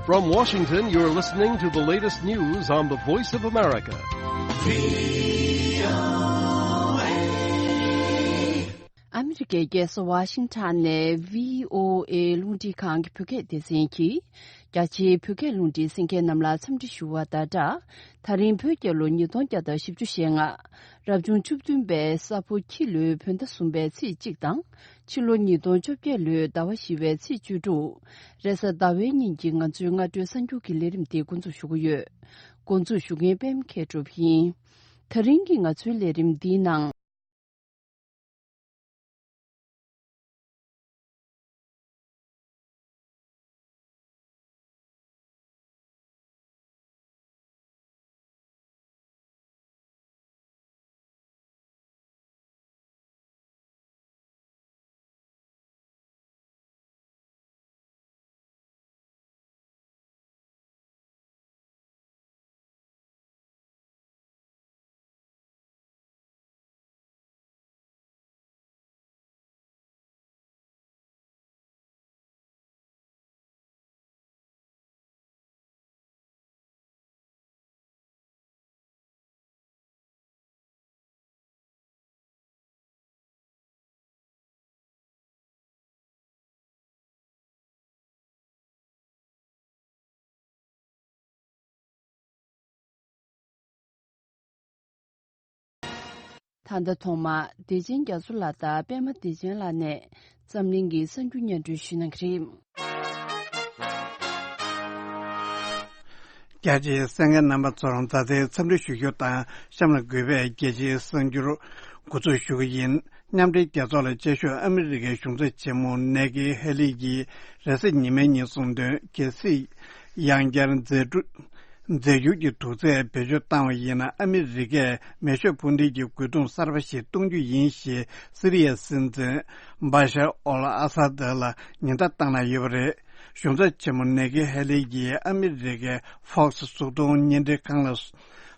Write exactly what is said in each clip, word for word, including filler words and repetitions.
From Washington, you're listening to the latest news on the Voice of America. ཨ་མི་རི་ཀའི་རྒྱལ་ས་ཝ་ཤིང་ཊོན་ནས་བྷི་ཨོ་ཨེ་རླུང་འཕྲིན་ཁང་གི་བོད་སྐད་སྡེ་ཚན་གྱིས། རྒྱ་ཆེའི་བོད་སྐད་རླུང་འཕྲིན་གསན་མཁན་རྣམས་ལ་འཚམས་འདྲི་ཞུ་བ་དང་སྦྲགས། ད་རིང་བོད་རྒྱལ་ལོ་ཉིས་སྟོང་བརྒྱ་དང་བཞི་བཅུ་ཞེ་ལྔ། རབ་བྱུང་བཅུ་བདུན་པའི་ས་ཕོ་ཁྱི་ལོའི་བོད་ཟླ་གསུམ་པའི་ཚེས་གཅིག་དང་། ཕྱི་ལོ་ཉིས་སྟོང་བཅོ་བརྒྱད་ལོའི་ཟླ་བ་བཞི་པའི་ཚེས་བཅུ་དྲུག་རེས་གཟའ་ཟླ་བའི་ཉིན་གྱི་ང་ཚོའི་སྔ་དྲོའི་གསར་འགྱུར་གྱི་ལས་རིམ་དེ་འགོ་འཛུགས་ཞུ་གི་ཡོད། འགོ་འཛུགས་ཞུ་མཁན་པད་མ་མཁས་གྲུབ་ཡིན། ད་རིང་གི་ང་ཚོའི་ལས་རིམ་འདིའི་ནང་། ད་ལྟ་ཐོག་མར་བདེ་ཆེན་རྒྱ་མཚོ་ལགས་དང་པད་མ་བདེ་ཆེན་ལགས་ནས་འཛམ་གླིང་གི་གསར་འགྱུར་སྙན་སྒྲོན་ཞུ་གནང་གི་རེད། རྒྱ་ཆེའི་གསན་མཁན་རྣམ་པ་ཚོར་མཛའ་བརྩེའི་འཚམས་འདྲི་ཞུ་རྒྱུ་དང་གཤམ་ལ་གུས་པས་རྒྱལ་སྤྱིའི་གསར་འགྱུར་འགོ་འཛུགས་ཞུ་གི་ཡིན། མཉམ་འབྲེལ་རྒྱལ་ཚོགས་ལ་བཅའ་བཞུགས་ཨ་མི་རི་ཀའི་གཞུང་ཚབ་ཆེན་མོ་ནེ་ཀི་ཧེ་ལི་ཡིས་རེས་གཟའ་ཉི་མའི་ཉིན་གསུངས་དོན། གལ་སྲིད་ཡང་བསྐྱར་རྫས་འགྲུལ་རྫས་འགྱུར་གྱི་དུག་རྫས་བེད་སྤྱོད་བཏང་བ་ཡིན་ན། ཨ་མི་རི་ཀས་མེ་ཤོད་འཕུར་མདེལ་གྱི་རྒོལ་རྡུང་གསར་པ་ཞིག་གཏོང་རྒྱུ་ཡིན་ཞེས་སི་རི་ཡའི་སྲིད་འཛིན་བྷ་ཤར་ཨོལ་ཨ་ས་ད་ལ་ཉེན་བརྡ་བཏང་གནང་ཡོད་པ་རེད། གཞུང་ཚབ་ཆེན་མོ་ནེ་ཀི་ཧེ་ལི་ཡིས་ཨ་མི་རི་ཀའི་Fox་གཟུགས་མཐོང་བརྙན་འཕྲིན་ཁང་ལ་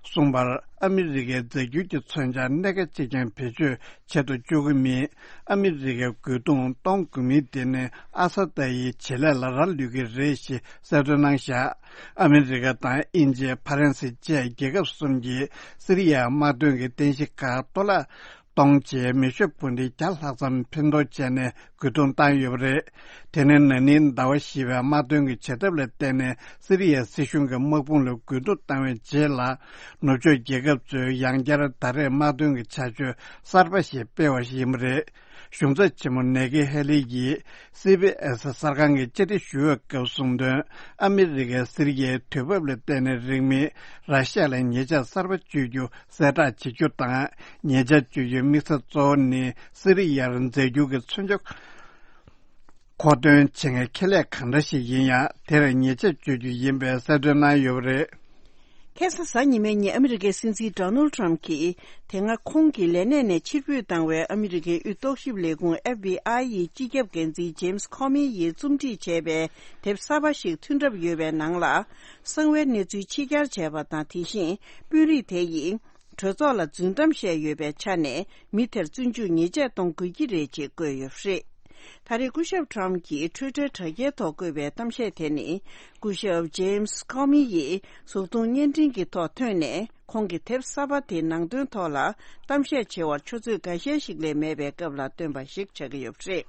གསུངས་པར། ཨ་མི་རི་ཀའི་རྫས་འགྱུར་གྱི་མཚོན་ཆ་སྣ་ཁ་གཅིག་ཀྱང་བེད་སྤྱོད་བྱེད་དུ་བཅུག་གི་མེད། ཨ་མི་རི་ཀའི་རྒོལ་རྡུང་གཏོང་དགོས་མིན་དེ་ནི་ཨ་ས་ད་ཡི་བྱེད་ལས་ལ་རག་ལུས་ཀྱི་རེད་ཞེས་གསལ་སྟོན་གནང་བཞག་ཨ་མི་རི་ཀ་དང་དབྱིན་ཇི། ཧྥ་རན་སི་བཅས་རྒྱལ་ཁབ་གསུམ་གྱིས་སི་རི་ཡའི་དམག་དོན་གྱི་རྟེན་གཞི་ཁག་གཏོར་བརླག་གཏོང་ཆེད་མེ་ཤོད་འཕུར་མདེལ་བརྒྱ་ལྷག་ཙམ་འཕེན་གཏོང་བྱས་ནས་རྒོལ་རྡུང་བཏང་ཡོད་པ་རེད། དེ་ནི་ན་ནིང་ཟླ་བ་བཞི་པའི་དམག་དོན་གྱི་བྱེད་ཐབས་ལ་བརྟེན་ནས་སི་རི་ཡའི་སྲིད་གཞུང་གི་དམག་དཔུང་ལ་རྒོལ་རྡུང་བཏང་བའི་རྗེས་ལ། ནུབ་ཕྱོགས་རྒྱལ་ཁབ་ཚོས་ཡང་བསྐྱར་ད་རེས་དམག་དོན་གྱི་བྱ་སྤྱོད་གསར་པ་ཞིག་སྤེལ་བ་ཞིག་ཡིན་པ་རེད། གཞུང་ཚབ་ཆེན་མོ་ནེ་ཀི་ཧེ་ལི་ཡིས་སི་བྷི་ཨེས་གསར་ཁང་གི་བཅར་འདྲི་ཞུ་བའི་སྐབས་གསུངས་དོན། ཨ་མི་རི་ཀས་སི་རི་ཡའི་དུས་བབ་ལ་བལྟས་ནས་རིང་མིན་ར་ཤ་ལ་ཉེས་ཆད་གསར་པ་གཅོད་རྒྱུ་གསལ་བསྒྲགས་བྱེད་རྒྱུ་དང་། ཉེས་ཆད་གཅོད་རྒྱུའི་དམིགས་ས་གཙོ་བོ་ནི་སི་རི་ཡར་རྫས་འགྱུར་གྱི་མཚོན་ཆ་མཁོ་འདོན་བྱེད་མཁན་ཁེ་ལས་གང་འདྲ་ཞིག་ཡིན་ཡང་། དེར་ཉེས་ཆད་གཅོད་རྒྱུ་ཡིན་པའི་གསལ་སྟོན་གནང་ཡོད་པ་རེད། ཁ་སང་གཟའ་ཉི་མའི་ཉིན་ཨ་མི་རི་ཀའི་སྲིད་འཛིན་ཌོ་ནལ་ཌི་ཊརམ་ཕི་གྱིས། དེ་སྔ་ཁོང་གི་ལས་གནས་ནས་ཕྱིར་འབུད་བཏང་བའི་ཨ་མི་རི་ཀའི་དབུས་རྟོག་ཞིབ་ལས་ཁུངས་ཨེཕ་བྷི་ཨའི་ཡི་སྤྱི་ཁྱབ་འགན་འཛིན་ཇེམ་སི་ཁོ་མི་ཡིས་རྩོམ་སྒྲིག་བྱས་པའི་དེབ་གསར་པ་ཞིག་ཐོན་གྲབས་ཡོད་པའི་ནང་ལ། གསང་བའི་གནས་ཚུལ་ཕྱི་གྱར་བྱས་པ་དང་། དེ་བཞིན་དཔོན་རིགས་དེ་ཡིས། གྲོས་ཚོགས་ལ་རྫུན་གཏམ་བཤད་ཡོད་པའི་ཆ་ནས། མི་དེར་བཙོན་འཇུག་ཉེས་ཆད་གཏོང་དགོས་ཀྱི་རེད་ཅེས་བཀོད་ཡོད་པ་རེད། ད་རེས་སྐུ་ཞབས་ཊརམ་ཕི་གྱིས་ཊུའི་ཊར་དྲ་རྒྱའི་ཐོག་བཀོད་པའི་གཏམ་བཤད་དེ་ནི། སྐུ་ཞབས་ཇེམ་སི་ཁོ་མི་ཡིས་གཟུགས་མཐོང་བརྙན་འཕྲིན་གྱི་ཐོག་ཐོན་ནས། ཁོང་གི་དེབ་གསར་པ་དེའི་ནང་དོན་ཐོག་ལ་གཏམ་བཤད་བྱེད་པར་ཆུ་ཚོད་འགའ་ཤས་ཤིག་ལས་མེད་པའི་སྐབས་ལ་བཏོན་པ་ཞིག་ཆགས་ཀྱི་ཡོད་པ་རེད།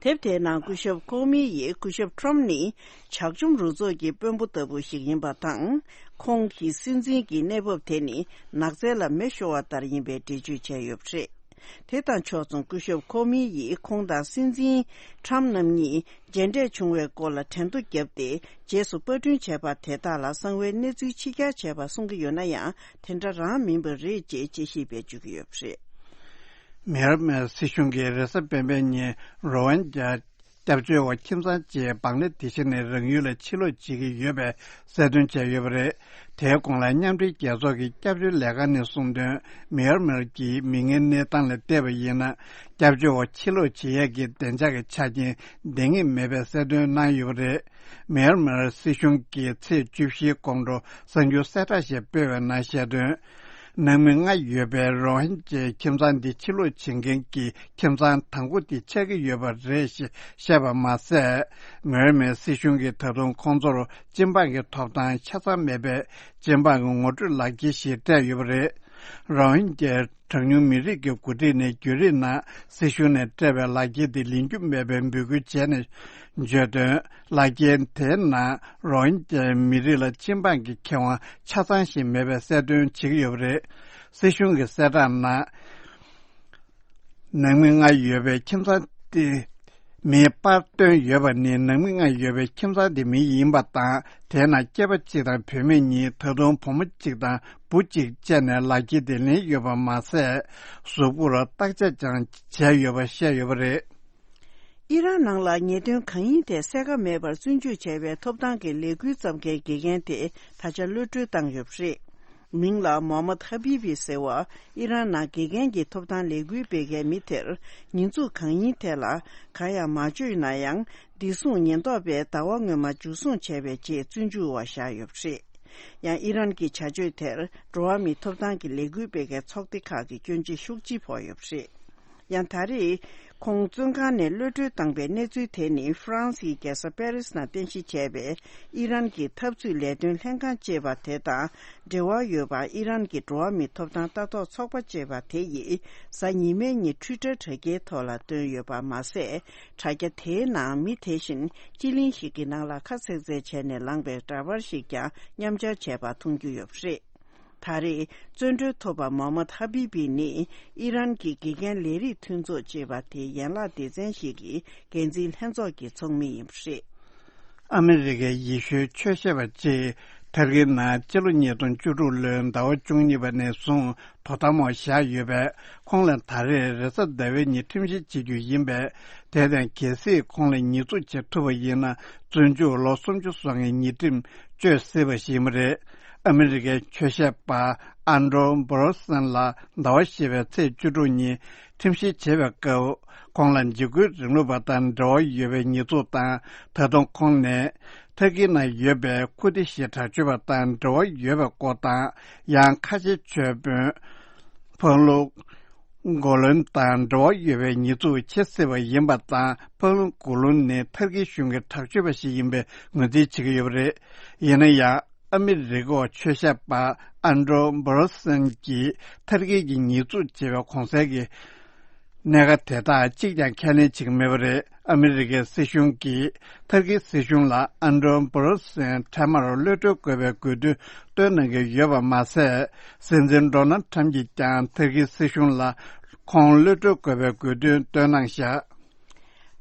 དེབ་དེའི་ནང་སྐུ་ཞབས་ཁོ་མི་ཡིས་སྐུ་ཞབས་ཊརམ་ནི་ཇག་བཅོམ་རུ་ཚོགས་ཀྱི་དཔོན་པོ་ལྟ་བུ་ཞིག་ཡིན་པ་དང་། ཁོང་གི་སྲིད་འཛིན་གྱི་གནས་བབ་དེ་ནི་ནགས་ཚལ་ལ་མེ་ཤོར་བ་ལྟར་ཡིན་པའི་འགྲེལ་བརྗོད་བྱས་ཡོད་པ་རེད། དེ་དང་ཕྱོགས་མཚུངས་སྐུ་ཞབས་ཁོ་མི་ཡིས་ཁོང་དང་སྲིད་འཛིན་ཊརམ་རྣམ་གཉིས་མཇལ་འཕྲད་བྱུང་བའི་སྐོར་ལ་དྲན་གཏུག་བརྒྱབ་སྟེ། རྗེས་སུ་པར་སྐྲུན་བྱས་པ་དེ་དག་ལ་གསང་བའི་གནས་ཚུལ་ཕྱི་གྱར་བྱས་པ་གསུང་གི་ཡོད་ན་ཡང་། དེ་འདྲ་རང་མིན་པ་རེད་ཅེས་དཔྱད་གཞི་སྤེལ་བཅུག་གི་ཡོད་པ་རེད། མེར་མེར་སྲིད་གཞུང་གིས་རེས་གཟའ་སྤེན་པའི་ཉིན་རོ་ཧིན་ཇཱ་སྐྱབས་བཅོལ་བ་ཁྱིམ་ཚང་གཅིག་བང་ལེ་དེ་ཤི་ནས་རང་ཡུལ་ལ་ཕྱིར་ལོག་བྱེད་ཀྱི་ཡོད་པའི་གསལ་སྟོན་བྱས་ཡོད་པ་རེད། དེའི་གོང་ལ་མཉམ་འབྲེལ་རྒྱལ་ཚོགས་ཀྱི་སྐྱབས་བཅོལ་ལས་ཁང་ནས་གསུངས་དོན། མེར་མེར་གྱི་མིག་སྔའི་གནས་སྟངས་ལ་བལྟས་པ་ཡིན་ན། སྐྱབས་བཅོལ་བ་ཕྱིར་ལོག་བྱེད་ཡས་ཀྱི་བདེ་འཇགས་ཀྱི་ཆ་རྐྱེན་ལྡན་ངེས་མེད་པའི་གསལ་སྟོན་གནང་ཡོད་པ་རེད། མེར་མེར་སྲིད་གཞུང་གིས་ཚེས་བཅུ་བཞིའི་དགོང་དྲོ་གསར་འགྱུར་གསལ་བསྒྲགས་ཤིག་སྤེལ་བའི་ནང་བཤད་དོན། ནང་མི་ལྔ་ཡོད་པའི་རོ་ཧིན་ཇའི་ཁྱིམ་ཚང་འདི་ཕྱིར་ལོག་བྱེད་མཁན་གྱི་ཁྱིམ་ཚང་དང་པོ་དེ་ཆགས་ཀྱི་ཡོད་པ་རེད་ཞེས་བཤད་པ་མ་ཟད། མི་མེར་སྲིད་གཞུང་གིས་ད་དུང་ཁོང་ཚོར་སྤྱི་འབངས་ཀྱི་ཐོབ་ཐང་ཆ་ཚང་མེད་པའི་སྤྱི་འབངས་ཀྱི་ངོ་སྤྲོད་ལག་འཁྱེར་ཞིག་སྤྲད་ཡོད་པ་རེད། རོ་ཧིན་ཇའི་གྲངས་ཉུང་མི་རིགས་ཀྱི་འགོ་ཁྲིད་ནས་བརྒྱུད་རིམ་ནང་སྲིད་གཞུང་ནས་སྤྲད་པའི་ལག་འཁྱེར་དེ་ལེན་རྒྱུ་མེད་པའི་འབོད་སྐུལ་བྱས་ནས་བརྗོད་དོན། ལག་འཁྱེར་དེའི་ནང་རོ་ཧིན་ཇའི་མི་རིགས་ལ་སྤྱི་འབངས་ཀྱི་ཁེ་དབང་ཆ་ཚང་ཞིག་མེད་པའི་གསལ་སྟོན་བྱེད་ཀྱི་ཡོད་པ་རེད། སྲིད་གཞུང་གི་གསལ་བསྒྲགས་ནང་། ནང་མི་ལྔ་ཡོད་པའི་ཁྱིམ་ཚང་དེ་མིའི་པར་བཏོན་ཡོད་པ་ནི། ནང་མི་ལྔ་ཡོད་པའི་ཁྱིམ་ཚང་དེ་མིའི་ཡིན་པ་དང་། དེའི་ནང་སྐྱེས་པ་གཅིག་དང་བུད་མེད་གཉིས། ད་དུང་བུ་མོ་གཅིག་དང་བུ་གཅིག་བཅས་ནས་ལག་འཁྱེར་དེ་ལེན་ཡོད་པ་མ་ཟད། གཟུགས་པོར་བརྟག་དཔྱད་ཀྱང་བྱས་ཡོད་པ་བཤད་ཡོད་པ་རེད། ཨི་རན་ནང་ལ་ཉེས་དོན་གང་ཡིན་ཐད་གསལ་ཁ་མེད་པར་བཙོན་འཇུག་བྱས་པའི་ཐོབ་ཐང་གི་ལས་འགུལ་བརྩམས་མཁན་དགེ་རྒན་དེ་ད་ཆ་གློད་གྲོལ་བཏང་ཡོད་པ་རེད། མིང་ལ་མོ་ཧམ་མད་ཧ་བི་བི་ཟེར་བ། ཨི་རན་ནང་དགེ་རྒན་གྱི་ཐོབ་ཐང་ལས་འགུལ་སྤེལ་མཁན་མི་དེར་ཉེས་འཛུགས་གང་ཡིན་ཐད་ལ་གང་ཡང་མ་བརྗོད་ན་ཡང་། བདེ་སྲུང་ཉེན་རྟོག་པས་ཟླ་བ་སྔོན་མ་འཇུ་བཟུང་བྱས་པའི་རྗེས་བཙོན་འཇུག་འོག་བཞག་ཡོད་པ་རེད། ཡང་ཨི་རན་གྱི་བྱ་སྤྱོད་དེར་འགྲོ་བ་མིའི་ཐོབ་ཐང་གི་ལས་འགུལ་སྤེལ་མཁན་ཚོགས་སྡེ་ཁག་གིས་སྐྱོན་བརྗོད་ཤུགས་ཆེ་ཕོག་ཡོད་པ་རེད། ཡང་ད་རེས་ཁོང་བཙོན་ཁང་ནས་གློད་གྲོལ་བཏང་པའི་གནས་ཚུལ་དེ་ནི་ཧྥ་རན་སིའི་རྒྱལ་ས་པེ་རིས་ནང་རྟེན་གཞི་བྱས་པའི་ཨི་རན་གྱི་འཐབ་རྩོད་ལས་དོན་ལྷན་ཁང་ཅེས་པ་དེ་དང་འབྲེལ་བ་ཡོད་པ། ཨི་རན་གྱི་འགྲོ་བ་མིའི་ཐོབ་ཐང་ལྟ་རྟོག་ཚོགས་པ་ཅེས་པ་དེ་ཡིས་གཟའ་ཉི་མའི་ཉིན་ཊུའི་ཊར་དྲ་རྒྱའི་ཐོག་ལ་བཏོན་ཡོད་པ་མ་ཟད། དྲ་རྒྱ་དེའི་ནང་མི་དེ་བཞིན་སྤྱི་གླིང་ཞིག་གི་ནང་ལ་ཁ་ཚེག་ཚེག་བྱས་ནས་ལངས་པའི་འདྲ་པར་ཞིག་ཀྱང་མཉམ་སྦྱར་བྱས་པ་མཐོང་རྒྱུ་ཡོད་པ་རེད། ད་རེས་བཙོན་གྲོལ་ཐོབ་པ་མོ་ཧམ་མད་ཧ་བི་བི་ནི་ཨི་རན་གྱི་དགེ་རྒན་ལས་རིགས་མཐུན་ཚོགས་ཅེས་པ་དེའི་ཡན་ལག་སྡེ་ཚན་ཞིག་གི་འགན་འཛིན་ལྷན་ཚོགས་ཀྱི་ཚོགས་མི་ཡིན་པ་རེད། ཨ་མི་རི་ཀའི་ཡེ་ཤུའི་ཆོས་བཤད་པ་གཅིག་ཐར་ཀི་ནང་སྤྱི་ལོ་ཉིས་སྟོང་བཅུ་དྲུག་ལོའི་ཟླ་བ་བཅུ་གཉིས་པ་ནས་བཟུང་དོ་དམ་འོག་བཞག་ཡོད་པས། ཁོང་ལ་ད་རེས་རེས་གཟའ་ཟླ་བའི་ཉིན་ཁྲིམས་བཤེར་བྱེད་རྒྱུ་ཡིན་པས། དེ་དང་གལ་སྲིད་ཁོང་ལ་ཉེས་འཛུགས་བྱེད་ཐུབ་པ་ཡིན་ན། བཙོན་འཇུག་ལོ་སུམ་ཅུ་སོང་བའི་ཉེས་ཁྲིམས་གཅོད་སྲིད་པ་ཞིག་ཡིན་པ་རེད། ཨ་མི་རི་ཀའི་ཆོས་བཤད་པ་ཨན་ཌྲོ་བྷོ་རོ་སན་ལ་ཟླ་བ་བཞི་པའི་ཚེས་བཅུ་དྲུག་ཉིན་ཁྲིམས་བཤེར་བྱེད་པའི་སྐབས། ཁོང་ལ་འཇིགས་སྐུལ་རིང་ལུགས་པ་དང་འབྲེལ་བ་ཡོད་པའི་ཉེས་འཛུགས་དང་། ད་དུང་ཁོང་ནས་ཐར་ཀི་ནང་ཡོད་པའི་ཁུར་དི་ཤི་དྲག་སྤྱོད་པ་དང་འབྲེལ་བ་ཡོད་པའི་སྐོར་དང་། ཡང་ཁ་ཆེ་ཆོས་དཔོན་ཕང་ལུ་གོ་ལོན་དང་འབྲེལ་བ་ཡོད་པའི་ཉེས་འཛུགས་བྱེད་སྲིད་པ་ཡིན་པ་དང་། ཕང་ལུ་གོ་ལོན་ནི་ཐར་ཀི་གཞུང་གི་དྲག་སྤྱོད་པ་ཞིག་ཡིན་པའི་ངོས་འཛིན་བྱེད་ཀྱི་ཡོད་པ་རེད། ཡིན་ན་ཡང་། ཨ་མི་རི་ཀའི་ཆོས་བཤད་པ་ཨན་ཌྲོ་བྷོ་རོ་སན་གྱིས་ཐར་ཀི་གི་ཉེས་འཛུགས་བྱས་པའི་གོང་གསལ་གྱི་གནད་འགག་དེ་དག་གཅིག་ཀྱང་ཁས་ལེན་བྱེད་ཀྱི་མེད་པ་རེད། ཨ་མི་རི་ཀའི་སྲིད་གཞུང་གིས་ཐར་ཀི་སྲིད་གཞུང་ལ་ཨན་ཌྲོ་བྷོ་རོ་སན་འཕྲལ་མར་གློད་གྲོལ་དགོས་པའི་དགོས་འདུན་བཏོན་གནང་གི་ཡོད་པ་མ་ཟད། སྲིད་འཛིན་ཌོ་ནལ་ཊམ་གྱིས་ཀྱང་ཐར་ཀི་སྲིད་གཞུང་ལ་ཁོང་གློད་གྲོལ་དགོས་པའི་དགོས་འདུན་བཏོན་གནང་བཞག་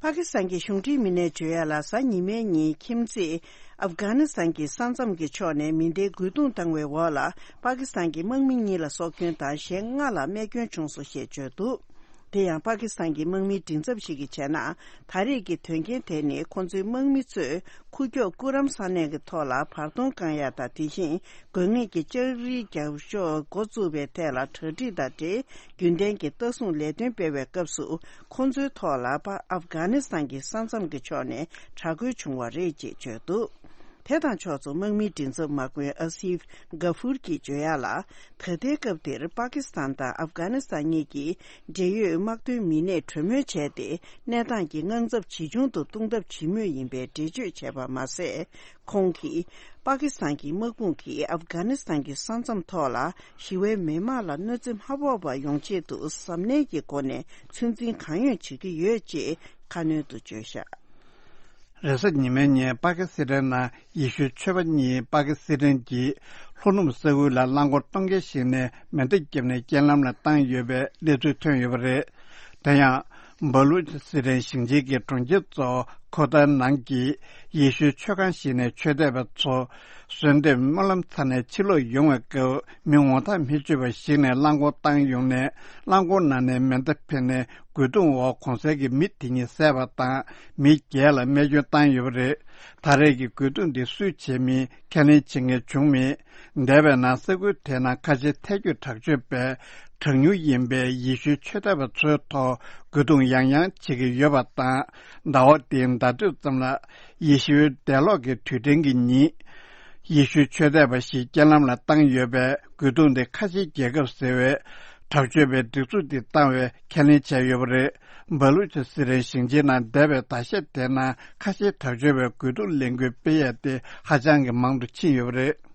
པ་ཀི་སི་ཐན་གྱི་གཞུང་འབྲེལ་མི་སྣས་བརྗོད་ཡ་ལ། གཟའ་ཉི་མའི་ཉིན་ཁྱིམ་མཚེས་ཨབ་གྷ་ནི་སི་ཐན་གྱི་ས་མཚམས་ཀྱི་ཕྱོགས་ནས་མེ་མདའི་རྒོལ་རྡུང་བཏང་བའི་འོག་ལ། པ་ཀི་སི་ཐན་གྱི་དམག་མི་གཉིས་ལ་སྲོག་སྐྱོན་དང་གཞན་ལྔ་ལ་རྨས་སྐྱོན་བྱུང་སོང་ཞེས་བརྗོད་འདུག་དེ་ཡང་པ་ཀི་སི་ཐན་གྱི་དམག་མིའི་མགྲིན་ཚབ་ཞིག་གིས་བྱས་ན། ད་རེས་ཀྱི་དོན་རྐྱེན་དེ་ནི་ཁོང་ཚོའི་དམག་མི་ཚོས་ཁུག་ཀྱོག་ཀུ་རམ་ས་གནས་ཀྱི་ཐོག་ལ་བར་སྟོང་བཀང་ཡ་དང་། དེ་བཞིན་དགོས་ངེས་ཀྱི་ལྕགས་རིའི་རྒྱབ་ཤོག་འགོ་བཙུགས་པའི་ཐད་ལ་གྲ་སྒྲིག་དང་འབྲེལ། རྒྱུན་ལྡན་གྱི་ལྟ་སྲུང་ལས་དོན་སྤེལ་བའི་སྐབས་སུ། ཁོང་ཚོའི་ཐོག་ལ་པ་ཨབ་གྷ་ནི་སི་ཐན་གྱི་ས་མཚམས་ཀྱི་ཕྱོགས་ནས་དྲག་རྒོལ་བྱུང་བ་རེད་ཅེས་བརྗོད་འདུག་དེ་དང་ཕྱོགས་མཚུངས་དམག་མིའི་མགྲིན་ཚབ་དམག་དཔོན་ཨ་སིབ་གྷ་ཧྥུར་གྱིས་བརྗོད་ཡ་ལ། ད་ལྟའི་སྐབས་འདིར་པ་ཀི་སི་ཐན་དང་ཨབ་གྷ་ནི་སི་ཐན་གཉིས་ཀྱི་འབྲེལ་ཡོད་དམག་དོན་མི་སྣས་གྲོས་མོལ་བྱས་ཏེ། གནས་སྟངས་ཀྱི་དངངས་འཚབ་ཇི་བྱུང་དུ་གཏོང་ཐབས་བྱེད་མུས་ཡིན་པའི་འགྲེལ་བརྗོད་བྱས་པ་མ་ཟད། ཁོང་གིས། པ་ཀི་སི་ཐན་གྱི་དམག་དཔུང་གིས་ཨབ་གྷ་ནི་སི་ཐན་གྱི་ས་མཚམས་ཐོག་ལ་ཞི་བའི་མི་མང་ལ་གནོད་འཚེ་མ་ཕོག་པ་ཡོང་ཆེད་དུ་གཟབ་ནན་གྱི་སྒོ་ནས་ཚོད་འཛིན་གང་ཡོང་བྱེད་ཀྱི་ཡོད་ཅེས་ཁ་སྣོན་དུ་བརྗོད་བཞག་རེས་གཟའ་ཉི་མའི་ཉིན་པ་ཀི་སི་ཐན་ནང་ཡེ་ཤུའི་ཆོས་པ་གཉིས་པ་ཀི་སི་ཐན་གྱི་ལྷོ་ནུབ་ས་ཁུལ་ལ་རླངས་འཁོར་གཏོང་མཁན་ཞིག་ནས་མེ་མདའ་བརྒྱབ་ནས་རྐྱེན་ལམ་ལ་བཏང་ཡོད་པའི་གནས་ཚུལ་ཐོན་ཡོད་པ་རེད། དེ་ཡང་། སྦ་ལུ་ཅི་སི་ཐན་ཞིང་ཆེན་གྱི་གྲོང་ཁྱེར་གཙོ་བོ་ཁོ་ཐར་ནང་གི་ཡེ་ཤུའི་ཆོས་ཁང་ཞིག་ནས་ཆོས་དད་པ་ཚོ་གསོལ་འདེབས་སྨོན་ལམ་ཚར་ནས་ཕྱིར་ལོག་ཡོང་བའི་སྐབས། མི་ངོ་ཐག་མི་ཆོད་པ་ཞིག་ནས་རླངས་འཁོར་བཏང་ཡོང་ནས། རླངས་འཁོར་ནང་ནས་མེ་མདའ་འཕེན་ནས་རྒོལ་རྡུང་འོག་གོང་གསལ་གྱི་མི་དེ་གཉིས་བསད་པ་དང་། མི་བརྒྱད་ལ་རྨས་སྐྱོན་བཏང་ཡོད་པ་རེད། ད་རེས་ཀྱི་རྒོལ་རྡུང་འདི་སུས་བྱས་མིན་ཁས་ལེན་བྱེད་མཁན་བྱུང་མེད། འདས་པའི་ནང་ས་ཁུལ་དེའི་ནང་ཁ་ཆེ་ཐལ་སྐྱོད་དྲག་སྤྱོད་པས་གྲངས་ཉུང་ཡིན་པའི་ཡེ་ཤུའི་ཆོས་དད་པ་ཚོའི་ཐོག་རྒོལ་རྡུང་ཡང་ཡང་བྱེད་ཀྱི་ཡོད་པ་དང་། ཟླ་བ་འདིའི་ཟླ་སྟོད་ཙམ་ལ་ཡེ་ཤུའི་འདས་ལོག་གི་དུས་དྲན་གྱི་ཉིན། ཡེ་ཤུའི་ཆོས་དད་པ་ཞིག་རྐྱེན་ལམ་ལ་བཏང་ཡོད་པའི་རྒོལ་རྡུང་དེ་ཁ་ཆེའི་རྒྱལ་ཁབ་ཟེར་བའི་དྲག་སྤྱོད་པའི་སྒྲིག་འཛུགས་དེ་བཏང་བའི་ཁས་ལེན་བྱས་ཡོད་པ་རེད། སྦ་ལུ་ཆ་སི་རན་ཞིང་ཆེན་ནང་འདས་པའི་ཟླ་ཤས་དེའི་ནང་ཁ་ཆེའི་དྲག་སྤྱོད་པའི་རྒོལ་རྡུང་ལས་འགུལ་སྤེལ་ཡས་དེ་ཧ་ཅང་གི་མང་དུ་ཕྱིན་ཡོད་པ་རེད།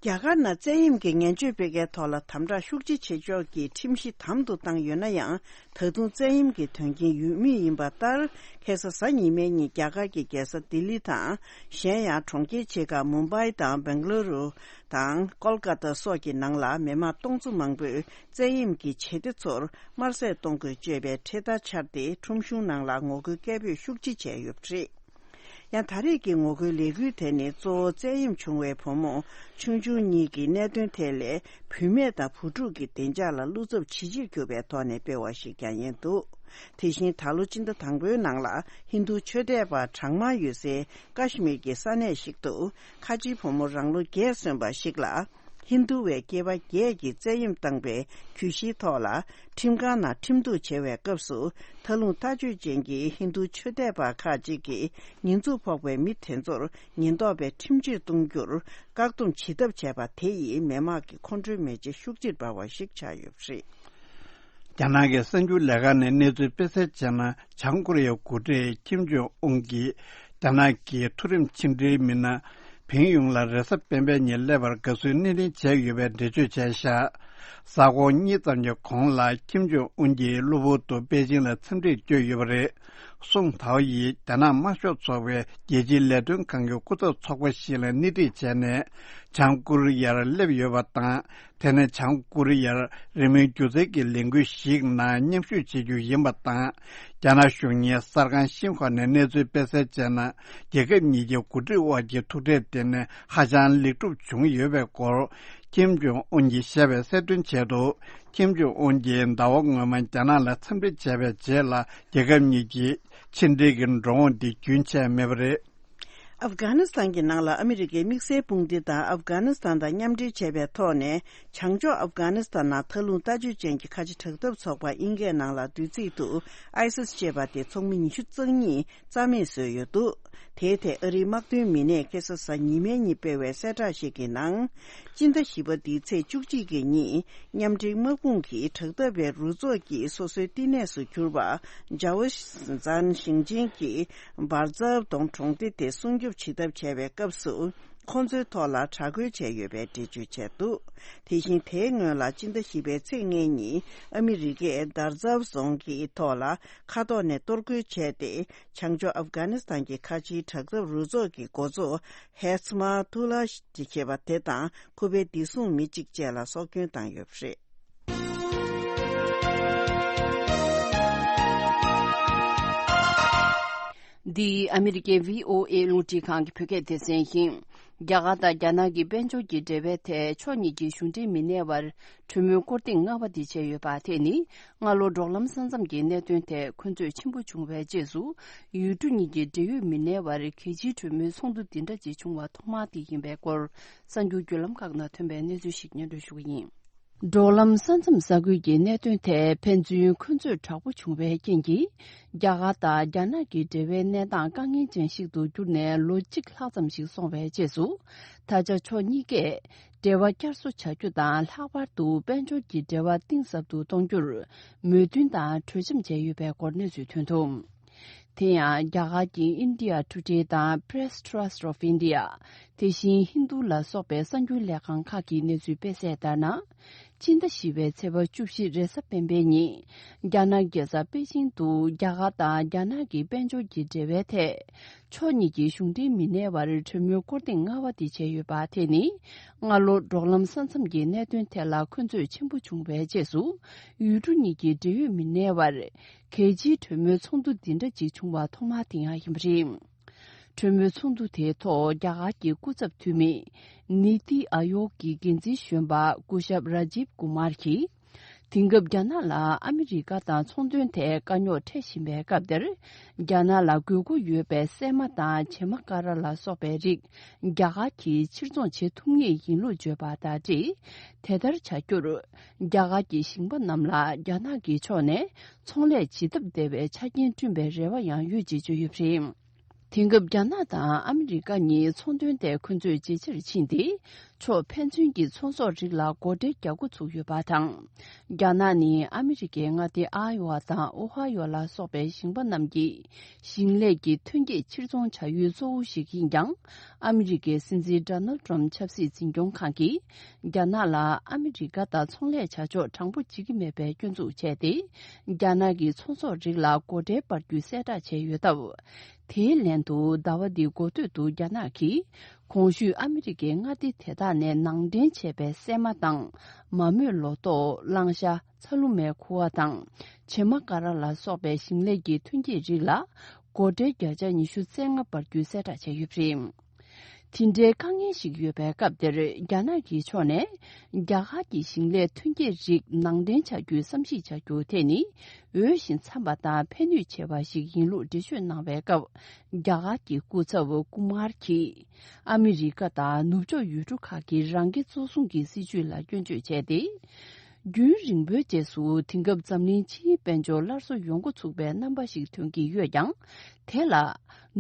རྒྱ་གར་ནང་བཙན་གཡེམ་གྱི་ངན་བྱུས་སྤེལ་མཁན་ཐོག་ལ་དམ་དྲག་ཤུགས་ཆེ་བྱེད་ཕྱོགས་ཀྱི་ཁྲིམས་གཞི་དམ་དུ་བཏང་ཡོད་ན་ཡང་། ད་དུང་བཙན་གཡེམ་གྱི་དོན་རྐྱེན་ཡོད་མུས་ཡིན་པ་ལྟར། ཁ་སང་གཟའ་ཉི་མའི་ཉིན་རྒྱ་གར་གྱི་རྒྱལ་ས་ལྡི་ལི་དང་། གཞན་ཡང་གྲོང་ཁྱེར་ཆེ་ཁག་མུམ་བྷའི་དང་སྦེང་ལུ་རུ་དང་ཀོལ་ཀ་ཏ་སོགས་ཀྱི་ནང་ལ་མི་མང་སྟོང་ཚོ་མང་པོས་བཙན་གཡེམ་གྱི་བྱེད་གཏེ་ཚོར་དམར་གསོད་གཏོང་དགོས་ཅེས་པའི་འཕྲེད་དར་འཕྱར་ཏེ་ཁྲོམ་གཞུང་ནང་ལ་ངོ་རྒོལ་སྐད་འབོད་ཤུགས་ཆེ་བྱས་ཡོད་པ་རེད། ཡང་ད་རེས་ཀྱི་ངོ་རྒོལ་ལས་འགུལ་དེ་ནི་གཙོ་བོ་བཙན་གཡེམ་བྱུང་བའི་བུ་མོ་ཆུང་ཆུང་གཉིས་ཀྱི་གནད་དོན་ཐད་ལས། བུད་མེད་དང་བུ་ཕྲུག་གི་བདེ་འཇགས་ལ་བློ་འཚབ་ཇེ་ཆེར་གྱུར་པའི་ཐོག་ནས་སྤེལ་བ་ཞིག་ཀྱང་ཡིན་འདུག་དེ་བཞིན་ད་ལོ་སྤྱི་ཟླ་དང་པོའི་ནང་ལ་ཧིན་རྡུ་ཆོས་དད་པ་གྲངས་མང་ཡོད་སའི་ཀ་ཤི་མིར་གྱི་ས་གནས་ཤིག་ཏུ། ཁ་ཆེའི་བུ་མོ་རང་ལོ་བརྒྱད་སོན་པ་ཞིག་ལ། ཧིན་རྡུ་བའི་སྐྱེས་པ་བརྒྱད་ཀྱིས་བཙན་གཡེམ་བཏང་པའི་གྱོད་གཞིའི་ཐོག་ལ། ཁྲིམས་ཁང་ནང་ཁྲིམས་གཏུག་བྱེད་པའི་སྐབས་སུ། མཐའ་ལྷུང་ལྟ་སྤྱོད་ཅན་གྱི་ཧིན་རྡུ་ཆོས་དད་པ་ཁག་ཅིག་གིས། ཉེས་འཛུགས་ཕོག་པའི་མི་དེ་ཚོར་ཉེན་རྟོག་པས་ཁྲིམས་གཅོད་གཏོང་རྒྱུར། བཀག་སྡོམ་བྱེད་ཐབས་བྱས་པ་དེ་ཡིས་མི་དམངས་ཀྱི་ཁོང་ཁྲོའི་མེ་ལྕེ་ཤུགས་ཆེར་འབར་བ་ཞིག་ཆགས་ཡོད་པ་རེད། རྒྱ་ནག་གི་གསར་འགྱུར་ལས་ཁང་ནས་གནས་ཚུལ་སྤེལ་གསལ་བྱས་ན། བྱང་ཀོ་རི་ཡའི་འགོ་ཁྲིད་ཁིམ་ཇོང་ཨུན་གྱིས་རྒྱ་ནག་གི་མཐོ་རིམ་ཕྱི་འབྲེལ་མི་སྣ་ཕིང་ཡུང་ལ་རེས་གཟའ་སྤེན་པའི་ཉིན་སླེབས་པར་དགའ་བསུའི་སྣེ་ལེན་བྱས་ཡོད་པའི་འགྲེལ་བརྗོད་བྱས་བཞག་གཟའ་འཁོར་གཉིས་ཙམ་གྱི་གོང་ལ་ཁིམ་ཇོང་ཨུན་གྱིས་གློ་བུར་དུ་པེ་ཅིང་ལ་འཚམས་འདྲིར་བསྐྱོད་ཡོད་པ་རེད། སུང་ཐའོ་ཡིས་རྒྱ་ནག་དམར་ཤོག་ཚོགས་པའི་རྒྱལ་སྤྱིའི་ལས་དོན་ཁང་གི་སྐུ་ཚབ་ཚོགས་པ་ཞིག་ལ་སྣེ་ཁྲིད་བྱས་ནས་བྱང་ཀོ་རི་ཡར་སླེབས་ཡོད་པ་དང་། དེ་ནས་བྱང་ཀོ་རི་ཡར་རེས་མོས་སྒྱུ་རྩལ་གྱི་ལས་འགུལ་ཞིག་ནང་མཉམ་ཞུགས་བྱེད་རྒྱུ་ཡིན་པ་དང་། རྒྱ་ནག་གཞུང་གཉེར་གསར་ཁང་ཤིན་ཧྭ་ནས་གནས་ཚུལ་སྤེལ་གསལ་བྱས་ན། རྒྱལ་ཁབ་གཉིས་ཀྱི་འགོ་ཁྲིད་དབར་གྱི་ཐུག་འཕྲད་དེ་ནི་ཧ་ཅང་ལེགས་གྲུབ་བྱུང་ཡོད་པའི་སྐོར། ཁིམ་ཇོང་ཨུན་གྱིས་བཤད་པའི་གསལ་སྟོན་བྱས་འདུག་ཁིམ་ཇོང་ཨུན་གྱིས་ཟླ་བ་སྔོན་མ་རྒྱ་ནག་ལ་འཚམས་འདྲི་བྱས་པའི་རྗེས་ལ། རྒྱལ་ཁབ་གཉིས་ཀྱི་ཕྱི་འབྲེལ་གྱི་འགྲོ་འོང་འདི་རྒྱུན་ཆད་མེད་པ་རེད། ཨབ་གྷ་ནི་སི་ཐན་གྱི་ནང་ལ་ཨ་མི་རི་ཀའི་དམིགས་བསལ་དཔུང་སྡེ་དང་ཨབ་གྷ་ནི་སི་ཐན་དང་མཉམ་འབྲེལ་བྱས་པའི་ཐོག་ནས། བྱང་ཕྱོགས་ཨབ་གྷ་ནི་སི་ཐན་ནང་མཐའ་ལྷུང་ལྟ་སྤྱོད་ཅན་གྱི་ཁ་ཆེ་དྲག་འཐབ་ཚོགས་པ་དབྱིན་སྐད་ནང་ལ་བསྡུས་ཚིག་ཏུ་ཨའི་སི་ཨེས་ཅེས་པ་དེ་ཚོགས་མི་ཉི་ཤུ་རྩ་གཉིས་རྩ་མེད་བཟོས་ཡོད་འདུག་དེའི་ཐད་ཨ་རིའི་དམག་དོན་མི་སྣས་ཁ་སང་གཟའ་ཉི་མའི་ཉིན་སྤེལ་བའི་གསལ་བསྒྲགས་ཤིག་གི་ནང་། སྤྱི་ཟླ་བཞི་པ་འདིའི་ཚེས་བཅུ་གཅིག་གི་ཉིན། མཉམ་འབྲེལ་དམག་དཔུང་གིས་དྲག་འཐབ་པའི་རུ་ཚོགས་ཀྱིས་སོ་སོའི་བསྟི་གནས་སུ་གྱུར་པ། ཇའོ་ཟན་ཞིང་ཆེན་གྱི་བར་ཛབ་དོང་གྲོང་སྡེ་དེ་སྲུང་སྐྱོབ་བྱེད་ཐབས་བྱས་པའི་སྐབས་སུ། ཁོང་ཚོའི་ཐོག་ལ་དྲག་རྒོལ་བྱས་ཡོད་པའི་འགྲེལ་བརྗོད་བྱས་འདུག་དེ་བཞིན་དེའི་སྔོན་ལ་སྤྱི་ཟླ་བཞི་པའི་ཚེས་ལྔའི་ཉིན་ཨ་མི་རི་ཀས་དར་ཛབ་རྫོང་གི་ཐོག་ལ་མཁའ་ཐོག་ནས་གཏོར་རྒོལ་བྱས་ཏེ། བྱང་ཕྱོགས་ཨབ་གྷ་ནི་སི་ཐན་གྱི་ཁ་ཆེའི་དྲག་འཐབ་རུ་ཚོགས་ཀྱི་འགོ་གཙོ་ཧེ་ཚ་མ་ཐུ་ལ་ཞེས་པ་དེ་དང་ཁོ་པའི་བདེ་སྲུང་མི་གཅིག་བཅས་ལ་སྲོག་སྐྱོན་བཏང་ཡོད་པ་རེད། འདི་ཨ་མི་རི་ཀའི་བྷི་ཨོ་ཨེ་རླུང་འཕྲིན་ཁང་གི་བོད་སྐད་སྡེ་ཚན་ཡིན། རྒྱ་གར་དང་རྒྱ་ནག་གི་དཔལ་འབྱོར་གྱི་འབྲེལ་བའི་ཐད་ཕྱོགས་གཉིས་ཀྱི་གཞུང་འབྲེལ་མི་སྣའི་བར་གྲོས་མོལ་སྐོར་ཐེངས་ལྔ་པ་འདི་བྱས་ཡོད་པ། དེ་ནི་སྔ་ལོ་འབྲོག་ལམ་ས་མཚམས་ཀྱི་གནད་དོན་ཐད་འཁོན་རྩོད་ཆེན་པོ་བྱུང་བའི་རྗེས་སུ། ཡུལ་གྲུ་གཉིས་ཀྱི་འབྲེལ་ཡོད་མི་སྣའི་བར་གལ་ཆེའི་གྲོས་མོལ་ཚོགས་འདུ་འདི་འདྲ་ཅིག་བྱུང་བ་ཐོག་མ་དེ་ཡིན་པའི་སྐོར། གསར་འགྱུར་བརྒྱུད་ལམ་ཁག་ནང་ཐོན་པའི་གནས་ཚུལ་ཞིག་སྙན་སྒྲོན་ཞུ་གི་ཡིན། འབྲོག་ལམ་ས་མཚམས་ས་ཁུལ་གྱི་གནད་དོན་ཐད་ཕན་ཚུན་འཁོན་རྩོད་དྲག་པོ་བྱུང་བའི་རྐྱེན་གྱིས། རྒྱ་གར་དང་རྒྱ་ནག་གི་འབྲེལ་བའི་གནས་སྟངས་དཀའ་ངལ་ཅན་ཞིག་ཏུ་གྱུར་ནས་ལོ་གཅིག་ལྷག་ཙམ་ཞིག་སོང་བའི་རྗེས་སུ། ད་ཆ་ཕྱོགས་གཉིས་ཀས་འབྲེལ་བ་བསྐྱར་གསོ་བྱ་རྒྱུ་དང་། ལྷག་པར་དུ་དཔལ་འབྱོར་གྱི་འབྲེལ་བ་གཏིང་ཟབ་ཏུ་གཏོང་རྒྱུར་མོས་མཐུན་དང་གྲོས་འཆམ་བྱས་ཡོད་པའི་སྐོར་གནས་ཚུལ་ཐོན་འདུག་དེ་ཡང་རྒྱ་གར་གྱི་India Today དང་Press Trust of India། དེ་བཞིན་ཧིན་རྡུ་ལ་སོགས་པའི་གསར་འགྱུར་ལས་ཁང་ཁག་གིས་གནས་ཚུལ་སྤེལ་གསལ་ལྟར་ན། སྤྱི་ཟླ་བཞི་པའི་ཚེས་པ་བཅུ་བཞི་རེས་གཟའ་སྤེན་པའི་ཉིན། རྒྱ་ནག་རྒྱལ་ས་པེ་ཅིང་དུ་རྒྱ་གར་དང་རྒྱ་ནག་གི་དཔལ་འབྱོར་གྱི་འབྲེལ་བའི་ཐད། ཕྱོགས་གཉིས་ཀྱི་གཞུང་འབྲེལ་མི་སྣའི་བར་གྲོས་མོལ་སྐོར་ཐེངས་ལྔ་པ་དེ་བྱས་ཡོད་པ། དེ་ནི། སྔ་ལོ་འབྲོག་ལམ་ས་མཚམས་ཀྱི་གནད་དོན་ཐད་ལ་འཁོན་རྩོད་ཆེན་པོ་བྱུང་བའི་རྗེས་སུ། ཡུལ་གྲུ་གཉིས་ཀྱི་འབྲེལ་ཡོད་མི་སྣའི་བར། གལ་ཆེའི་གྲོས་མོལ་ཚོགས་འདུ་འདི་འདྲ་ཅིག་བྱུང་བ་ཐོག་མ་དེ་ཡང་ཡིན་པ་རེད། གྲོས་མོལ་ཚོགས་འདུ་དེའི་ཐོག་རྒྱ་གར་གྱི་སྐུ་ཚབ་འཐུས་མི་ནི་ཏི་ཨ་ཡོག་གི་འགན་འཛིན་གཞོན་པ་སྐུ་ཞབས་ར་ཇིབ་ཀུ་མར་གྱིས། དེང་སྐབས་རྒྱ་ནག་ལ་ཨ་མི་རི་ཀ་དང་ཚོང་དོན་ཐད་དཀའ་རྙོག་འཕྲད་བཞིན་པའི་སྐབས་འདིར། རྒྱ་ནག་ལ་དགོས་མཁོ་ཡོད་པའི་སྲན་མ་དང་བྱེ་མ་ཀ་ར་ལ་སོགས་པའི་རིགས་རྒྱ་གར་གྱིས་ཕྱིར་ཚོང་བྱེད་ཐུབ་ངེས་ཡིན་ལུགས་བརྗོད་པ་དང་འབྲེལ། དེ་ལྟར་བྱ་རྒྱུར། རྒྱ་གར་གྱི་ཞིང་པ་རྣམས་ལ་རྒྱ་ནག་གི་ཕྱོགས་ནས་ཚོང་ལས་བྱེད་ཐབས་བདེ་བའི་ཆ་རྐྱེན་བསྐྲུན་པའི་རེ་བ་ཡང་ཡོད་ཅེས་བརྗོད་ཡོད་པ་རེད། དེང་སྐབས་རྒྱ་ནག་དང་ཨ་མི་རི་ཀ་གཉིས་ཚོང་དོན་ཐད་འཁོན་རྩོད་ཇེ་ཆེར་ཕྱིན་ཏེ། ཕྱོགས་ཕན་ཚུན་གྱི་ཚོང་ཟོག་རིགས་ལ་སྒོ་ཁྲལ་རྒྱག་འགོ་ཚུགས་ཡོད་པ་དང་། རྒྱ་ནག་ནི་ཨ་མི་རི་ཀའི་མངའ་སྡེ་ཨ་ཡོ་ཝ་དང་ཨོ་ཧ་ཡོ་ལ་སོགས་པའི་ཞིང་པ་རྣམས་ཀྱི་ཞིང་ལས་ཀྱི་ཐོན་སྐྱེད་ཕྱིར་ཚོང་བྱ་ཡུལ་གཙོ་བོ་ཞིག་ཡིན་ཀྱང་། ཨ་མི་རི་ཀའི་སྲིད་འཛིན་ཌོ་ནལ་ཊམ་ཆབ་སྲིད་འཛིན་སྐྱོང་ཁང་གིས། རྒྱ་ནག་ལ་ཨ་མི་རི་ཀ་དང་ཚོང་ལས་བྱ་ཕྱོགས་དྲང་པོ་བྱེད་ཀྱི་མེད་པའི་སྐྱོན་འཛུགས་བྱས་ཏེ། རྒྱ་ནག་གི་ཚོང་ཟོག་རིགས་ལ་སྒོ་ཁྲལ་སྤར་རྒྱུའི་གསལ་བསྒྲགས་བྱས་ཡོད་སྟབས། དེའི་ལན་དུ་ཟླ་བ་འདིའི་འགོ་སྟོད་དུ་རྒྱ་ནག་གིས། གོང་ཞུས་ཨ་མི་རི་ཀའི་མངའ་སྡེ་དེ་དག་ནས་ནང་འདྲེན་བྱས་པའི་སྲན་མ་དང་། མ་རྨོས་ལོ་ཏོག་གླང་ཤ། ཚ་ལུ་མའི་ཁུ་བ་དང་། བྱེ་མ་ཀ་ར་ལ་སོགས་པའི་ཞིང་ལས་ཀྱི་ཐོན་སྐྱེད་རིགས་ལ། སྒོ་ཁྲལ་བརྒྱ་ཆ་ཉི་ཤུ་རྩ་ལྔ་སྤར་རྒྱུའི་གསལ་བསྒྲགས་བྱས་ཡོད་པ་རེད། དེ་འདྲའི་དཀའ་ངལ་ཞིག་ཡོད་པའི་སྐབས་འདིར། རྒྱ་ནག་གི་ཕྱོགས་ནས། རྒྱ་གར་གྱི་ཞིང་ལས་ཐོན་སྐྱེད་རིགས་ནང་འདྲེན་བྱ་རྒྱུའི་བསམ་གཞིག་བྱ་རྒྱུ་དེ་ནི། འོས་ཤིང་འཚམ་པ་དང་ཕན་ནུས་ཆེ་བ་ཞིག་ཡིན་ལུགས་འགྲེལ་བརྗོད་གནང་བའི་སྐབས། རྒྱ་གར་གྱི་སྐུ་ཚབ་ཀུ་མར་གྱིས། ཨ་མི་རི་ཀ་དང་ནུབ་ཕྱོགས་ཡུལ་གྲུ་ཁག་གི་རང་སྐྱེ་གཙོ་བཟུང་གི་སྲིད་བྱུས་ལ་སྐྱོན་བརྗོད་བྱས་ཏེ། རྒྱུན་རིང་པོའི་རྗེས་སུ་དེང་སྐབས་འཛམ་གླིང་ཕྱིའི་དཔལ་འབྱོར་སླར་གསོ་ཡོང་འགོ་ཚུགས་པའི་རྣམ་པ་ཞིག་ཐོན་གྱི་ཡོད་ཀྱང་། དེ་ལ།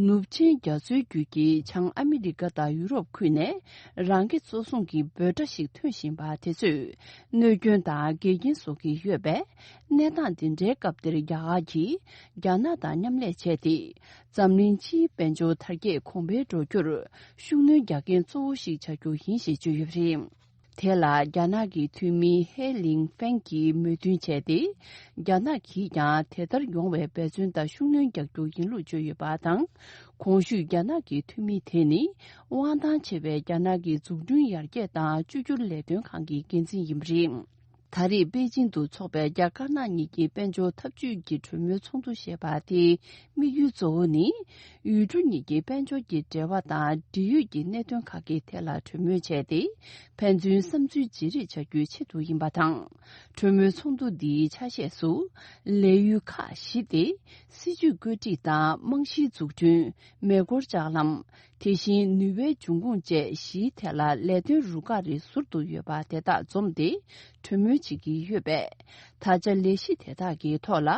ནུབ་ཆིངས་རྒྱ་མཚོའི་རྒྱུད་ཀྱི་བྱང་ཨ་མི་རི་ཀ་དང་ཡུ་རོབ་ཁུལ་ནས་རང་སྐྱེ་གཙོ་བཟུང་གི་འབོད་སྒྲ་ཞིག་ཐོན་བཞིན་པ་དེ་ཚོས་གནོད་སྐྱོན་དང་འགལ་རྐྱེན་བཟོ་གི་ཡོད་པས། གནས་སྟངས་འདི་འདྲའི་སྐབས་འདིར་རྒྱ་གར་གྱིས་རྒྱ་ནག་དང་མཉམ་ལས་བྱས་ཏེ། འཛམ་གླིང་ཕྱིའི་དཔལ་འབྱོར་དར་རྒྱས་གོང་འཕེལ་འགྲོ་རྒྱུར་ཤུགས་སྣོན་རྒྱག་མཁན་གཙོ་བོ་ཞིག་བྱ་རྒྱུ་ཡིན་ཞེས་བརྗོད་ཡོད་པ་རེད། དེ་ལ་རྒྱ་ནག་གི་འཐུས་མི་ཧེ་ལིང་ཧྥེང་གིས་མོས་མཐུན་བྱས་ཏེ། རྒྱ་ནག་གིས་ཀྱང་དེ་ལྟར་ཡོང་བའི་འབད་བརྩོན་དང་ཤུགས་སྣོན་རྒྱག་རྒྱུ་ཡིན་ལུགས་བརྗོད་ཡོད་པ་དང་། གོང་ཞུས་རྒྱ་ནག་གི་འཐུས་མི་དེ་ནི། དབང་ཐང་ཆེ་བའི་རྒྱ་ནག་གི་འཛུགས་སྐྲུན་ཡར་རྒྱས་དང་བཅོས་བསྒྱུར་ལས་དོན་ཁང་གི་འགན་འཛིན་ཡིན་པ་རེད། ད་རེས་པེ་ཅིང་དུ་འཚོགས་པའི་རྒྱ་དཀར་ནག་གཉིས་ཀྱི་དཔལ་འབྱོར་འཐབ་ཇུས་ཀྱི་གྲོས་མོལ་ཚོགས་འདུ་ཞེས་པ་དེའི་དམིགས་ཡུལ་གཙོ་བོ་ནི། ཡུལ་གྲུ་གཉིས་ཀྱི་དཔལ་འབྱོར་གྱི་འབྲེལ་བ་དང་འབྲེལ་ཡོད་ཀྱི་གནད་དོན་ཁག་གི་ཐད་ལ་གྲོས་མོལ་བྱས་ཏེ། ཕན་ཚུན་བསམ་ཚུལ་བརྗེ་རེས་བྱ་རྒྱུའི་ཆེད་དུ་ཡིན་པ་དང་། གྲོས་མོལ་ཚོགས་འདུ་འདིའི་ཆ་ཤས་སུ། ལས་ཡུལ་ཁག་བཞི་སྟེ། སྲིད་ཇུས་བཀོད་སྒྲིག་དང་རྨང་གཞིའི་འཛུགས་སྐྲུན། མེ་འཁོར་ལྕགས་ལམ། དེ་བཞིན་ནུས་པའི་འབྱུང་ཁུངས་བཅས་བཞིའི་ཐད་ལ་ལས་དོན་རུ་ཁག་རེ་ཟུར་དུ་ཡོད་པ་དེ་དག་འཛོམས་ཏེ་གྲོས་མོལ་བྱེད་ཀྱི་ཡོད་པས། ད་ཆ་ལས་གཞི་དེ་དག་གི་ཐོག་ལ་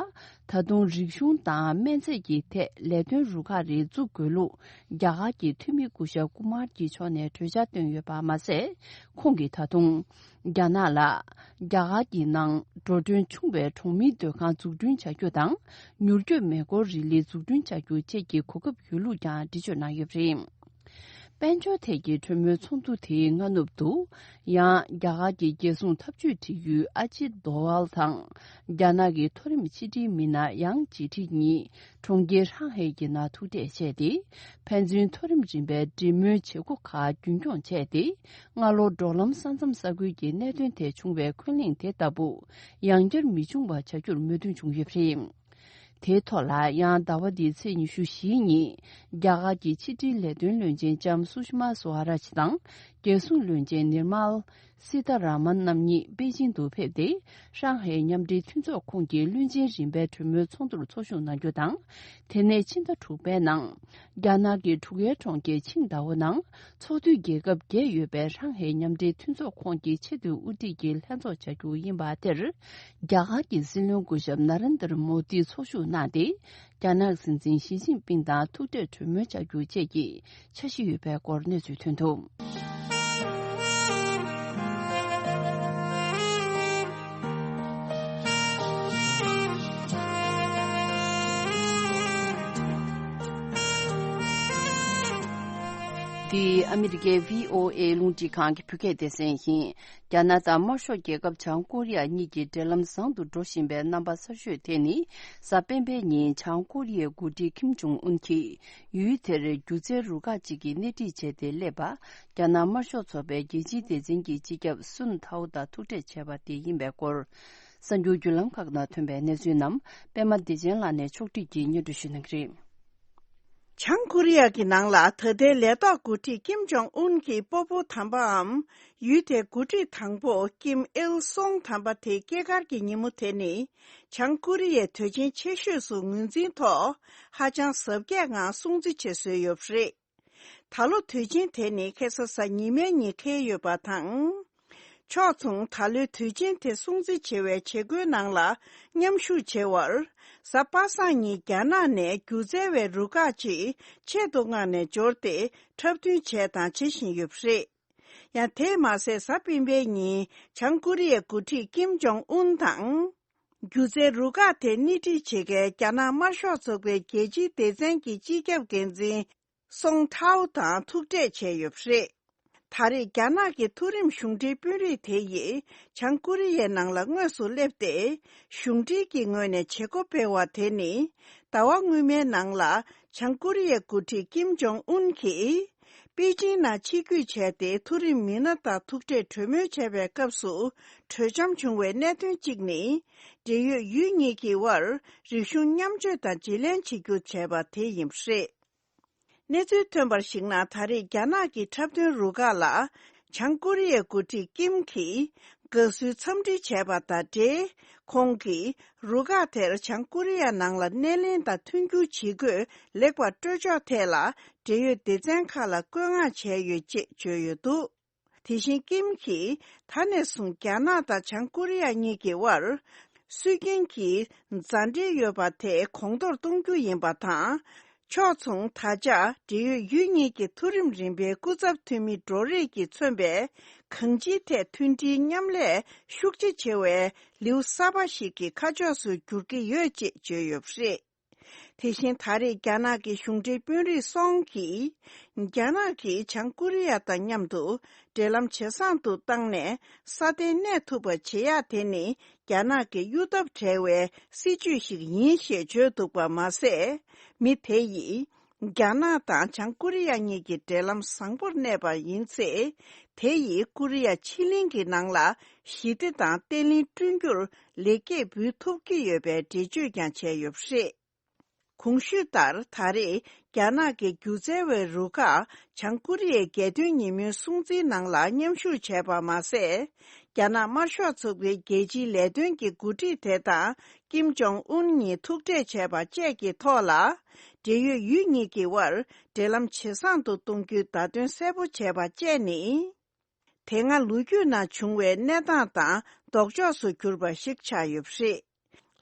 ད་དུང་རིག་གཞུང་དང་སྨན་རྫས་ཀྱི་ཐད་ལས་དོན་རུ་ཁག་རེ་བཙུགས་དགོས་ལུགས་རྒྱ་གར་གྱི་འཐུས་མི་སྐུ་ཞབས་ཀུ་མར་གྱི་ཕྱོགས་ནས་གྲོས་འཆར་བཏོན་ཡོད་པ་མ་ཟད། ཁོང་གིས་ད་དུང་། རྒྱ་ནག་ལ། རྒྱ་གར་གྱི་ནང་འགྲོ་གྲོན་ཆུང་བའི་གྲོང་མིའི་སྡོད་ཁང་འཛུགས་སྐྲུན་བྱ་རྒྱུ་དང་། མྱུར་སྐྱོབ་མེ་འཁོར་རི་ལི་འཛུགས་སྐྲུན་བྱ་རྒྱུ་བཅས་ཀྱི་གོ་སྐབས་ཡོད་ལུགས་ཀྱང་འགྲེལ་བརྗོད་གནང་ཡོད་པ་རེད། དཔལ་འབྱོར་ཐད་ཀྱི་གྲོས་མོལ་ཚོགས་འདུ་དེའི་སྔ་ནུབ་ཏུ། ཡང་རྒྱ་གར་གྱི་རྒྱལ་སྲུང་འཐབ་ཇུས་དྲི་ཡུལ་ཨ་ཇིད་དོ་ཝལ་དང་། རྒྱ་ནག་གི་མཐོ་རིམ་ཕྱི་དྲིལ་མི་སྣ་ཡང་ཇི་ཁྲི་གཉིས། གྲོང་ཁྱེར་ཧྲང་ཧའེ་ཡི་ནང་ཐུག་འཕྲད་བྱས་ཏེ། ཕན་ཚུན་མཐོ་རིམ་རིམ་པའི་འབྲེལ་མོལ་བྱེད་སྒོ་ཁག་རྒྱུན་འཁྱོངས་བྱས་ཏེ། སྔ་ལོར་འབྲོག་ལམ་ས་མཚམས་ས་ཁུལ་གྱི་གནད་དོན་ཐད་བྱུང་བའི་འཁོན་གླེང་དེ་ལྟ་བུ། ཡང་བསྐྱར་མི་འབྱུང་བ་བྱ་རྒྱུར་མོས་མཐུན་བྱུང་ཡོད་པ་རེད། དེའི་ཐོག་ལ་ཡང་ཟླ་བ་འདིའི་ཚེས་ཉི་ཤུ་བཞི་ཉིན། རྒྱ་གར་གྱི་ཕྱི་དྲིལ་ལས་དོན་བློན་ཆེན་ལྕམ་སུ་ཤི་མ་སུ་ཧ་ར་ཇི་དང་། རྒྱལ་སྲུང་བློན་ཆེན་ནིར་མལ། སི་ཐ་ར་མན་རྣམ་གཉིས་པེ་ཅིང་དུ་ཕེབས་ཏེ། ཧྲང་ཧའེ་མཉམ་འབྲེལ་མཐུན་ཚོགས་ཁོངས་ཀྱི་བློན་ཆེན་རིམ་པའི་གྲོས་མོལ་ཚོགས་འདུར་ཚོགས་ཞུགས་གནང་རྒྱུ་དང་། དེ་ནས་ཕྱི་ཟླ་དྲུག་པའི་ནང་། རྒྱ་ནག་གི་འབྲུག་ཡའི་གྲོང་ཁྱེར་ཆིང་ཏའོ་ནང་། ཚོགས་འཐུས་རྒྱལ་ཁབ་བརྒྱད་ཡོད་པའི་ཧྲང་ཧའེ་མཉམ་འབྲེལ་མཐུན་ཚོགས་ཁོངས་ཀྱི་ཆེས་མཐོའི་དབུ་ཁྲིད་ཀྱི་ལྷན་ཚོགས་བྱ་རྒྱུ་ཡིན་པ་དེར། རྒྱ་གར་གྱི་སྲིད་བློན་སྐུ་ཞབས་ན་རེན་དར་མོ་དི་ཚོགས་ཞུགས་གནང་སྟེ། རྒྱ་ནག་སྲིད་འཛིན་ཞི་ཅིན་ཕིང་དང་ཐུག་འཕྲད་གྲོས་མོལ་བྱ་རྒྱུ་བཅས་ཀྱི་འཆར་གཞི་ཡོད་པའི་སྐོར་གནས་ཚུལ་ཐོན་འདུག། འདི་ཨ་མི་རི་ཀའི་བྷི་ཨོ་ཨེ་རླུང་འཕྲིན་ཁང་གི་བོད་སྐད་སྡེ་ཚན་ཡིན། རྒྱ་ནག་དང་དམར་ཤོག་རྒྱལ་ཁབ་བྱང་ཀོ་རི་ཡ་གཉིས་ཀྱི་འབྲེལ་ལམ་བཟང་དུ་འགྲོ་བཞིན་པའི་རྣམ་པ་གསར་ཤོས་དེ་ནི། གཟའ་སྤེན་པའི་ཉིན་བྱང་ཀོ་རི་ཡའི་འགོ་ཁྲིད་ཀིམ་ཇོང་ཨུན་གྱིས། ཡུལ་དེར་སྒྱུ་རྩལ་རུ་ཁག་ཅིག་གི་སྣེ་ཁྲིད་བྱས་ཏེ་སླེབས་པ། རྒྱ་ནག་དམར་ཤོག་ཚོགས་པའི་རྒྱལ་སྤྱིའི་སྡེ་ཚན་གྱི་སྤྱི་ཁྱབ་སུན་ཐའོ་དང་ཐུག་འཕྲད་བྱས་པ་དེ་ཡིན་པའི་སྐོར། གསར་འགྱུར་བརྒྱུད་ལམ་ཁག་ནང་ཐོན་པའི་གནས་ཚུལ་རྣམས་པད་མ་བདེ་ཆེན་ལགས་ནས་ཕྱོགས་སྒྲིག་གིས་སྙན་སྒྲོན་ཞུ་གནང་གི་རེད། བྱང་ཀོ་རི་ཡ་གི་ནང་ལ་ད་ལྟའི་ལས་ཐོག་འགོ་ཁྲིད་ཀིམ་ཇོང་ཨུན་གྱི་སྤོ་བོ་དམ་པའམ། ཡུལ་དེའི་འགོ་ཁྲིད་དང་པོ་ཀིམ་ཨིལ་སུང་དམ་པ་དེའི་སྐྱེས་སྐར་གྱི་ཉིན་མོ་དེ་ནི། བྱང་ཀོ་རི་ཡའི་དུས་ཆེན་ཆེ་ཤོས་སུ་ངོས་འཛིན་ཐོག་ཧ་ཅང་གཟབ་རྒྱས་ངང་སྲུང་བརྩི་བྱེད་སྲོལ་ཡོད་པ་རེད། ད་ལོ་དུས་ཆེན་དེ་ནི་ཁ་སང་གཟའ་ཉི་མའི་ཉིན་འཁེལ་ཡོད་པ་དང་། ཕྱོགས་མཚུངས་ད་ལོའི་དུས་ཆེན་དེ་སྲུང་བརྩི་བྱེད་པའི་བྱེད་སྒོའི་ནང་ལ་མཉམ་ཞུགས་བྱེད་པར། གཟའ་པ་སངས་ཉིན་རྒྱ་ནག་ནས་སྒྱུ་རྩལ་བའི་རུ་ཁག་ཅིག་ཆེད་དུ་མངགས་ནས་འབྱོར་ཏེ་འཁྲབ་སྟོན་བྱས་དང་བྱེད་བཞིན་ཡོད་པ་རེད། ཡང་དེས་མ་ཟད། གཟའ་སྤེན་པའི་ཉིན་བྱང་ཀོ་རི་ཡའི་འགོ་ཁྲིད་ཀིམ་ཇོང་ཨུན་དང་། སྒྱུ་རྩལ་རུ་ཁག་དེ་སྣེ་ཁྲིད་བྱེད་མཁན་རྒྱ་ནག་དམར་ཤོག་ཚོགས་པའི་རྒྱལ་སྤྱིའི་སྡེ་ཚན་གྱི་སྤྱི་ཁྱབ་འགན་འཛིན་སོང་ཐའོ་དང་ཐུག་འཕྲད་བྱས་ཡོད་པ་རེད། ད་རེས་རྒྱ་ནག་གི་མཐོ་རིམ་གཞུང་འབྲེལ་དཔོན་རིགས་དེ་ཡིས་བྱང་ཀོ་རི་ཡའི་ནང་ལ་དངོས་སུ་སླེབས་ཏེ། གཞུང་འབྲེལ་གྱི་ངོས་ནས་བྱེད་སྒོ་སྤེལ་བ་དེ་ནི། ཟླ་བ་སྔོན་མའི་ནང་ལ་བྱང་ཀོ་རི་ཡའི་འགོ་ཁྲིད་ཀིམ་ཇོང་ཨུན་གྱིས། པེ་ཅིང་ནང་ཆིབས་བསྒྱུར་བྱས་ཏེ། མཐོ་རིམ་མི་སྣ་དང་ཐུག་འཕྲད་གྲོས་མོལ་བྱས་པའི་སྐབས་སུ། གྲོས་འཆམ་བྱུང་བའི་གནད་དོན་གཅིག་ནི། འབྲེལ་ཡོད་ཡུལ་གཉིས་ཀྱི་དབར་རིག་གཞུང་མཉམ་སྤྱོད་དང་བརྗེ་ལེན་བྱེད་རྒྱུ་བྱས་པ་དེ་ཡིན་པ་རེད། གནས་ཚུལ་ཐོན་པར་གཞིགས་ན། ད་རེས་རྒྱ་ནག་གི་འཁྲབ་སྟོན་རུ་ཁག་ལ། བྱང་ཀོ་རི་ཡའི་འགོ་ཁྲིད་ཀིམ་གྱིས་དགའ་བསུའི་འཚམས་འདྲི་བྱས་པ་དང་འབྲེལ། ཁོང་གིས་རུ་ཁག་དེར་བྱང་ཀོ་རི་ཡ་ནང་ལ་སྣེ་ལེན་དང་མཐུན་འགྱུར་བྱེད་དགོས་ལེགས་པར་སྤྲོད་ཕྱོགས་ཐད་ལ། འབྲེལ་ཡོད་སྡེ་ཚན་ཁག་ལ་བཀོད་མངགས་བྱས་ཡོད་ཅེས་བརྗོད་ཡོད་འདུག་དེ་བཞིན་ཀིམ་གྱིས། ད་ནས་བཟུང་རྒྱ་ནག་དང་བྱང་ཀོ་རི་ཡ་གཉིས་ཀྱི་དབར། སྲོལ་རྒྱུན་གྱི་མཛའ་འབྲེལ་ཡོད་པ་དེ་གོང་མཐོར་གཏོང་རྒྱུ་ཡིན་པ་དང་། ཕྱོགས་མཚུངས། ད་ཆ་འབྲེལ་ཡོད་ཡུལ་གཉིས་ཀྱི་མཐོ་རིམ་རིམ་པའི་སྐུ་ཚབ་འཐུས་མི་འགྲོ་རེས་ཀྱིས་མཚོན་པའི་གང་ཅིའི་ཐད་མཐུན་སྒྲིལ་མཉམ་ལས་ཤུགས་ཆེ་བྱེད་པའི་ལེའུ་གསར་པ་ཞིག་གི་ཁ་ཕྱོགས་སུ་འགྱུར་གྱི་ཡོད་ཅེས་བརྗོད་ཡོད་པ་རེད། དེ་བཞིན། ད་རེས་རྒྱ་ནག་གི་གཞུང་འབྲེལ་དཔོན་རིགས་སོང་གིས། རྒྱ་ནག་གིས་བྱང་ཀོ་རི་ཡ་དང་མཉམ་དུ་འབྲེལ་ལམ་ཇེ་བཟང་དུ་བཏང་ནས། སྲ་བརྟན་གནས་ཐུབ་པ་བྱེད་ཡག་དེ་ནི། རྒྱ་ནག་གི་གཡུ་ཐབས་བྲལ་བའི་སྲིད་ཇུས་ཤིག་ཡིན་ཞེས་བརྗོད་འདུག་པ་མ་ཟད། མི་དེ་ཡིས། རྒྱ་ནག་དང་བྱང་ཀོ་རི་ཡ་གཉིས་ཀྱི་འབྲེལ་ལམ་བཟང་པོར་གནས་པ་ཡིན་ཚེ། དེ་ཡིས་ཀོ་རི་ཡ་ཕྱེད་གླིང་གི་ནང་ལ་ཞི་བདེ་དང་བརྟན་ལྷིང་བསྐྲུན་རྒྱུར་ལེགས་སྐྱེས་འབུལ་ཐུབ་ཀྱི་ཡོད་པའི་འགྲེལ་བརྗོད་ཀྱང་བྱས་ཡོད་པ་རེད། གོང་ཞུས་ལྟར། ད་རེས་རྒྱ་ནག་གི་སྒྱུ་རྩལ་བའི་རུ་ཁག་བྱང་ཀོ་རི་ཡའི་རྒྱལ་སྟོན་ཉིན་མོའི་སྲུང་བརྩིའི་ནང་ལ་མཉམ་ཞུགས་བྱས་པ་མ་ཟད། རྒྱ་ནག་དམར་ཤོག་ཚོགས་པའི་རྒྱལ་སྤྱིའི་ལས་དོན་གྱི་འགོ་ཁྲིད་དེ་དང་། ཀིམ་ཇོང་ཨུན་གཉིས་ཐུག་འཕྲད་བྱས་པ་བཅས་ཀྱི་ཐོག་ལ། འབྲེལ་ཡོད་ཡུལ་གཉིས་ཀྱི་དབར་འབྲེལ་ལམ་ཇེ་བཟང་དུ་གཏོང་རྒྱུའི་བརྡ་སྟོན་གསལ་པོ་བྱས་པ་བཅས་ནི། དེ་སྔ་ལོ་རྒྱུས་ནང་བྱུང་བའི་གནས་སྟངས་དང་ལྡོག་ཕྱོགས་སུ་གྱུར་པ་ཞིག་ཆགས་ཡོད་པ་རེད།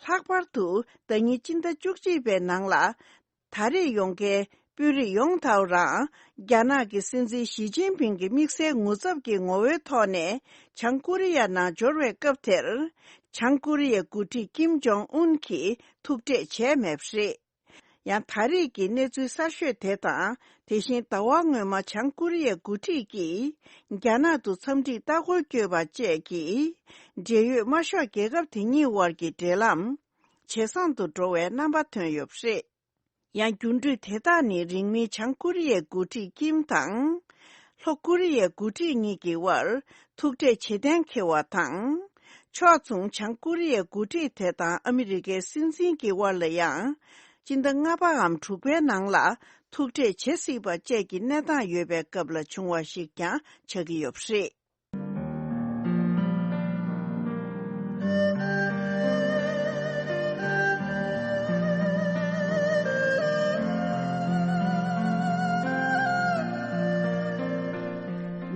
ལྷག་པར་དུ། ཟླ་ཉིན་སྤྱི་ཟླ་བཅུ་གཅིག་པའི་ནང་ལ། ད་རེས་ཡོང་མཁན་དཔོན་རིགས་ཡོང་ཐལ་རང་། རྒྱ་ནག་གི་སྲིད་འཛིན་ཞི་ཅིན་ཕིང་གི་དམིགས་བསལ་ངོ་ཚབ་ཀྱི་ངོ་བོའི་ཐོག་ནས། བྱང་ཀོ་རི་ཡ་ནང་འབྱོར་བའི་སྐབས་དེར། བྱང་ཀོ་རི་ཡའི་འགོ་ཁྲིད་ཀིམ་ཇོང་ཨུན་གྱིས་ཐུག་འཕྲད་བྱས་མེད་པ་རེད། ཡང་། ད་རེས་ཀྱི་གནས་ཚུལ་གསར་ཤོས་དེ་དང་། དེ་བཞིན། ཟླ་བ་སྔོན་མ། བྱང་ཀོ་རི་ཡའི་འགོ་ཁྲིད་ཀྱིས། རྒྱ་ནག་ཏུ་འཚམས་འདྲིའི་ལྟ་སྐོར་བསྐྱོད་པ་བཅས་ཀྱིས། འབྲེལ་ཡོད་དམར་ཤོག་རྒྱལ་ཁབ་དེ་གཉིས་དབར་གྱི་འབྲེལ་ལམ། ཇེ་བཟང་དུ་འགྲོ་བའི་རྣམ་པ་ཐོན་ཡོད་པ་རེད། ཡང་། འགྱུར་འགྲོས་དེ་དག་ནི། རིང་མིན་བྱང་ཀོ་རི་ཡའི་འགོ་ཁྲིད་ཀིམ་དང་། ལྷོ་ཀོ་རི་ཡའི་འགོ་ཁྲིད་གཉིས་ཀྱི་དབར་ཐུག་འཕྲད་བྱེད་གཏན་འཁེལ་བ་དང་། ཕྱོགས་མཚུངས། བྱང་ཀོ་རི་ཡའི་འགོ་ཁྲིད་དེ་དང་ཨ་མི་རི་ཀའི་སྲིད་འཛིན་གྱི་དབར་ལ་ཡང་། སྤྱི་ཟླ་ལྔ་པའམ་དྲུག་པའི་ནང་ལ་ཐུག་འཕྲད་བྱེད་སྲིད་པ་བཅས་ཀྱི་གནས་སྟངས་ཡོད་པའི་སྐབས་ལ་བྱུང་བ་ཞིག་ཀྱང་ཆགས་ཀྱི་ཡོད་པ་རེད།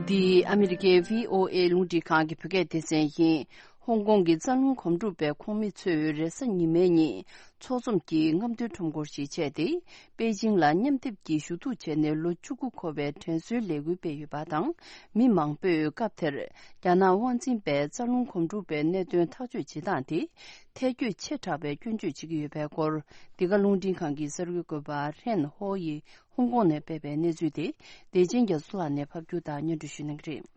འདི་ཨ་མི་རི་ཀའི་བྷི་ཨོ་ཨེ་རླུང་འཕྲིན་ཁང་གི་བོད་སྐད་སྡེ་ཚན་ཡིན། ཧོང་ཀོང་གི་རྩ་རླུང་སྒོམ་སྒྲུབ་པའི་ཁོངས་མི་ཚོས་རེས་གཟའ་ཉི་མའི་ཉིན་ཚོགས་འཛོམས་ཀྱི་རྔམ་སྟོན་ཁྲོམ་སྐོར་ཞིག་བྱས་ཏེ། པེ་ཅིང་ལ་མཉམ་སྡེབ་ཀྱིས་ཞུ་གཏུག་བྱས་ནས་ལོ་བཅུ་དགུ་འཁོར་བའི་དྲན་གསོའི་ལས་འགུལ་སྤེལ་ཡོད་པ་དང་། མི་མང་པོས་སྐབས་དེར་རྒྱ་ནག་དབང་འཛིན་པས་རྩ་རླུང་སྒོམ་སྒྲུབ་པའི་གནད་དོན་ཐག་གཅོད་བྱེད་སྟངས་དེ་ཐལ་འགྱུར་ཆེ་དྲགས་པའི་སྐྱོན་བརྗོད་བྱེད་ཀྱི་ཡོད་པའི་སྐོར། འདི་ག་རླུང་འཕྲིན་ཁང་གི་གསར་འགོད་པ་ཧྲེན་ཧོ་ཡིས་ཧོང་ཀོང་ནས་སྤེལ་བའི་གནས་ཚུལ་དེ། བདེ་ཆེན་རྒྱ་མཚོ་ལགས་ནས་ཕབ་སྒྱུར་དང་སྙན་སྒྲོན་ཞུ་གནང་གི་རེད།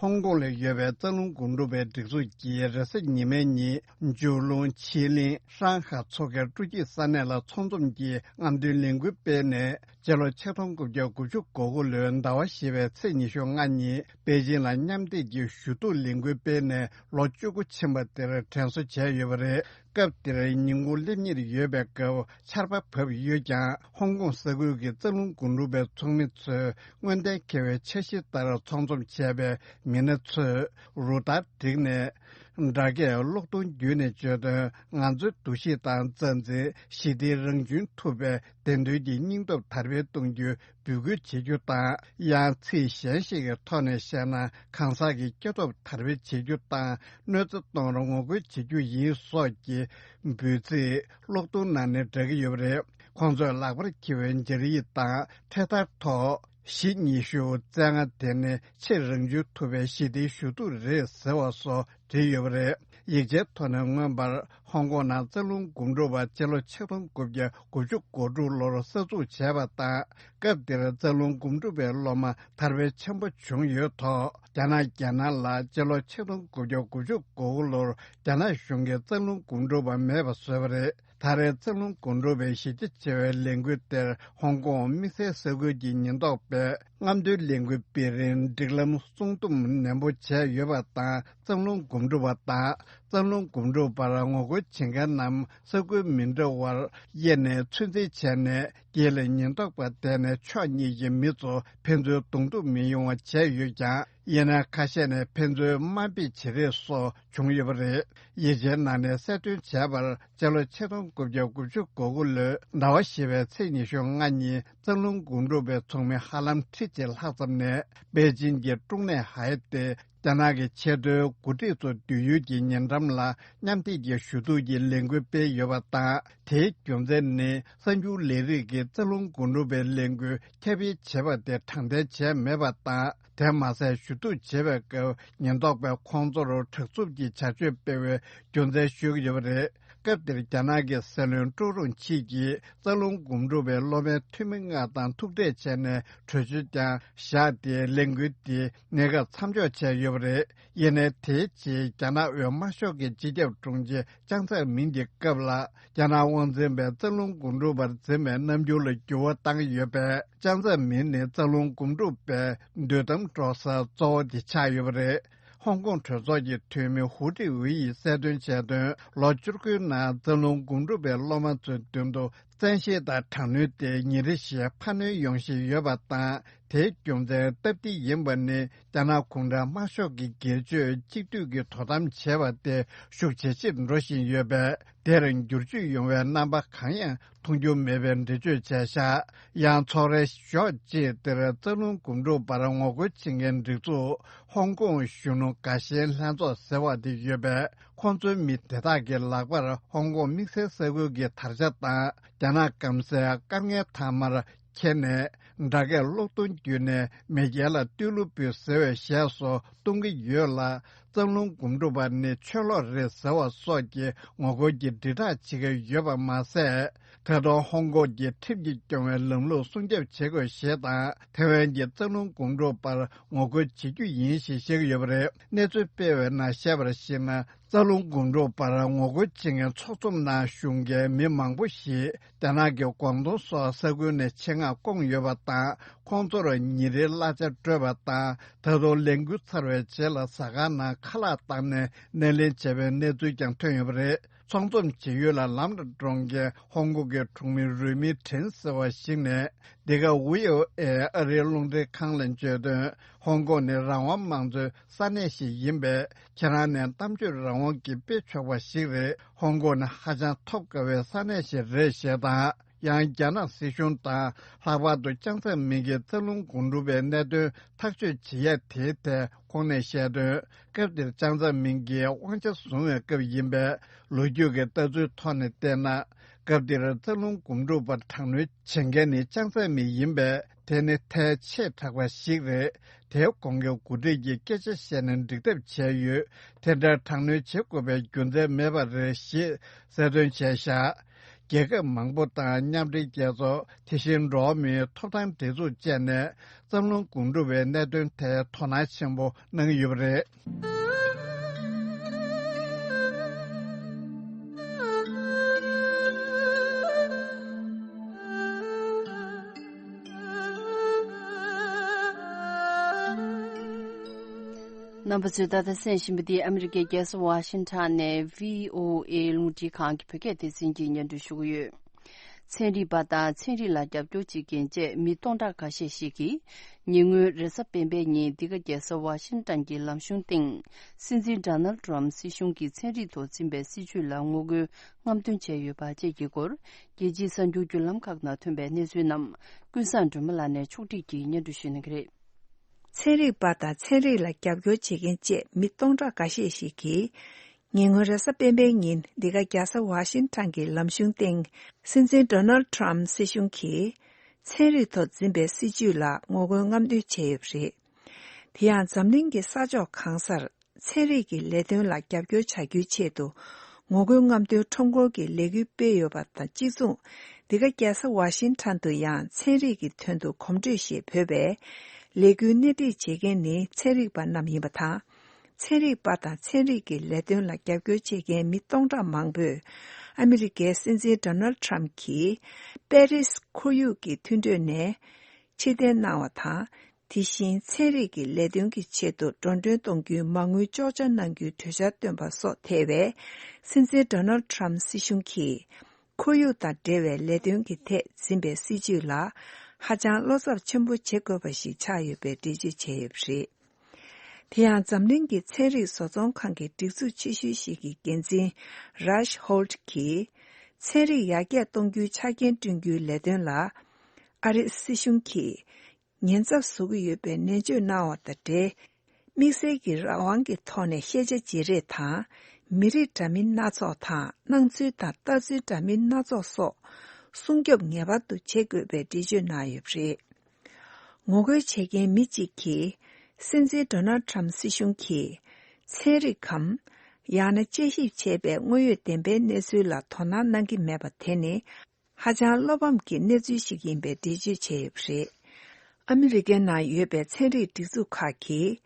ཧོང་ཀོང་ལ་ཡོད་པའི་རྩ་རླུང་སྒོམ་སྒྲུབ་པའི་སྒྲིག་འཛུགས་ཀྱིས་རེས་གཟའ་ཉི་མའི་ཉིན་ཇུའུ་ལུང་ཆི་ལིན་ཧྲང་ཧ་མཚོ་ཁའི་སྤྲོ་སྐྱིད་ས་གནས་ལ་ཚོགས་འཛོམས་ཀྱི་རྔམ་སྟོན་ལས་འགུལ་སྤེལ་ནས། སྤྱི་ལོ་ཆིག་སྟོང་དགུ་བརྒྱ་དགུ་བཅུ་གོ་དགུ་ལོའི་ཟླ་བ་བཞི་པའི་ཚེས་ཉི་ཤུ་ལྔ་ཉིན་པེ་ཅིང་ལ་མཉམ་འདེགས་ཀྱི་ཞུ་གཏུག་ལས་འགུལ་སྤེལ་ནས་ལོ་བཅུ་དགུ་ཕྱིན་པ་དེར་དྲན་གསོ་བྱས་ཡོད་པ་རེད། སྐབས་དེར་ཉིན་གུང་སླེབས་ཉེར་ཡོད་པའི་སྐབས་ཆར་པ་བབས་ཡོད་ཀྱང་། ཧོང་ཀོང་ས་ཁུལ་གྱི་རྩ་རླུང་སྒོམ་སྒྲུབ་པའི་ཚོགས་མི་ཚོས་སྔོན་གཏན་འཁེལ་བའི་འཆར་གཞི་ལྟར་ཚོགས་འཛོམས་བྱས་པའི་མི་སྣ་ཚོས་རུ་སྟར་བསྒྲིགས་ནས། སྦྲགས། སྒྲ་སྐད་གློག་ཐུང་བརྒྱུད་ནས་བརྗོད་དོན། ང་ཚོའི་འདུ་ཤེས་དང་རྩ་འཛིན། ཞི་བདེའི་རང་གཅུན་ཐུབ་པའི་བདེན་དོན་གྱི་སྙིང་སྟོབས་དར་སྤེལ་གཏོང་རྒྱུའི་འབོད་སྐུལ་བྱེད་རྒྱུ་དང་། ཡང་ཚིག་གཞན་ཞིག་གི་ཐོག་ནས་བཤད་ན། གང་ཟག་གི་སྐྱེ་སྟོབས་དར་སྤེལ་བྱེད་རྒྱུ་དང་། གནོད་འཚེ་གཏོང་བར་ངོ་རྒོལ་བྱེད་རྒྱུ་ཡིན་སོགས་ཀྱི་འབོད་ཚིག་གློག་ཐུང་ནང་ནས་བསྒྲགས་ཀྱི་ཡོད་པ་རེད། ཁོང་ཚོས་ལག་པར་འཁྱེར་བའི་སྦྱར་ཡིག་དང་འཕྲེད་དར་ཐོག་བཞི་ཉི་ཤུ་རྩ་ལྔ་དེ་ནི་ཆེས་རང་གཅུན་ཐུབ་པའི་ཞི་བདེའི་ཞུ་གཏུག་རེད་ཟེར་བ་སོགས་བྲིས་ཡོད་པ་རེད། ཡིག་ཆའི་ཐོག་ནས་མངོན་པར། ཧོང་ཀོང་ནང་རྩ་རླུང་སྒོམ་སྒྲུབ་པ་སྤྱི་ལོ་ཆིག་སྟོང་དགུ་བརྒྱ་དགུ་བཅུ་གོ་དྲུག་ལོར་གསར་འཛུགས་བྱས་པ་དང་། སྐབས་དེར་རྩ་རླུང་སྒོམ་སྒྲུབ་པའི་སློབ་མ་དར་སྤེལ་ཆེན་པོ་བྱུང་ཡོད་ཐོག་རྒྱ་ནག་རྒྱལ་ནང་ལ་སྤྱི་ལོ་ཆིག་སྟོང་དགུ་བརྒྱ་དགུ་བཅུ་གོ་དགུ་ལོར་རྒྱ་ནག་གཞུང་གིས་རྩ་རླུང་སྒོམ་སྒྲུབ་པ་མེད་པ་བཟོས་པ་རེད། ད་རེས་རྩ་རླུང་སྒོམ་སྒྲུབ་པའི་གཞི་རྒྱ་ཆེ་བའི་ལས་འགུལ་དེར་ཧོང་ཀོང་དམིགས་བསལ་ས་ཁུལ་གྱི་ཉེན་རྟོག་པས་རྔམ་སྟོན་ལས་འགུལ་སྤེལ་རིང་སྒྲིག་ལམ་སྲུང་སྡོམ་ནན་པོ་བྱས་ཡོད་པ་དང་། རྩ་རླུང་སྒོམ་སྒྲུབ་པ་དང་། རྩ་རླུང་སྒོམ་སྒྲུབ་པར་ངོ་རྒོལ་བྱེད་མཁན་རྣམས་ས་ཁུལ་མི་འདྲ་བར་དབྱེ་ནས་ཚོད་འཛིན་བྱས་ནས། རྗེས་ལ་ཉེན་རྟོག་པ་བསྡད་ནས་ཕྱོགས་གཉིས་ཀྱི་མི་ཚོ་ཕན་ཚུན་གདོང་ཐུག་མི་ཡོང་བ་བྱས་ཡོད་ཀྱང་། ཡིན་ན་ཁ་ཤས་ནས་ཕན་ཚུན་དམའ་འབེབས་བྱེད་རེས་སོགས་བྱུང་ཡོད་པ་རེད། ཡིག་ཆའི་ནང་ནས་གསལ་སྟོན་བྱས་པར། སྤྱི་ལོ་ཆིག་སྟོང་དགུ་བརྒྱ་དགུ་བཅུ་གོ་དགུ་ལོའི་ཟླ་བ་བཞི་པའི་ཚེས་ཉི་ཤུ་ལྔ་ཉིན། རྩ་རླུང་སྒོམ་སྒྲུབ་པའི་ཚོགས་མི་ཧ་ལམ་ཁྲི་གཅིག་ལྷག་ཙམ་ནས་པེ་ཅིན་གྱི་ཀྲུང་ནེ་ཧའེ་ཏེ། རྒྱ་ནག་གི་ཆེས་མཐོའི་འགོ་ཁྲིད་ཚོ་སྡོད་ཡུལ་གྱི་ཉེ་འགྲམ་ལ་མཉམ་འདེགས་ཀྱི་ཞུ་གཏུག་གི་ལས་འགུལ་སྤེལ་ཡོད་པ་དང་། དེའི་རྒྱུ་མཚན་ནི་གསར་འགྱུར་ལས་རིགས་ཀྱིས་རྩ་རླུང་སྒོམ་སྒྲུབ་པའི་ལས་འགུལ་ཁྱབ་སྤེལ་བྱས་པ་དེ་དྲང་བདེན་བྱས་མེད་པ་དང་། དེ་མ་ཟད། ཞུ་གཏུག་བྱེད་པའི་སྐབས་ཉེན་རྟོག་པས་ཁོང་ཚོར་དྲག་རྩུབ་ཀྱི་བྱ་སྤྱོད་སྤེལ་བའི་རྒྱུ་མཚན་ཞུ་གི་ཡོད་པ་རེད། སྐབས་དེར་རྒྱ་ནག་གི་སྲིད་བློན་ཀྲུའུ་རུང་ཆི་གིས་རྩ་རླུང་སྒོམ་སྒྲུབ་པའི་སློབ་མའི་འཐུས་མི་ལྔ་དང་ཐུག་འཕྲད་བྱས་ནས་གྲོས་ཆོད་ཀྱང་བཞག་སྟེ། ལས་འགུལ་དེ་གནས་སྐབས་མཚམས་འཇོག་བྱས་ཡོད་པ་རེད། ཡིན་ནའི་དེའི་རྗེས་རྒྱ་ནག་འོས་དམར་ཤོག་གི་སྤྱི་ཁྱབ་དྲུང་ཆེ་ཅང་ཙེ་མིན་གྱི་སྐབས་ལ། རྒྱ་ནག་དབང་འཛིན་པས་རྩ་རླུང་སྒོམ་སྒྲུབ་པར་འཛིན་པའི་རྣམ་འགྱུར་ལ་འགྱུར་བ་བཏང་ཡོད་པས། ཅང་ཙེ་མིན་ནི་རྩ་རླུང་སྒོམ་སྒྲུབ་པའི་འདུལ་གཏམ་སྒྲོག་ས་གཙོ་བོ་དེ་ཆགས་ཡོད་པ་རེད། ཧོང་ཀོང་གྲོས་ཚོགས་ཀྱི་འཐུས་མི་ཧུ་ཀྲི་ཝུའེ་ཡིས་གསལ་སྟོན་བྱས་དོན། ལོ་བཅུ་དགུའི་ནང་རྩ་རླུང་སྒོམ་སྒྲུབ་པའི་སློབ་མ་ཚོའི་མདུན་དུ་བཙན་ཤེད་དང་དྲག་གནོན་དེ་ཉིན་རེ་བཞིན་འཕར་སྣོན་ཡོང་བཞིན་ཡོད་པ་དང་། དེའི་རྒྱུ་མཚན་སྟབས་བདེ་ཡིན་པ་ནི། རྒྱ་ནག་གུང་ཁྲན་དམར་ཤོག་གི་སྒེར་གཅོད་གཅིག་སྡུད་ཀྱི་དོ་དམ་བྱས་པ་དེ་ཤུགས་ཇེ་ཆེར་འགྲོ་བཞིན་ཡོད་པས། དེར་བསྒྱུར་བཅོས་ཡོང་བའི་རྣམ་པ་གང་ཡང་མཐོང་རྒྱུ་མེད་པའི་འགྲེལ་བརྗོད་བྱས་བཞག་ཡང་ཚོགས་རའི་གཞོགས་གཅིག་དེར་རྩ་རླུང་སྒོམ་སྒྲུབ་པར་ངོ་རྒོལ་བྱེད་མཁན་སྒྲིག་འཛུགས་ཧོང་ཀོང་གཞོན་ནུ་དགའ་ཞེན་ལྷན་ཚོགས་ཟེར་བ་དེ་ཡོད་པས། ཁོང་ཚོའི་མི་དེ་དག་གི་ལག་པར་ཧོང་ཀོང་དམིགས་བསལ་ས་ཁུལ་གྱི་དར་ཆ་དང་། རྒྱ་ནག་སྐམ་སའི་དཀར་མངའི་ཐ་མར་འཁྱེར་ནས། སྦྲགས་སྐད་གློག་ཐུང་བརྒྱུད་ནས་མེས་རྒྱལ་ལ་བསྟོད་གླུ་འབུལ་ཟེར་བའི་གཞས་སོགས་གཏོང་གི་ཡོད་ལ། རྩ་རླུང་སྒོམ་སྒྲུབ་པ་ནི་ཆོས་ལོག་རེད་ཟེར་བ་སོགས་ཀྱི་ངོ་རྒོལ་གྱི་དྲིལ་བསྒྲགས་བྱེད་ཀྱི་ཡོད་པ་མ་ཟད། ད་དུང་ཧོང་ཀོང་གི་ཁྲིམས་ཀྱིས་སྐྱོང་བའི་ལམ་ལུགས་སྲུང་སྐྱོབ་བྱེད་དགོས་ཞེས་དང་། ཐེ་ཝན་གྱི་རྩ་རླུང་སྒོམ་སྒྲུབ་པར་ངོ་རྒོལ་བྱེད་རྒྱུ་ཡིན་ཞེས་བཤད་ཀྱི་ཡོད་པ་རེད། གནས་ཚུལ་སྤེལ་བའི་ནང་བཤད་པར་གཞིགས་ན། རྩ་རླུང་སྒོམ་སྒྲུབ་པར་ངོ་རྒོལ་བྱེད་མཁན་ཚོགས་འཛོམས་ནང་ཞུགས་མཁན་མི་མང་པོ་ཞིག་རྒྱ་ནག་གི་ཀོང་ཏུང་སོགས་ས་ཁུལ་ནས་ཆེད་མངགས་བསྐོངས་ཡོད་པ་དང་། ཁོང་ཚོར་ཉིན་རེའི་གླ་ཆ་སྤྲོད་པ་དང་། ད་དུང་ལས་འགུལ་ཚར་བའི་རྗེས་ལ་ཟ་ཁང་ནང་ཁ་ལག་བཏང་ནས་སྣེ་ལེན་བྱས་པའི་གནས་ཚུལ་ཀྱང་ཐོན་ཡོད་པ་རེད། ཚོགས་འཛོམས་བྱེད་ཡུལ་ལ་ལམ་འགྲོ་འགྲོ་མཁན་ཧོང་ཀོང་གི་གྲོང་མི་རུས་མིང་ཁྲེན་ཟེར་བ་ཞིག་ནས། འདི་ག་ཝི་ཨོ་ཨེ་ཨ་རིའི་རླུང་འཕྲིན་ཁང་ལ་བརྗོད་དོན། ཧོང་ཀོང་ནི་རང་དབང་དམངས་གཙོའི་ས་གནས་ཤིག་ཡིན་པས། ཁྱེད་རང་ནས་གཏམ་བརྗོད་རང་དབང་གིས་སྤེལ་ཆོག་པ་ཞིག་རེད། ཧོང་ཀོང་ནི་ཧ་ཅང་ཐོབ་དཀའ་བའི་ས་གནས་ཤིག་རེད་ཞེས་དང་། ཡང་རྒྱ་ནག་སྲིད་གཞུང་དང་། ལྷག་པར་དུ་ཅང་ཙེ་མིན་གྱིས་རྩ་རླུང་སྒོམ་སྒྲུབ་པའི་གནད་དོན་ཐག་གཅོད་བྱེད་ཡ་དེའི་ཐད་ཁོང་ནས་བཤད་དོན། སྐབས་དེར་ཅང་ཙེ་མིན་གྱིས་དབང་ཆ་བཟུང་བའི་སྐབས་ཡིན་པས། ལོ་རྒྱུས་ཀྱི་ལྟ་ཚུལ་ཐོག་ནས་བལྟས་ན། སྐབས་དེར་རྩ་རླུང་སྒོམ་སྒྲུབ་པར་དྲག་གནོན་བྱེད་མཁན་ནི་ཅང་ཙེ་མིན་ཡིན་པས། དེ་ནི་མཐའི་ཆེས་དྲག་པ་ཞིག་རེད། དེའི་གོང་གི་འགོ་ཁྲིད་ཀྱིས་སྐད་ཆ་བཤད་ནས་འགྲིག་ཐབས་བྱས་ཡོད། དེ་འདྲར་དྲག་གནོན་བྱེད་དགོས་པའི་རྒྱུ་མཚན་མེད་པ་རེད་ཞེས་གསལ་སྟོན་བྱས་བཞག་རྒྱལ་ཁབ་མང་པོ་དང་མཉམ་འབྲེལ་རྒྱལ་ཚོགས། དེ་བཞིན་འགྲོ་བ་མིའི་ཐོབ་ཐང་སྒྲིག་འཛུགས་བཅས་ནས་རྩ་རླུང་སྒོམ་སྒྲུབ་པའི་གནད་དོན་ཐད་དོ་སྣང་ཆེན་པོ་གནང་གི་ཡོད་པ་རེད། རྣམ་པ་ཚོས་ད་ལྟ་གསན་བཞིན་པ་འདི་ཨ་མི་རི་ཀའི་རྒྱལ་ས་ཝ་ཤིང་ཊོན་ནས་བྷི་ཨོ་ཨེ་རླུང་འཕྲིན་ཁང་གི་བོད་སྐད་སྡེ་ཚན་གྱིས་སྙན་སྒྲོན་ཞུ་གི་ཡོད། ཚན་རིག་པ་དང་ཚན་རིག་ལ་རྒྱབ་སྐྱོར་བྱེད་མཁན་བཅས་མི་སྟོང་ཕྲག་འགའ་ཤས་ཤིག་གིས། ཉེ་སྔོན་རེས་གཟའ་སྤེན་པའི་ཉིན་འདི་ག་རྒྱལ་ས་ཝ་ཤིང་ཊོན་གྱི་ལམ་གཞུང་སྟེང་། སྲིད་འཛིན་ཌོ་ནལ་ཊམ་སྲིད་གཞུང་གིས་ཚན་རིག་ཐོག་འཛིན་པའི་སྲིད་བྱུས་ལ་ངོ་རྒོལ་རྔམ་སྟོན་བྱས་ཡོད་པ་བཅས་ཀྱི་སྐོར། རྒྱལ་སྤྱིའི་གསར་འགྱུར་བརྒྱུད་ལམ་ཁག་ནང་ཐོན་པའི་གནས་ཚུལ་རྣམས། ཀུན་བཟང་སྒྲོལ་མ་ལགས་ནས་ཕྱོགས་སྒྲིག་གིས་སྙན་སྒྲོན་ཞུ་གནང་གི་རེད། ཚན་རིག་པ་དང་ཚན་རིག་ལ་རྒྱབ་སྐྱོར་བྱེད་མཁན་བཅས་མི་སྟོང་ཕྲག་འགའ་ཤས་ཤིག་གིས། ཉེ་སྔོན་རེས་གཟའ་སྤེན་པའི་ཉིན་འདི་ག་རྒྱལ་ས་ཝ་ཤིང་ཊོན་གྱི་ལམ་གཞུང་སྟེང་། སྲིད་འཛིན་ཌོ་ནལ་ཊམ་སྲིད་གཞུང་གིས་ཚན་རིག་ཐོག་འཛིན་པའི་སྲིད་བྱུས་ལ་ངོ་རྒོལ་རྔམ་སྟོན་བྱས་ཡོད་པ་རེད། དེ་ཡང་འཛམ་གླིང་གི་ས་ཕྱོགས་གང་སར་ཚན་རིག་གི་ལས་དོན་ལ་རྒྱབ་སྐྱོར་བྱ་རྒྱུའི་ཆེད་དུ་ངོ་རྒོལ་རྔམ་སྟོན་ཁྲོམ་སྐོར་གྱི་ལས་འགུལ་སྤེལ་ཡོད་པ་དང་གཅིག་མཚུངས། འདི་ག་རྒྱལ་ས་ཝ་ཤིང་ཊོན་དུ་ཡང་ཚན་རིག་གི་དོན་དུ་གོམ་བགྲོད་ཞེས་འབོད་པའི་ལས་འགུལ་སྣེ་ཁྲིད་བྱེད་མཁན་ནི་ཚན་རིག་པ་རྣམས་ཡིན་པ་དང་། ཚན་རིག་པ་དང་ཚན་རིག་གི་ལས་དོན་ལ་རྒྱབ་སྐྱོར་བྱེད་མཁན་མི་སྟོང་ཕྲག་མང་པོས་ཨ་མི་རི་ཀའི་སྲིད་འཛིན་ཌོ་ནལ་ཊམ་གྱིས་པེ་རིས་ཁོར་ཡུག་གི་མཐུན་གྲོས་ནས་ཕྱིར་འཐེན་གནང་བ་དང་། དེ་བཞིན་ཚན་རིག་གི་ལས་དོན་གྱི་ཆེད་དུ་འགྲོ་གྲོན་གཏོང་རྒྱུའི་མ་དངུལ་གཅོག་ཆ་གནང་རྒྱུའི་གྲོས་འཆར་བཏོན་པ་སོགས་ཐེ་བའི་སྲིད་འཛིན་ཌོ་ནལ་ཊམ་སྲིད་གཞུང་གིས། ཁོར་ཡུག་དང་འབྲེལ་བའི་ལས་དོན་གྱི་ཐད་འཛིན་པའི་སྲིད་བྱུས་ལ་ཧ་ཅང་བློ་འཚབ་ཆེན་པོ་བྱེད་དགོས་པ་ཞིག་ཆགས་ཡོད་པའི་འགྲེལ་བརྗོད་བྱས་ཡོད་པ་རེད། དེ་ཡང་འཛམ་གླིང་གི་ཚན་རིག་བཟོ་ཚོང་ཁང་གི་སྒྲིག་འཛུགས་ཆེ་ཤོས་ཤིག་གི་འགན་འཛིན་Rush Holt་གྱིས། ཚན་རིག་ཡར་རྒྱས་གཏོང་རྒྱུའི་ཆ་རྐྱེན་བསྐྲུན་རྒྱུའི་ལས་དོན་ལ། ཨ་རིའི་སྲིད་གཞུང་གིས། ཉེན་ཚབས་བཟོ་གི་ཡོད་པའི་ནན་བརྗོད་གནང་བ་དང་འབྲེལ། དམིགས་བསལ་གྱི་རང་དབང་གི་ཐོག་ནས་ཤེས་བྱ་བརྗེ་རེས་དང་། མི་རིགས་འདྲ་མིན་སྣ་ཚོགས་དང་སྣང་ཚུལ་དང་ལྟ་ཚུལ་འདྲ་མིན་སྣ་ཚོགས་སོགས་སྲུང་སྐྱོབ་ངེས་པར་དུ་བྱེད་དགོས་པའི་འགྲེལ་བརྗོད་གནང་ཡོད་པ་རེད། ངོ་རྒོལ་བྱེད་མཁན་མི་གཅིག་གིས་སྲིད་འཛིན་ཌོ་ནལ་ཊམ་སྲིད་གཞུང་གིས་ཚན་རིག་གམ། ཡང་ན་དཔྱད་ཞིབ་བྱས་པའི་དངོས་ཡོད་བདེན་པའི་གནས་ཚུལ་ལ་དོ་སྣང་གནང་གི་མེད་པ་དེ་ནི། ཧ་ཅང་བློ་ཕམ་གྱི་གནས་ཚུལ་ཞིག་ཡིན་པའི་འགྲེལ་བརྗོད་བྱས་ཡོད་པ་རེད། ཨ་མི་རི་ཀའི་ནང་ཡོད་པའི་ཚན་རིག་སྒྲིག་འཛུགས་ཁག་གིས།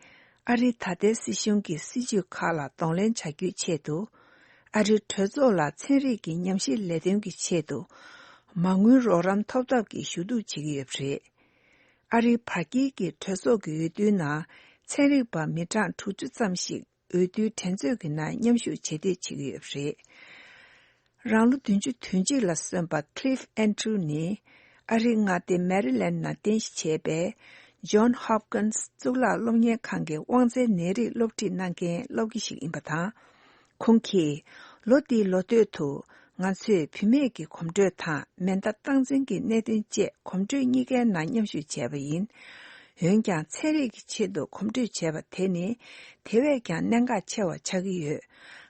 ཨ་རིའི་ད་ལྟའི་སྲིད་གཞུང་གི་སྲིད་བྱུས་ཁག་ལ་གདོང་ལེན་བྱ་རྒྱུའི་ཆེད་དུ། ཨ་རིའི་གྲོས་ཚོགས་ལ་ཚན་རིག་གི་ཉམས་ཞིབ་ལས་དོན་གྱི་ཆེད་དུ། མ་དངུལ་རོགས་རམ་ཐོབ་ཐབས་ཀྱི་ཞུ་གཏུག་བྱེད་ཀྱི་ཡོད་པ་རེད། ཨ་རིའི་བར་དཀྱིལ་གྱི་གྲོས་ཚོགས་ཀྱི་འོས་བསྡུའི་ནང་ཚན་རིག་པ་མི་གྲངས་དྲུག་ཅུ་ཙམ་ཞིག་འོས་བསྡུའི་འགྲན་རྩོད་ཀྱི་ནང་མཉམ་ཞུགས་བྱེད་འདོད་བྱེད་ཀྱི་ཡོད་པ་རེད། རང་ལོ་བདུན་ཅུ་དོན་གཅིག་ལ་སོན་པ་Cliff Andrew་ནི་ཨ་རིའི་མངའ་སྡེ་Maryland་ནང་རྟེན་གཞི་བྱས་པའི་John Hopkins་གཙུག་ལག་སློབ་གཉེར་ཁང་གི་དབང་རྩའི་ནད་རིགས་སློབ་ཁྲིད་གནང་མཁན་སློབ་དགེ་ཞིག་ཡིན་པ་དང་། ཁོང་གིས་ལོ་འདིའི་ལོ་སྟོད་དུ་ང་ཚོས་བུད་མེད་ཀྱི་གོམ་བགྲོད་དང་མེ་མདའ་སྟངས་འཛིན་གྱི་གནད་དོན་བཅས་གོམ་བགྲོད་གཉིས་ཀའི་ནང་མཉམ་ཞུགས་བྱས་པ་ཡིན། འོན་ཀྱང་ཚན་རིག་གི་ཆེད་དུ་གོམ་བགྲོད་བྱས་པ་དེ་ནི་དེ་བས་ཀྱང་གནད་འགག་ཆེ་བ་ཆགས་ཀྱི་ཡོད།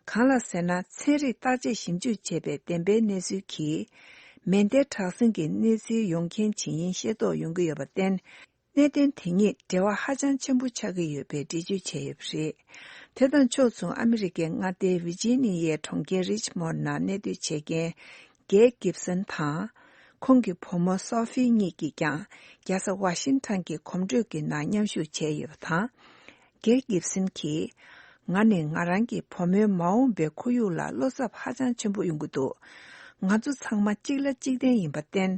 གང་ལ་ཟེར་ན་ཚན་རིག་བརྟག་དཔྱད་ཞིབ་འཇུག་བྱས་པའི་བདེན་པའི་གནས་ཚུལ་གྱིས་མེ་མདའི་དྲག་ཟིང་གི་གནས་ཚུལ་ཡོང་རྐྱེན་ཇི་ཡིན་ཤེས་རྟོགས་ཡོང་གི་ཡོད་པར་བརྟེན། གནད་དོན་དེ་གཉིས་འབྲེལ་བ་ཧ་ཅང་ཆེན་པོ་ཆགས་ཀྱི་ཡོད་པའི་འགྲེལ་བརྗོད་བྱས་ཡོད་པ་རེད། དེ་དང་ཕྱོགས་མཚུངས་ཨ་མི་རི་ཀའི་མངའ་སྡེ་ཝི་ཇི་ནི་ཡའི་གྲོང་ཁྱེར་རིཆ་མོན་ནང་གནས་སྡོད་བྱེད་མཁན་གེ་ཀིབ་སན་དང་། ཁོང་གི་བུ་མོ་སོ་ཧྥི་གཉིས་ཀྱིས་ཀྱང་རྒྱལ་ས་ཝ་ཤིང་ཊོན་གྱི་གོམ་བགྲོད་ཀྱི་ནང་མཉམ་ཞུགས་བྱས་ཡོད་པ་དང་། གེ་ཀིབ་སན་གྱིས། ང་ནི་ང་རང་གི་བུ་མོའི་མ་འོངས་པའི་ཁོར་ཡུག་ལ་བློ་འཚབ་ཧ་ཅང་ཆེན་པོ་ཡོང་གི་འདུག་ང་ཚོ་ཚང་མ་གཅིག་ལ་གཅིག་བརྟེན་ཡིན་པར་བརྟེན།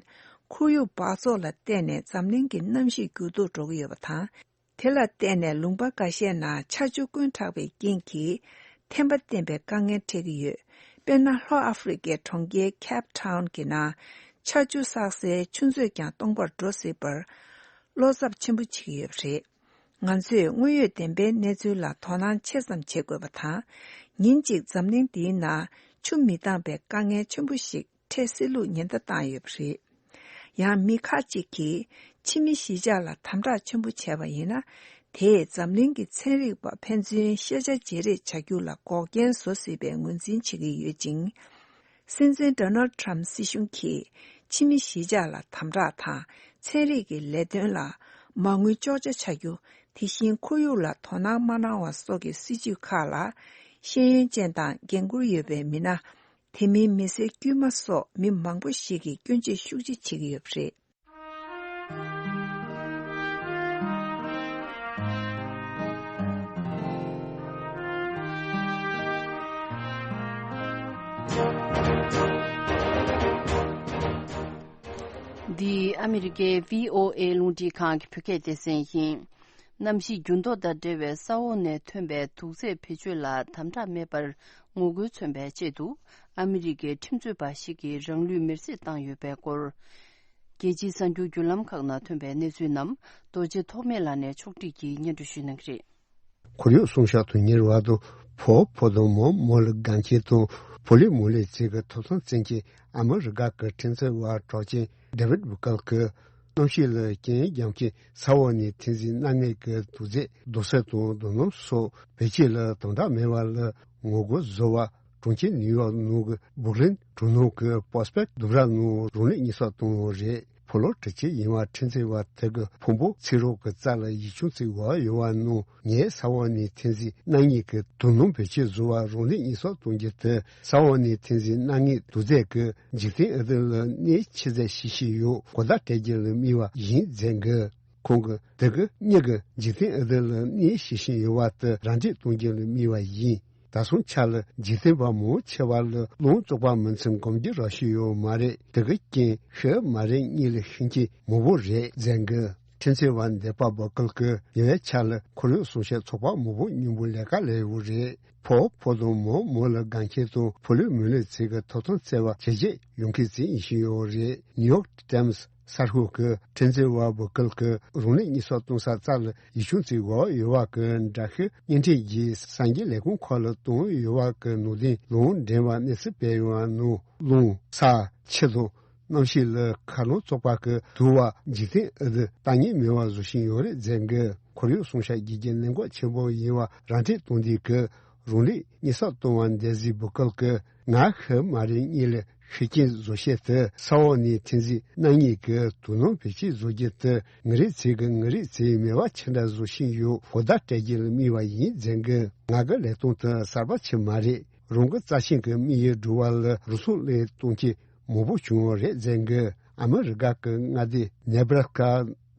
ཁོར་ཡུག་འབག་བཙོག་ལ་བརྟེན་ནས་འཛམ་གླིང་གི་གནམ་གཤིས་འགྱུར་ལྡོག་འགྲོ་གི་ཡོད་པ་དང་། དེ་ལ་བརྟེན་ནས་ལུང་པ་འགའ་ཤས་ནང་ཆར་ཆུ་བསྐུལ་དྲགས་པའི་རྐྱེན་གྱིས་ཐན་པ་བསྟེན་པའི་དཀའ་ངལ་འཕྲད་ཀྱི་ཡོད། དཔེར་ན། ལྷོ་ཨ་ཧྥེ་རི་ཀའི་གྲོང་ཁྱེར་ཁེབ་ཊའུན་གྱི་ནང་ཆར་ཆུ་བསགས་སའི་ཆུ་མཛོད་ཀྱང་སྟོང་པར་འགྲོ་སྲིད་པར་བློ་འཚབ་ཆེན་པོ་བྱེད་ཀྱི་ཡོད་པ་རེད། ང་ཚོས་དངོས་ཡོད་བདེན་པའི་གནས་ཚུལ་ལ་དོ་སྣང་ཆེ་ཙམ་བྱེད་དགོས་པ་དང་། ཉིན་གཅིག་འཛམ་གླིང་འདིའི་ནང་ཆུ་མི་འདང་པའི་དཀའ་ངལ་ཆེན་པོ་ཞིག་འཕྲད་སྲིད་ལུགས་ཉེན་བརྡ་བཏང་ཡོད་པ་རེད། ཡང་མི་ཁག་ཅིག་གིས་ཕྱི་མི་གཞིས་ཆགས་ལ་དམ་དྲག་ཆེན་པོ་བྱས་པ་ཡིན་ན། དེས་འཛམ་གླིང་གི་ཚན་རིག་པ་ཕན་ཚུན་ཤེས་བྱ་བརྗེ་རེས་བྱ་རྒྱུ་ལ་འགོག་རྐྱེན་བཟོ་སྲིད་པའི་ངོས་འཛིན་བྱེད་ཀྱི་ཡོད་ཅིང་། སྲིད་འཛིན་ཌོ་ནལ་ཊམ་སྲིད་གཞུང་གིས་ཕྱི་མི་གཞིས་ཆགས་ལ་དམ་དྲག་དང་ཚན་རིག་གི་ལས་དོན་ལ་མ་དངུལ་གཅོག་ཆ་བྱ་རྒྱུ། དེ་བཞིན་ཁོར་ཡུག་ལ་དོ་སྣང་མ་གནང་བ་སོགས་ཀྱི་སྲིད་བྱུས་ཁག་ལ་ཤེས་ཡོན་ཅན་དང་འགན་འཁུར་ཡོད་པའི་མི་སྣ། དེ་མིན་མི་སེར་དཀྱུས་མ་སོགས་མི་མང་པོ་ཞིག་གིས་སྐྱོན་བརྗོད་ཤུགས་ཆེ་བྱེད་ཀྱི་ཡོད་པ་རེད། འདི་ཨ་མི་རི་ཀའི་བྷི་ཨོ་ཨེ་རླུང་འཕྲིན་ཁང་གི་བོད་སྐད་སྡེ་ཚན་ཡིན། གནམ་གཤིས་འགྱུར་ལྡོག་དང་འབྲེལ་བའི་ས་འོག་ནས་ཐོན་པའི་དུག་རྫས་བེད་སྤྱོད་ལ་དམ་དྲག་མེད་པར་ངོ་རྒོལ་མཚོན་པའི་ཆེད་དུ། ཨ་མི་རི་ཀའི་ཁྲིམས་རྩོད་པ་ཞིག་གིས་རང་ལུས་མེར་སྲེག་བཏང་ཡོད་པའི་སྐོར། རྒྱལ་སྤྱིའི་གསར་འགྱུར་བརྒྱུད་ལམ་ཁག་ནང་ཐོན་པའི་གནས་ཚུལ་རྣམས་རྡོ་རྗེ་ཐོགས་མེད་ལགས་ནས་ཕྱོགས་སྒྲིག་གིས་སྙན་སྒྲོན་ཞུ་གནང་གི་རེད། ཁོར་ཡུག་སྲུང་སྐྱོབ་དོན་གཉེར་བ་དང་ཕོ་བོ་དང་མོ་མོ་ལ་འགན་འཁྱེར་དང་ཕོ་ལི་མོ་ལི་བཅས་ཀྱི་ཐོབ་ཐང་བཙན་གྱིས་ཨ་མི་རི་ཀ་གི་ཁྲིམས་རྩོད་པ་གྲགས་ཅན་ཌེ་ཝིད་བུ་ཀལ་གྱིས་གནམ་གཤིས་ལ་རྐྱེན་རྒྱབ་མཁན་ས་འོག་ནས་ཐོན་རྫས་སྣ་ལྔའི་གི་དུག་རྫས་རྡོ་སོལ་དང་རྡོ་སྣུམ་སོགས་བེད་སྤྱོད་ལ་དམ་དྲག་མེད་པ་ལ་ངོ་རྒོལ་བཟོ་བར་གྲོང་ཁྱེར་ནིའུ་ཡོག་ནང་གི་སྦུག་ལིན་གྲོང་ནང་གི་པོ་སི་ཕེག་ཊི་ལྡུམ་ར་ནང་རང་ལུས་ཉེས་གསོག་བཏང་བ་རེད། ཕོ་ལོ་ཊི་ཅི་ཡིན་པ་ཁྲིམས་རྩོད་པ་དེ་གི་ཕུང་པོ་ཚིག་རོགས་ཀྱི་རྩ་ལ་ཡིག་ཆུང་ཅིག་འོག་ཡོད་པ་ནང་ངས་ས་འོག་ནས་ཐོན་རྫས་སྣ་ལྔའི་གི་དུག་སྣུམ་བེད་སྤྱོད་བཟོ་བར་རང་ལུས་ཉེས་གསོག་གཏོང་རྒྱུ་དེ་ས་འོག་ནས་ཐོན་རྫས་སྣ་ལྔའི་དུག་རྫས་ཀྱིས་འཇིག་རྟེན་འདི་ལ་གནོད་ཆེ་ཚད་བྱེད་བཞིན་ཡོད། གོ་བརྡ་སྤྲད་རྒྱུ་ལ་དམིགས་པ་ཡིན་ཟེར་གི། ཁོང་གིས་དེ་གི་གཉིས་ཀྱིས་འཇིག་རྟེན་འདི་ལ་གནོད་བྱེད་བཞིན་ཡོད་པ་དེ་ར་འཕྲོད་གཏོང་རྒྱུ་ལ་དམིགས་པ་ཡིན། ད་སོང་ཆ་ལ་འཇིག་རྟེན་པ་མང་ཆེ་བ་ལ་རླུང་བཙོག་པ་མིན་ཚུལ་སྒོམ་རྒྱུ་རག་ཤི་ཡོད་མ་རེད། དེ་གི་རྐྱེན་ཤི་མ་རེད་གཉིད་ལ་ཤི་མཁན་མང་པོ་རེད་ཟེར་གི། ཁྲིམས་རྩོད་པ་འདས་པ་བུ་ཀལ་གྱིས་ཉེ་བའི་ཆར་ལ་ཁོར་ཡུག་སྲུང་སྐྱོབ་ཚོགས་པ་མང་པོ་མཉམ་པོ་ལས་ཀ་ལས་ཡོད་རེད། ཕོ་བོ་དང་མོ་མོ་ལ་འགན་འཁྱེར་དང་ཕོ་ལུས་མོ་ལུས་བཅས་ཀྱི་ཐོབ་ཐང་བརྩི་བ་ཇེ་ཆེ་ཡོང་མཁན་ཅིག་ཡིན་བཞིན་ཡོད་རེད། ནིའུ་ཡོག་ཊའིམ་སི་གསར་ཤོག་གི་ཁྲིམས་རྩོད་པ་བུ་ཀལ་གྱིས་རང་ལུས་ཉེས་གསོག་གཏོང་ས་རྩ་ལ་ཡིག་ཆུང་ཅིག་འོག་ཡོད་པ་གི་འདྲ་ཤོག་བརྙན་འཕྲིན་གྱིས་གསར་འགྱུར་ལས་ཁུངས་ཁག་ལ་བཏང་ཡོད་པ་གི་ནང་དོན་ལུང་འདྲེན་པ་གནས་ཚུལ་སྤེལ་ཡོད་པ་ནང་རླུང་ས་ཆུ་དང་གནམ་གཤིས་ལ་མཁའ་རླུང་བཙོག་པ་གི་དུ་བ་འཇིག་རྟེན་འདི་ལྟ་ཉན་མེད་པ་བཟོ་བཞིན་ཡོད་རེད་ཟེར་གི། ཁོར་ཡུག་སྲུང་སྐྱོབ་དགེ་རྒན་གནད་འགག་ཆེན་པོ་ཡིན་པ་ར་འཕྲོད་གཏོང་དུས་ཀྱི་རང་ལུས་ཉེས་གསོག་གཏོང་བ་འདས་ཟིན་བུ་ཀལ་གྱིས་ང་ཤི་མ་རེད་གཉིད་ལས་ཤི་རྐྱེན་བཟོ་བྱེད་དེ་ས་འོག་ནས་ཐོན་རྫས་སྣ་ལྔའི་གི་དུག་སྣུམ་བེད་སྤྱོད་བཟོ་རྒྱུ་དེ་ངའི་རིགས་ཚོས་གི་ངའི་རིགས་ཚོས་མེད་པ་ཆེ་འདྲ་བཟོ་བཞིན་ཡོད། གོ་བརྡ་སྤྲད་རྒྱུ་ལ་དམིགས་པ་ཡིན་ཟེར་གི། ང་གི་ལས་སྟངས་དེ་གསར་པ་ཆེ་མ་རེད། རང་གི་རྩ་ཆེན་གྱི་དམིགས་ཡུལ་སྒྲུབ་པ་ལ་རུལ་སུངས་སླེབས་གཏོང་གི་མང་པོ་བྱུང་བ་རེད་ཟེར་གི། ཨ་མི་རི་ཀ་གི་མངའ་སྡེ་ནེ་བྷ་ར་སི་ཀ་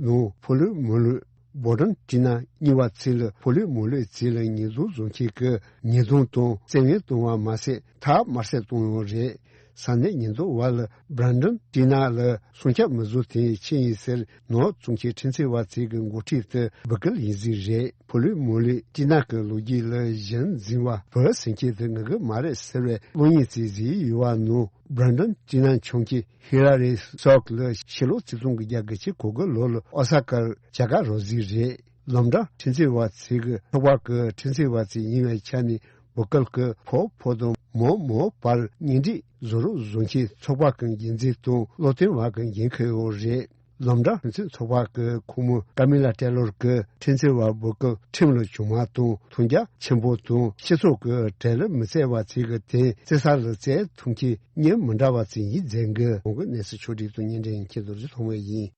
ནང་ཕོ་ལུས་མོ་ལུས་བྷོ་ཌན་ཊི་ན་གཉིས་པ་ཚོས་ལ་ཕོ་ལུས་མོ་ལུས་ཚོས་ལ་ཉེས་རྡུང་བཟོ་མཁན་གྱི་ཉེས་རྡུང་དང་བཙན་གཡེམ་བཏང་བ་མ་ཟད་ཐག་དམར་གསོད་བཏང་ཡོད་རེད། ས་གནས་ཉེན་རྟོག་པ་ལ་བྷོ་ཌན་ཊི་ན་ལ་སྲུང་སྐྱོབ་མི་བཟོ་དེ་ཆི་ཡིན་ཟེར་ནོར་བཙོང་མཁན་ཁྲིམས་རྩོད་པ་ཚོས་གི་འགོ་ཁྲིད་དེ་བུ་ཀལ་ཡིན་ཟིག་རེད། ཕོ་ལུས་མོ་ལུས་ཊི་ན་གི་ལོ་རྒྱུས་ལ་གཞི་འཛིན་པ་བུ་ཟིན་སྐྱེས་དེ་ངེད་ཀྱི་མ་རེད་ཟེར་བའི་གློག་བརྙན་ཅིག་གཟིགས་ཡོད་པ་ནང་བྷོ་ཌན་ཊི་ན་ཆུང་སྐྱེས་ཧི་ལ་རི་སོག་ལ་ཕྱི་ལོ་ཆིག་སྟོང་དགུ་བརྒྱ་དགུ་བཅུ་གོ་དགུ་ལོ་ལ་ཨོ་ས་ཀར་བྱ་དགའ་རག་ཟིག་རེད། ལམ་འགྲམ་ཁྲིམས་རྩོད་པ་ཚོས་གི་ཚོགས་པ་གི་ཁྲིམས་རྩོད་པ་ཚོ་ཡིན་པའི་ཆ་ནས་བུ་ཀལ་གི་ཕོ་བོ་དང་མོ་མོ་བར་གཉེན་སྒྲིག་བཟོ་རོགས་བཟོ་མཁན་ཚོགས་པ་གི་འགན་འཛིན་དང་བློ་བསྟན་པ་གི་འགན་འཁུར་ཡོད་རེད། ལམ་འགྲམ་ཁྲིམས་རྩོད་ཚོགས་པ་གི་ཁོངས་མི་ཀ་མི་ལ་ཏེ་ལོར་གྱིས་ཁྲིམས་རྩོད་པ་བུ་ཀལ་ཁྲིམས་ལ་སྦྱོང་བ་དང་མཐོང་རྒྱ་ཆེན་པོ་དང་སྤྱི་ཚོགས་ཀྱི་གྲལ་ལ་མི་བརྩི་བ་ཚོས་གི་དེ་བརྩི་ས་ལ་བརྩི་ཐུབ་མཁན་གཉེན་མི་འདྲ་བ་ཚོ་ཡིན་ཟེར་གི། གོང་གི་གནས་ཚུལ་ཕྱོགས་སྒྲིག་དང་སྙན་སྒྲོན་མཁན་རྡོ་རྗེ་ཐོགས་མེད་ཡིན།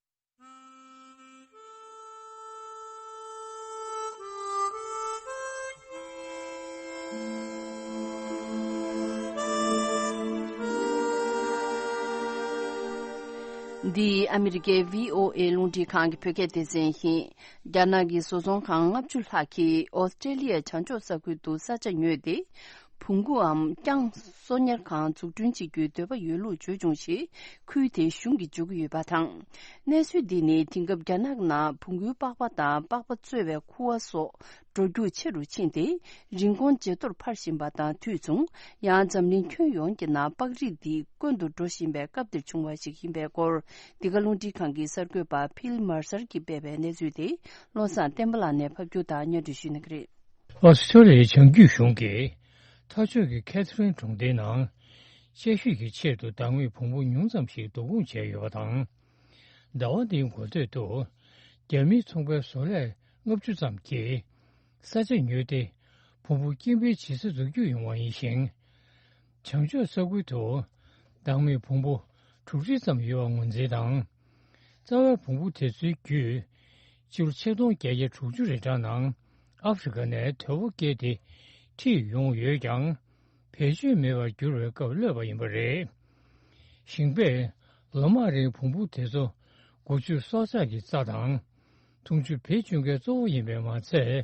འདི་ཨ་མི་རི་ཀའི་བྷི་ཨོ་ཨེ་རླུང་འཕྲིན་ཁང་གི་བོད་སྐད་སྡེ་ཚན་ཡིན། རྒྱ་ནག་གི་བཟོ་ཚོང་ཁང་ལྔ་བཅུ་ལྷག་གིས་ཨོ་སི་ཀྲེ་ལི་ཡའི་བྱང་ཕྱོགས་ས་ཁུལ་དུ་ས་ཆ་ཉོས་ཏེ། བོང་གུའམ་རྐྱང་གསོ་ཉར་ཁང་འཛུགས་སྐྲུན་བྱེད་རྒྱུའི་འདོད་པ་ཡོད་ལུགས་བརྗོད་བྱུང་ཞེས་ཁུལ་དེའི་གཞུང་གིས་བརྗོད་ཀྱི་ཡོད་པ་དང་། གནས་ཚུལ་འདི་ནི་དེང་སྐབས་རྒྱ་ནག་ནང་བོང་གུའི་པགས་པ་དང་པགས་པ་བཙོས་པའི་ཁུ་བ་སོགས་འགྲོ་རྒྱུག་ཆེ་རུ་ཕྱིན་ཏེ་རིན་གོང་ཇེ་མཐོར་འཕར་བཞིན་པ་དང་དུས་མཚུངས་ཡང་འཛམ་གླིང་ཁྱོན་ཡོངས་ཀྱི་ནང་པགས་རིགས་འདི་དཀོན་དུ་འགྲོ་བཞིན་པའི་སྐབས་འདིར་བྱུང་བ་ཞིག་ཡིན་པའི་སྐོར་འདི་ག་རླུང་འཕྲིན་ཁང་གི་གསར་འགོད་པ་ཕིལ་མར་སར་གྱིས་སྤེལ་བའི་གནས་ཚུལ་དེ་བློ་བཟང་བསྟན་པ་ལགས་ནས་ཕབ་སྒྱུར་དང་སྙན་སྒྲོན་ཞུ་གནང་གི་རེད། ཨོ་སི་ཀྲོ་ལི་ཡའི་བྱང་རྒྱུད་གཞུང་གིས་མཐའ་ཕྱོགས་ཀྱི་ཁེ་ཐི་རིན་གྲོང་སྡེའི་ནང་དཔྱད་ཞིབ་ཀྱི་ཆེད་དུ་བདག་མེད་བོང་བུ་ཉུང་ཙམ་ཞིག་བསྡུ་སྐོང་བྱས་ཡོད་པ་དང་། ཟླ་བ་འདིའི་འགོ་སྟོད་དུ་རྒྱ་མིའི་ཚོང་པའི་བཟོ་ལས་ལྔ་བཅུ་ཙམ་གྱིས་ས་ཆ་ཉོས་ཏེ་བོང་བུ་སྐྱེ་འཕེལ་བྱེད་ས་འཛུགས་རྒྱུ་ཡོང་བ་ཡིན་ཞིང་། བྱང་ཕྱོགས་ས་ཁུལ་དུ་བདག་མེད་བོང་བུ་དྲུག་ཁྲི་ཙམ་ཡོད་པ་ངོས་འཛིན་དང་། རྩ་བའི་བོང་བུ་དེ་ཚོའི་བརྒྱུད་སྤྱི་ལོ་ཆིག་སྟོང་བརྒྱད་བརྒྱ་དྲུག་ཅུ་རེ་གྲངས་ནང་ཨ་ཧྥེ་རི་ཁ་ནས་དོལ་པོ་བཀལ་ཏེ་ཁྲིད་ཡོང་ཡོད་ཀྱང་། བེད་སྤྱོད་མེད་པར་འགྱུར་བའི་སྐབས་གློད་པ་ཡིན་པ་རེད། ཞིང་པས་ལོ་མང་རིང་བོང་བུ་དེ་ཚོ་སྒོ་ཕྱུགས་སྲོག་ཆགས་ཀྱི་རྩྭ་དང་འཐུང་ཆུ་བེད་སྤྱོད་མཁན་གཙོ་བོ་ཡིན་པས་མ་ཚད།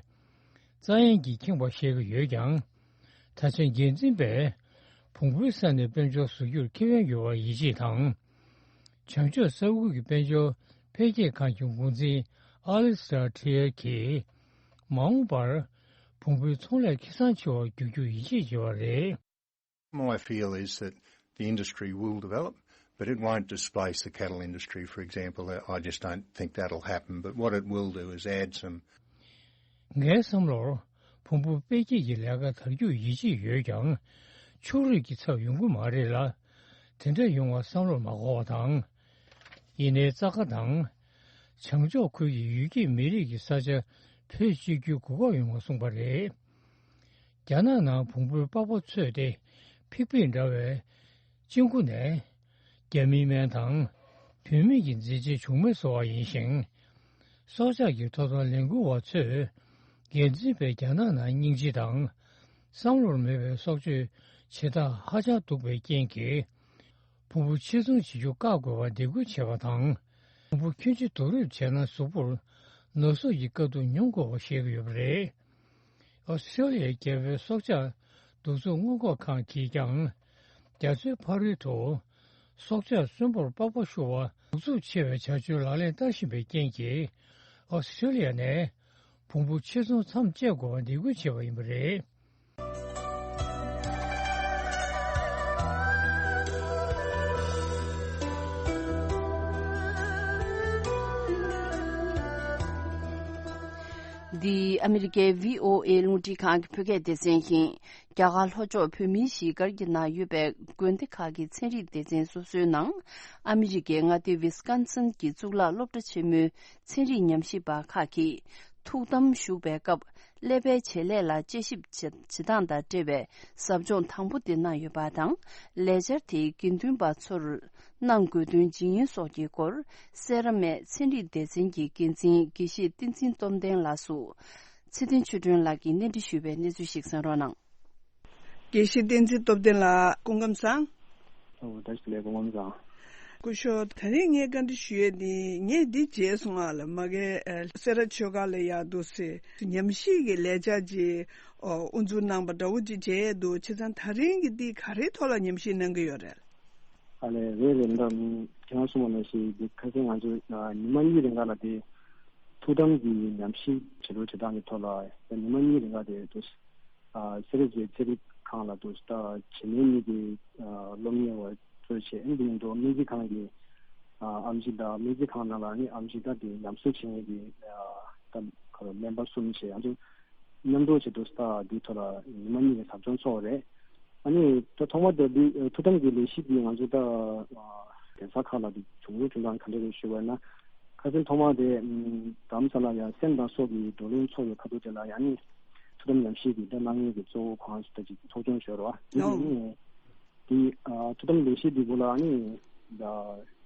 རྩྭ་ཡན་གྱིས་ཁེངས་པ་བཤད་ཀྱི་ཡོད་ཀྱང་། ད་ཆ་འགན་འཛིན་པས་བོང་བུའི་ས་ནས་དཔལ་འབྱོར་བཟོ་རྒྱུར་ཁེ་ཕན་ཡོད་པར་ཡིད་ཆེས་དང་། བྱང་ཕྱོགས་ས་ཁུལ་གྱི་དཔལ་འབྱོར་འཕེལ་རྒྱས་ཁང་གི་འགོ་འཛིན་ཨ་ལི་སི་ཏྲ་ཁྲི་ཡེར་གྱིས། མ་འོངས་པར་བོང་བུའི་ཚོང་ལས་ཁེ་བཟང་ཆེ་བར་འགྱུར་རྒྱུར་ཡིད་ཆེས་བྱེད་པ་རེད། My feel is that the industry will develop, but it won't displace the cattle industry, for example. I just don't think that'll happen. But what it will do is add some ངའི་བསམ་བློར། བོང་བུ་སྤེལ་སྐྱེས་ཀྱི་ལས་ཀ་དར་རྒྱུར་ཡིད་ཆེས་ཡོད་ཀྱང་། ཕྱོགས་རིས་ཀྱི་ཚབ་ཡོང་གི་མ་རེད་ལ། དེ་འདྲ་ཡོང་བ་བསམ་བློར་མ་འཁོར་བ་དང་། ཡིན་ནའི་རྩྭ་ཁ་དང་། བྱང་ཕྱོགས་ཁུལ་གྱི་ཡུལ་སྐྱེས་མི་རིགས་ཀྱི་ས་ཆ་བེད་སྤྱོད་རྒྱུའི་གོ་སྐབས་ཡོང་བ་གསུངས་པ་རེད། རྒྱ་ནག་ནང་བོང་བུའི་པགས་པ་འཚོས་ཏེ་ཕིག་ཕིག་འདྲ་བའི་ཅིང་ཁུ་ནས། རྒྱ་མིའི་སྨན་དང་། བུད་མེད་ཀྱི་མཛེས་ཆས་བྱུང་མེད་བཟོ་བ་ཡིན་ཞིང་། སྲོག་ཆགས་ཀྱི་ཐོབ་ཐང་ལས་འགུལ་བ་ཚོས། འགན་འཛིན་པས་རྒྱ་ནག་ནང་སྙིང་རྗེ་དང་། བསམ་བློར་མེད་པའི་སྲོག་གཅོད་བྱེད་སྟངས་ཧ་ཅང་སྡུག་པའི་རྐྱེན་གྱིས། བོང་བུ་ཕྱིར་ཚོང་བྱེད་རྒྱུ་བཀག་དགོས་པར་འདེད་སྐུལ་བྱས་པ་དང་། བོང་བུ་ཁྱོན་ཆེ་བསྡུ་རུབ་བྱས་ན་གཟུགས་པོར་ནད་སོགས་ཀྱི་དཀའ་སྡུག་མྱོང་དགོས་པ་བཤད་ཀྱི་ཡོད་པ་རེད། ཨོ་སི་ཀྲོ་ལི་ཡའི་རྒྱལ་པོའི་སྲོག་ཆགས་གདུག་རྩུབ་སྔོན་འགོག་ཁང་གིས་ཀྱང་། རྒྱ་མཚོའི་ཕ་རོལ་དུ་སྲོག་ཆགས་གསོན་པོར་པགས་པ་བཤུ་བ་གདུག་རྩུབ་ཆེ་བའི་བྱ་སྤྱོད་ལག་ལེན་བསྟར་བཞིན་པའི་རྐྱེན་གྱིས། ཨོ་སི་ཀྲོ་ལི་ཡ་ནས་བོང་བུ་ཕྱིར་ཚོང་མཚམས་བཅད་དགོས་པ་འདེད་སྐུལ་བྱས་པ་ཡིན་པ་རེད། འདི་ཨ་མི་རི་ཀའི་བྷི་ཨོ་ཨེ་རླུང་འཕྲིན་ཁང་གི་བོད་སྐད་སྡེ་ཚན་ཡིན། རྒྱ་གར་ལྷོ་ཕྱོགས་བོད་མིའི་གཞིས་སྒར་གྱི་ནང་ཡོད་པའི་དགོན་སྡེ་ཁག་གི་ཚན་རིག་སྡེ་ཚན་སོ་སོའི་ནང་། ཨ་མི་རི་ཀའི་མངའ་སྡེ་ཝི་སི་ཀོན་སིན་གྱི་གཙུག་ལག་སློབ་གྲྭ་ཆེན་མོའི་ཚན་རིག་ཉམས་ཞིབ་པ་ཁག་གིས་ཐུགས་དམ་བཞུགས་པའི་སྐབས། ཀླད་པའི་བྱེད་ལས་ལ་དཔྱད་ཞིབ་བྱེད་བྱེད་སྟངས་དང་འབྲེལ་བའི་ཟབ་སྦྱོང་དང་པོ་དེ་གནང་ཡོད་པ་དང་། ལས་འཆར་དེའི་དགེ་འདུན་པ་ཚོར་གནང་དགོས་དོན་ཇི་ཡིན་སོགས་ཀྱི་སྐོར། སེ་ར་སྨད་ཚན་རིག་སྡེ་ཚན་གྱི་འགན་འཛིན་དགེ་བཤེས་བསྟན་འཛིན་སྟོབས་ལྡན་ལགས་སུ། ཚེ་བརྟན་ཆོས་སྒྲོན་ལགས་ཀྱིས་གནས་འདྲི་ཞུས་པའི་གནས་ཚུལ་ཞིག་གསན་རོགས་གནང་། དགེ་བཤེས་བསྟན་འཛིན་སྟོབས་ལྡན་ལགས་སྐུ་ཁམས་བཟང་། ཨོ་བཀྲ་ཤིས་བདེ་ལེགས། སྐུ་ཁམས་བཟང་། སྐུ་ཞབས། ད་རིང་ངས་བཀའ་འདྲི་ཞུ་ཡས་འདི་ངས་འདི་མཇལ་སོང་ང་ལ་མ་གི་སེ་ར་ཆོས་སྒར་ལ་ཡག་འདུག་སེ་ཉམས་ཞིབ་ཀྱི་ལས་འཆར་ཅིག་ཨོ་དབུ་འཛུགས་གནང་པ་འདྲ་བོ་ཅིག་མཇལ་ཡས་འདུག་བྱས་ཙང་ད་རིང་གི་འདི་ག་རེའི་ཐོག་ལ་ཉམས་ཞིབ་གནང་གི་ཡོད་རེད། ཨ་ལས་རེད་རེད། ད་ཁྱེད་རང་གསུངས་པ་ནང་བཞིན་འདི་ཁ་སང་ང་ཚོ་ཉི་མ་གཉིས་རིང་ག་ལ་དེ་ཐུགས་དམ་གྱི་ཉམས་ཞིབ་བྱེད་རོགས་བྱེད་སྟངས་ཀྱི་ཐོག་ལ་ཉི་མ་གཉིས་རིང་ག་དེ་དུ། ཨ་སེ་ར་བྱེས་ཚན་རིག་ཁང་ལ་དུ་ད་བྱེད་མེད་གཉིས་ཀྱི་ཨ་སློབ་གཉེར་བ་གཙོས་བྱས། ཨ་ནི་འདི་ཡིན་དུ་སྨན་རྩིས་ཁང་གི་ཨ་ཨེམ་ཆི་དང་སྨན་རྩིས་ཁང་ནང་ལ་ནི་ཨེམ་ཆི་དང་དེ་ཉམས་གསོ་བྱེད་མཁན་གྱི་ཨ་ད་ག་རེ་སྨན་པ་གསུམ་བྱས། ང་ཚོ་མཉམ་དུ་བྱེད་དུ་ད་འདིའི་ཐོག་ལ་ཉི་མ་གཉིས་ཀྱི་ཟབ་སྦྱོང་ཚོགས་པ་རེད། ཨ་ནི་ད་ཐོག་མ་དེ་འདི་ཐུགས་དམ་གྱི་ལས་གཞི་འདི་ང་ཚོ་ད་གདན་ས་ཁག་ལ་འདི་བྱུང་རོགས་བྱུང་སྟངས་ག་འདྲ་རེད་ཞུ་བ་ན། ཁ་སང་ཐོག་མ་དེ་ཨམ་རྡ་རམ་ས་ལ་ཡང་སེམས་དང་སྲོག་གི་བགྲོ་གླེང་ཚོགས་པའི་ཁ་ཐུག་དེ་ལ་ཡང་ནི་ཐུགས་དམ་ཉམས་ཞིབ་ཀྱི་ད་གནང་མཁན་གྱི་གཙོ་བོ་ཁོང་ཚོ་ད་ཅིག་ཚོགས་ཆུང་ཞུ་རོགས། དེ་ནི་དེ་ཨ་ཐུགས་དམ་ལས་གཞི་འདི་གུ་ལ་ནི་ད་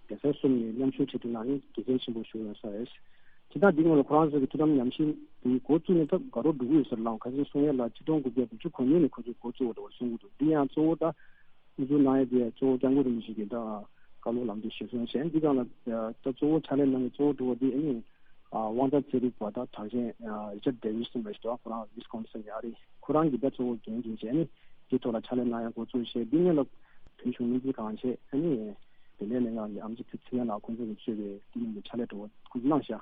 གདན་ས་གསུམ་ནས་མཉམ་ཞུགས་བྱེད་དུས་ན་ནི་དགེ་མཚན་ཆེན་པོ་ཞུ་ཡོང་ས་རེད། དེ་དང་འདི་སྔོན་ལ་ཁོ་རང་ཚོ་གི་ཐུགས་དམ་ཉམས་ཞིབ་དེ་འགོ་བཙུགས་ནས་ད་དགའ་རབ་འགྲོ་གི་ཡོད་ས་རེད་ལ། ཁ་སང་གསུང་ཡས་ལ་ཆིག་སྟོང་དགུ་བརྒྱ་དགུ་བཅུ་གོ་གཉིས་ནས་ཁོ་ཚོས་འགོ་བཙུགས་པ་འདྲ་བ་གསུང་གི་འདུག་འདི་ཡང་གཙོ་བོ་ད། དབུ་འཛུགས་གནང་ཡས་དེ་གཙོ་བོ་སྐྱབས་མགོན་རིན་པོ་ཆེ་གིས་ད་བཀའ་སློབ་ལམ་སྟོན་གཞིར་བཟུང་བྱས། འདི་སྒང་ལ་ད་གཙོ་བོ་ཕྱག་ལས་གནང་མཁན་གཙོ་བོ་དྲུག་པ་འདི་ཨ་ནི་དབང་རྩ་ཚན་རིག་པ་དང་གྲགས་ཅན་རི་ཅར་ཌེ་ཝི་སི་གསུངས་པ་ཞིག་འདུག་ཁོ་རང་ཝི་སི་ཀོན་སིན་ནས་ཨ་རི། ཁོ་རང་གིས་ད་གཙོ་བོ་འགན་འཛིན་བྱས་ནས་འདིའི་ཐོག་ལ་ཕྱག་ལས་གནང་ཡས་འགོ་བཙུགས་བྱས། འདི་སྔོན་ལ་བོད་གཞུང་སྨན་རྩིས་ཁང་བྱས། ཨ་ནི་བདེ་ལེགས་ལྷན་ཁང་གི་ཨེམ་ཆི་ཚེ་ཚེ་བརྟན་ལགས་ཁོང་ཚོ་གིས་གཙོས་པའི་འདི་ནང་གི་ཕྱག་ལས་འདྲ་བོ་ཁོང་ཚོས་གནང་ཤག་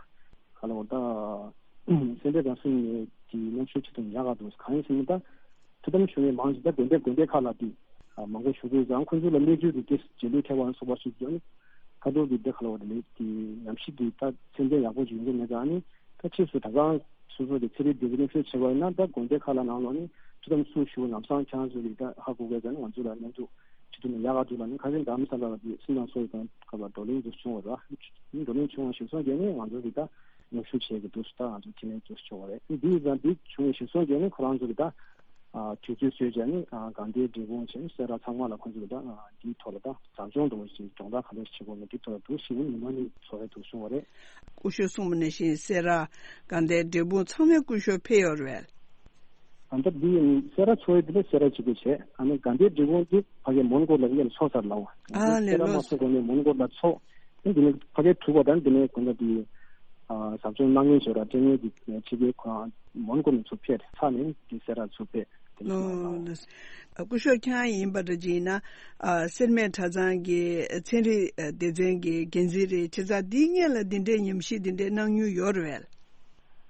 ག་ལ་བ་ད་སེ་འབྲས་དགའ་གསུམ་ནས་ཀྱི་མཉམ་ཞུགས་བྱེད་ཐུབ་ན་ཡག་ག་འདུག་གང་ཡིན་ཟེར་ན་ད། ཐུགས་དམ་ཞུ་མཁན་མང་ཞིག་ད་དགོན་སྡེ་དགོན་སྡེ་ཁག་ལ་དེ་མང་པོ་ཞུགས་དགོས་ཙང་། ཁོང་ཚོ་ལ་གནས་ཚུལ་དེ་དེ་རྗེས་ལུས་ཐེབས་པ་སོགས་པ་སོགས་ཀྱི་ཁ་ཐུག་གི་དེ་ག་ལ་བ་དེ་ལས་དེ་ཉམས་ཞིབ་དེ་ད་ཚད་ལྡན་ཡག་པོ་ཞིག་ཡོང་གི་མེད་ཙང་། ཨ་ནི་ད་ཕྱིས་སུ་ད་གང་སོ་སོ་གི་ཚན་རིག་དེ་ག་གནས་ཚུལ་བྱེད་པ་ཡིན་ན། ད་དགོན་སྡེ་ཁག་ལ་ནང་ལོགས་ནས་ཐུགས་དམ་སུ་ཞུ་ལམ་སང་ཁྱེད་རང་ཚོ་གི་ད་ཧ་གོ་དགོས་ཙང་། ང་ཚོ་ལ་མཉམ་དུ་ཁྲིད་ཐུབ་ན་ཡག་ག་འདུག་ལ། ཨ་ནི་ཁ་སང་རྡ་རམ་ས་ལ་ལ་དེ་སེམས་ནང་སོ་ཡི་དང་སྐབས་ལ་བགྲོ་གླེང་དུ་བྱུང་བ་རེད། བགྲོ་གླེང་བྱུང་བ་གཞིར་བཟུང་བྱས་ནས་ང་ཚོ་གི་ད། མཉམ་ཞུགས་བྱེད་ཀྱི་འདུག་ད་ང་ཚོ་ཁྱེད་ནས་འདུག་ཆོག་པ་རེད། འདི་ཡིན་ཙང་འདི་བྱུང་བའི་གཞིར་བཟུང་བྱས་ནས་ཁོ་རང་ཚོ་གི་ད་དུས་ཚོད་བཟོས་བྱས་ནས་དགའ་ལྡན་འབྲས་སྤུངས་བྱས་ནས་སེ་ར་ཚང་མ་ལ་ཁོང་ཚོ་གི་ད་འདིའི་ཐོག་ལ་ད་ཟབ་སྦྱོང་འདྲ་བོ་ཞིག་སྦྱོང་བརྡར་ག་འདྲ་ཞིག་བྱེད་དགོས་མིན་འདིའི་ཐོག་ལ་འདུག་ཞིག་ཉི་མ་གཉིས་ཚོགས་ཡས་འདུག་གསུངས་པ་རེད། སྐུ་ཞབས་གསུངས་པ་ནང་བཞིན་སེ་ར་དགའ་ལྡན་འབྲས་སྤུངས་ཚང་མའི་སྐུ་ཞབས་ཕེབས་ཡོད་རེད། ཨ་ད་འདི་ཡིན་སེ་ར་ཚོགས་ཡས་འདི་ལ་སེ་ར་གཅིག་པུ་བྱས། ཨ་ནི་དགའ་ལྡན་འབྲས་སྤུངས་འདི་ཕ་གི་མོན་གྷོ་ལ་ཡར་ཚོགས་ཚར་ལ་བ། ཨ་ལས་སེ་ར་ལོས། མ་ཚོགས་གོང་ནས་མོན་གྷོ་ལ་ཚོགས། ཨ་འདི་ནས་ཕ་གི་གྲུབ་པ་དང་འདི་ནས་གོང་ལ་འདི་ཨ་ཟབ་སྦྱོང་གནང་མཁན་ཞོར་ལ་སྤྲད་མཁན་གྱི་ཕྱི་རྒྱལ་ཁོ་རང་མོན་གྷོ་ནས་ཚུར་ཕེབས། ཚར་ནས་འདི་སེ་ར་ཚུར་ཕེབས། འདི་ནས་ཚུར་ལ་ལོས། སྐུ་ཞབས་ཁྱེད་རང་ཡིན་པ་འདྲ་ཅིག་ཡིན་ན་ཨ་སེར་སྨད་གྲྭ་ཚང་གི་ཚན་རིག་སྡེ་ཚན་གྱི་འགན་འཛིན་རེད། བྱས་ཙང་འདིའི་སྔོན་ལ་འདི་འདྲའི་ཉམས་ཞིབ་འདི་འདྲའི་གནང་མྱོང་ཡོད་རེད་བས།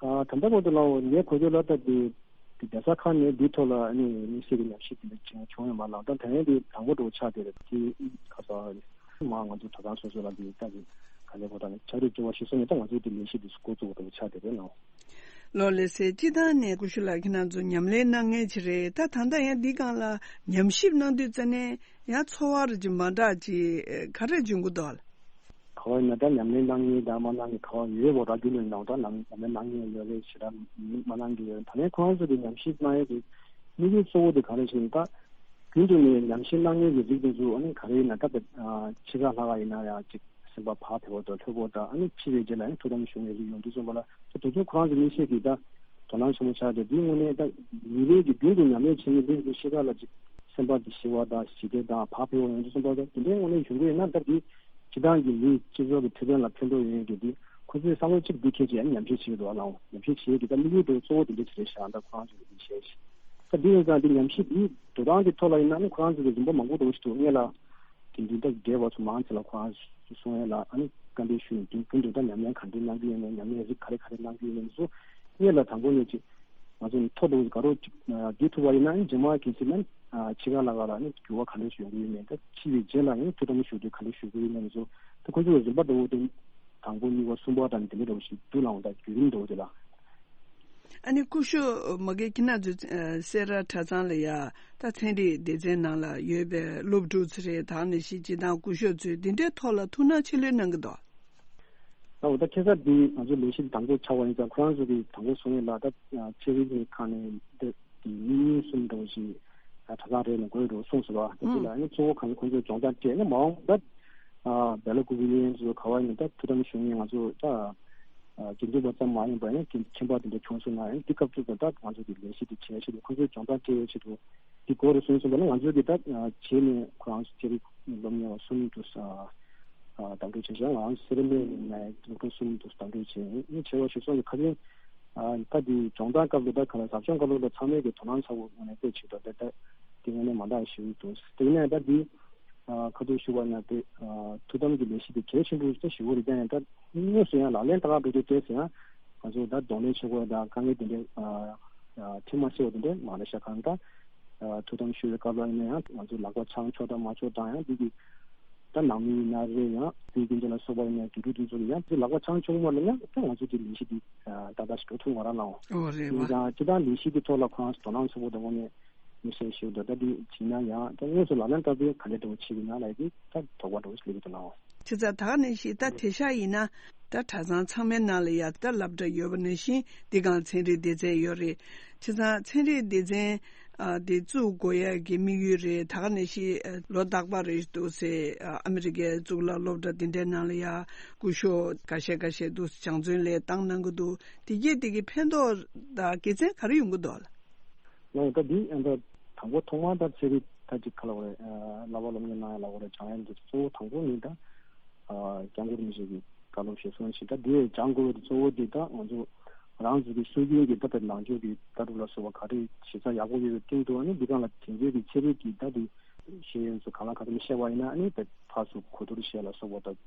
ཨ་ད་ལྟ་བར་དུ་ལའོ་ངས་གོ་རྒྱུ་ལ་ལྟ་དུས། དེ་བསྡད་ས་ཁག་ནས་འདིའི་ཐོག་ལ་ཨ་ནི་དམིགས་བསལ་གྱི་ཉམས་ཞིབ་དེ་འདྲ་བྱུང་ཡོད་མ་རེད་ལ། ད་དེ་རིང་འདི་དང་པོ་འདྲ་བོ་ཆགས་བསྡད་རེད། དེ་ག་ས་མ་ང་ཚོ་གྲྭ་ཚང་སོ་སོ་ལ་འདི་ལྟ་གི་ག་ལེ་གོ་ད་ནི་ཆ་རེ་སྐྱོ་བ་ཞིག་སོང་ཡོད། ད་ང་ཚོའི་དེ་ལས་གཞི་འདི་འགོ་བཙུགས་པ་འདྲ་བོ་ཆགས་བསྡད་རེད་ལ། ལོ་ལེགས་སེ། སྤྱི་བཏང་ནས་སྐུ་ཞབས་ལགས་ཁྱེད་རང་ཚོ་ཉམས་ལེན་གནང་མཁན་ཅིག་རེད། ད་ད་ལྟ་ཡང་འདི་སྒང་ལ་ཉམས་ཞིབ་གནང་དུས་ཙ་ནས་ཡང་ཚོར་བ་རེ་ཅིག་མ་འདྲ་ཅིག་ག་རེ་བྱུང་གི་འདུག་ལགས། ག་བ་ཡིན་ན་ད་ཉམས་ལེན་གནང་མཁན་དང་མ་གནང་མཁན་ག་བ་ཡོད་པ་ར་རྒྱུ་ལོན་ནང་ད་ཉམས་ལེན་གནང་མཁན་ཡོད་རེད། ཞེ་དྲག་མ་གནང་མཁན་ཡོད་རེད། ད་ལན་ཁོ་རང་ཚོ་གི་ཉམས་ཞིབ་གནང་ཡས་ཀྱི་དམིགས་ཡུལ་གཙོ་བོ་དེ་ག་རེ་ཞིག་ད་རྒྱུན་དུ་ནས་ཉམས་ཞིབ་གནང་མཁན་གྱི་རིགས་དེ་ཚོ་ཨ་ནི་ག་རེ་ཡིན་ན་ད་ཕྱི་ཁ་ལྷག་ག་ཡིན་ན་ཡང་ཅིག་སེམས་པ་བག་ཕེབས་པ་དང་ལྷོད་པོ་དང་ཨ་ནི་འཆི་བའི་རྗེས་ལ་ཡང་ཐུགས་དམ་བཞུགས་མཁན་རིགས་ཡོང་དུས་ཙམ་པ་ལ་ད་དེ་ཚོ་ཁོ་རང་ཚོ་དམིགས་བསལ་གྱི་ད་དོ་སྣང་ཆེན་པོ་ཆགས་ཏེ་འདིའི་དངོས་གནས་ད་མི་རིགས་ཀྱི་རྒྱུན་དུ་ཉམས་ལེན་བྱེད་མཁན་འདི་ཚོ་ཤི་ཁ་ལ་ཅིག་སེམས་པ་གི་ཞི་བ་དང་ཞི་བདེ་དང་བག་ཕེབས་པ་ཡོང་དུས་ཙམ་པ་ད་དེ་འདྲའི་དངོས་གནས་ཡོང་གི་ཡོད་ན་ད་འདི་སྤྱི་བཏང་གི་མིའི་སྤྱི་ཚོགས་ཀྱི་འཕྲོད་བསྟེན་ལ་ཕན་ཐོགས་ཡོང་ཡས་ཀྱི་འདི་ཁོ་ཚོའི་བསམ་བློ་གཅིག་འདི་འཁྱེར་བྱས་ཉམས་ཞིབ་བྱེད་ཀྱི་འདུག་ཨ་ལགས། ཉམས་ཞིབ་བྱེད་ཀྱི་ད་དམིགས་ཡུལ་དེ་གཙོ་བོ་དེ་འདྲ་ཞིག་རེད་ཤག་ད་ཁོ་རང་ཚོ་གི་འདི་བཤད་ཤག་ད་འདི་ཡིན་ཙང་འདི་ཉམས་ཞིབ་འདི་དོ་སྣང་གི་ཐོག་ལ་ཡིན་ན་ནི་ཁོ་རང་ཚོ་གི་རིམ་པ་མང་པོ་འགྲོ་བཞིན་འདུག་སྔོན་ལ་དེ་འདི་ད་འབྲེལ་བ་ཚོ་མང་ཆེ་ལ་ཁོ་རང་ཚོ་གསུང་ཡས་ལ་ཨ་ནི་བཀའ་འདྲི་ཞུས་ནས་དུས་རྒྱུན་དུ་ད་ཉམས་ལེན་ག་འདྲ་གནང་གི་ཡོད་མེད། ཉམས་ལེན་རིགས་ག་རེ་ག་རེ་གནང་གི་ཡོད་མེད་ཚོ་སྔོན་ལ་དང་པོ་ནས་ཅིག་ང་ཚོ་ནི་ཐོ་འདུག་དགའ་རོགས་ཅིག་བསྡུ་ཐུབ་པ་ཡིན་ན་རྗེས་མ་གལ་སྲིད་ན་ཕྱི་ཁ་ལ་ག་ལ་ནི་འགྱུར་བ་ག་འདྲ་ཞིག་ཡོང་གི་ཡོད་མེད། ད་འཆི་བའི་རྗེས་ལ་ཡང་ཐུགས་དམ་བཞུགས་དུས་ག་འདྲ་བཞུགས་ཀྱི་ཡོད་མེད་ཚོ་ད་ཁོ་ཚོས་རིམ་པ་འདྲ་བོ་དེ་དང་པོ་གཉིས་པ་གསུམ་པ་དང་དེ་འདྲ་འདྲ་བོ་ཞིག་བསྡུ་ལའང་ད་བརྒྱུད་རིམ་འདྲ་བོ་དེ་ལ། ཨ་ནི་སྐུ་ཞབས་མ་གི་ཁྱེད་རང་ཚོའི་སེ་ར་གྲྭ་ཚང་ལ་ཡ་ད་ཚན་རིག་སྡེ་ཚན་ནང་ལ་ཡོད་པའི་སློབ་ཕྲུག་ཚོ་རེད། ད་ནི་ཤི་སྤྱི་དང་སྐུ་ཞབས་ཚོས་འདི་འདྲའི་ཐོག་ལ་ཐུགས་སྣང་ཆེ་ལོས་གནང་གི་འདུག་ད་འོ་ད་ཁ་སང་འདི་ང་ཚོ་ལས་གཞི་དང་པོ་ཆགས་པ་ཡིན་ཙང་ཁོ་རང་ཚོ་གིས་དང་པོ་གསུང་ཡས་ལ་ད་ཚན་རིག་གི་ཁང་ནས་འདི་འདི་མི་གཉིས་གསུམ་འདྲ་བོ་ཞིག་གྲྭ་ཚང་རེ་ནས་དགོས་འགྲོ་གསུངས་སོང་བ། ད་འདི་ལ་ཨ་ནི་གཙོ་བོ་གང་ཁོང་ཚོའི་སྦྱོང་བརྡར་སྤྲད་ན་མ་འོངས་ད་སྦེ་ལ་ཀུ་གུ་ཡན་ཚོ་ག་བ་ཡིན་ད་ཐུགས་དམ་བཞུགས་མཁན་ང་ཚོ་ད་དགེ་འདུན་པ་ཙམ་མ་ཡིན་པ་ཡང་ཁྱིམ་པ་དེ་འདྲ་བྱུང་སོང་ན་ཡང་འདི་སྐབས་དུས་ད་ང་ཚོ་གི་ལས་གཞི་དེ་བྱས་ཆེད་དུ་ཁོང་ཚོའི་སྦྱོང་བརྡར་སྤྲད་ཡས་ཆེད་དུ། འདི་གོ་རུ་སོང་སོང་བ་ལ་ང་ཚོས་ཀྱི་ད་བྱས་ནས་ཁོ་རང་ཚོ་ཚན་རིག་སློབ་གཉེར་བ་གསུམ་དུ་ས་བདམས་ཐོན་བྱས་ཤག་ང་རང་ཚོ་སེ་ར་སྨད་ནས་སློབ་ཕྲུག་གསུམ་དུ་བདམས་ཐོན་བྱས་ནས་ཆེ་བ་ཞིག་སོང་ཡོད། ཁ་སང་ད་འདི་སྦྱོང་བརྡར་སྐབས་ལ་ད་ག་ལ་ཟབ་སྦྱོང་སྐབས་ལ་ཚང་མས་ཀྱི་དོ་སྣང་ཚ་བོ་ངོས་ནས་སྤྲད་བྱས་འདུག་ད་ད་འདི་ངོས་ནས་མ་འདང་ཞིག་འདུག་དེ་ནས་ད་འདི་ཁ་ཐུག་ཞུ་བ་ན་དེ་ཐུགས་དམ་གྱི་ལས་གཞི་དེ་གལ་ཆེན་པོ་ཞིག་ཞུ་བ་རེད། ཀྱང་ཡང་ད་དངོས་སུ་ཡང་ལག་ལེན་བསྟར་ག་འགྲོ་དུས་དེ་ཡང་ང་ཚོ་ད་གདོང་ལེན་བྱེད་དགོས་དང་དཀའ་ངལ་དེ་འདྲ་འཕྲད་མ་སོང་བ་དེ་འདྲ་མ་རེད་ཤག་གང་ལྟར་ཐུགས་དམ་ཞུ་བའི་སྐབས་ལ་ཡིན་ན་ཡང་ང་ཚོ་ལག་པ་འཆང་ཆོག་དང་མ་ཆོག་དང་ཡང་འདི་གི་ད་ནང་མི་ཡིན་ན་རེད། ཡང་དེའི་རྒྱུན་ལ་སོགས་པ་ཡིན་ན་དུས་དྲུག་དེ་ཚོ་ལ་ཡང་དེ་ལག་པ་འཆང་ཆོག་མ་ལ་ཡང་ད་ང་ཚོ་དེ་ལས་གཞི་དེ་ཏག་ཏག་ཞིག་འགྲོ་ཐུབ་མ་རག་ལ། འོ་རེད་བ། ཡིན་ཀྱང་སྤྱི་བཏང་ལས་གཞི་དེ་ཐོག་ལ་ཁོ་རང་ཚོ་དོ་སྣང་ཚ་པོ་དང་དངོས་གནས་མི་ཤེས་ཞིག་འདུག་ད་འདི་བྱས་ན་ཡང་ད་དངོས་སུ་ལག་ལེན་བསྟར་དུས་ག་འདྲ་འདྲ་བོ་བྱེད་ཀྱི་ན་ལབ་ཡ་དེ་ད་དོགས་པ་འདྲ་བོ་ཞིག་སླེབས་ཀྱི་འདུག་ལགས། བྱས་ཙང་ད་ག་ནང་བཞིན་ད་དེང་སང་ཡིན་ན་ད་གྲྭ་ཚང་ཚང་མའི་ནང་ལ་ཡ་ད་སློབ་གྲྭ་ཡོད་པ་ནང་བཞིན་འདི་སྒང་ཚན་རིག་སྡེ་ཚན་ཡོད་རེད། བྱས་ཙང་ཚན་རིག་སྡེ་ཚན་ཨ་དེ་བཙུགས་དགོས་ཡ་གི་དམིགས་ཡུལ་རེད། ད་ག་ནང་བཞིན་ཨ་ལོ་རྟག་པར་རེད་འདུག་ཟེར། ཨ་ཨ་མི་རི་ཀའི་གཙུག་ལག་སློབ་གྲྭ་འདི་འདྲའི་ནང་ལ་ཡ་སྐུ་ཞབས་འགའ་ཤས་འགའ་ཤས་འདུག་སྦྱང་བརྩོན་ལས་བཏང་གནང་གི་འདུག་དེ་གས་དེ་གི་ཕན་ཐོགས་དང་དགེ་མཚན་ག་རེ་ཡོང་གི་འདུག་ལགས། ལགས། ད་འདི་ཨ་ད་དང་པོ་ཐོག་མར་ད་ཚན་རིག་ད་ཅིག་ག་ལབ་དགོས་རེད། བསླབ་པ་སློབ་གཉེར་གནང་ཡ་ལབ་དགོས་རེད། སྦྱང་ཡ་འདི་གཙོ་བོ་དང་པོ་ནི་ད་སྐྱབས་མགོན་རིན་པོ་ཆེ་གི་བཀའ་སློབ་ཞེས་གསུངས་ཤིང་ད་འདི་སྦྱང་དགོས་པའི་གཙོ་བོ་འདི་ད་ང་ཚོ་རང་ཚོ་གི་སྲོལ་རྒྱུན་གྱི་ད་ལྟ་ནང་ཆོས་ཀྱི་ལྟ་གྲུབ་ལ་སོགས་པ་ག་རེ་གཞི་རྩ་ཡག་པོ་ཡོད་པའི་སྟེང་དུ་ཨ་ནི་འདི་གང་ལ་དེང་དུས་ཀྱི་ཚན་རིག་གི་ད་འདི་ཤེས་ཡོན་ཚོ་གང་ལ་གང་འཚམ་བཤད་པ་ཡིན་ན་ཨ་ནི་ད་ཕར་ཚུར་གོ་བསྡུར་བྱས་ལ་སོགས་པ་ད་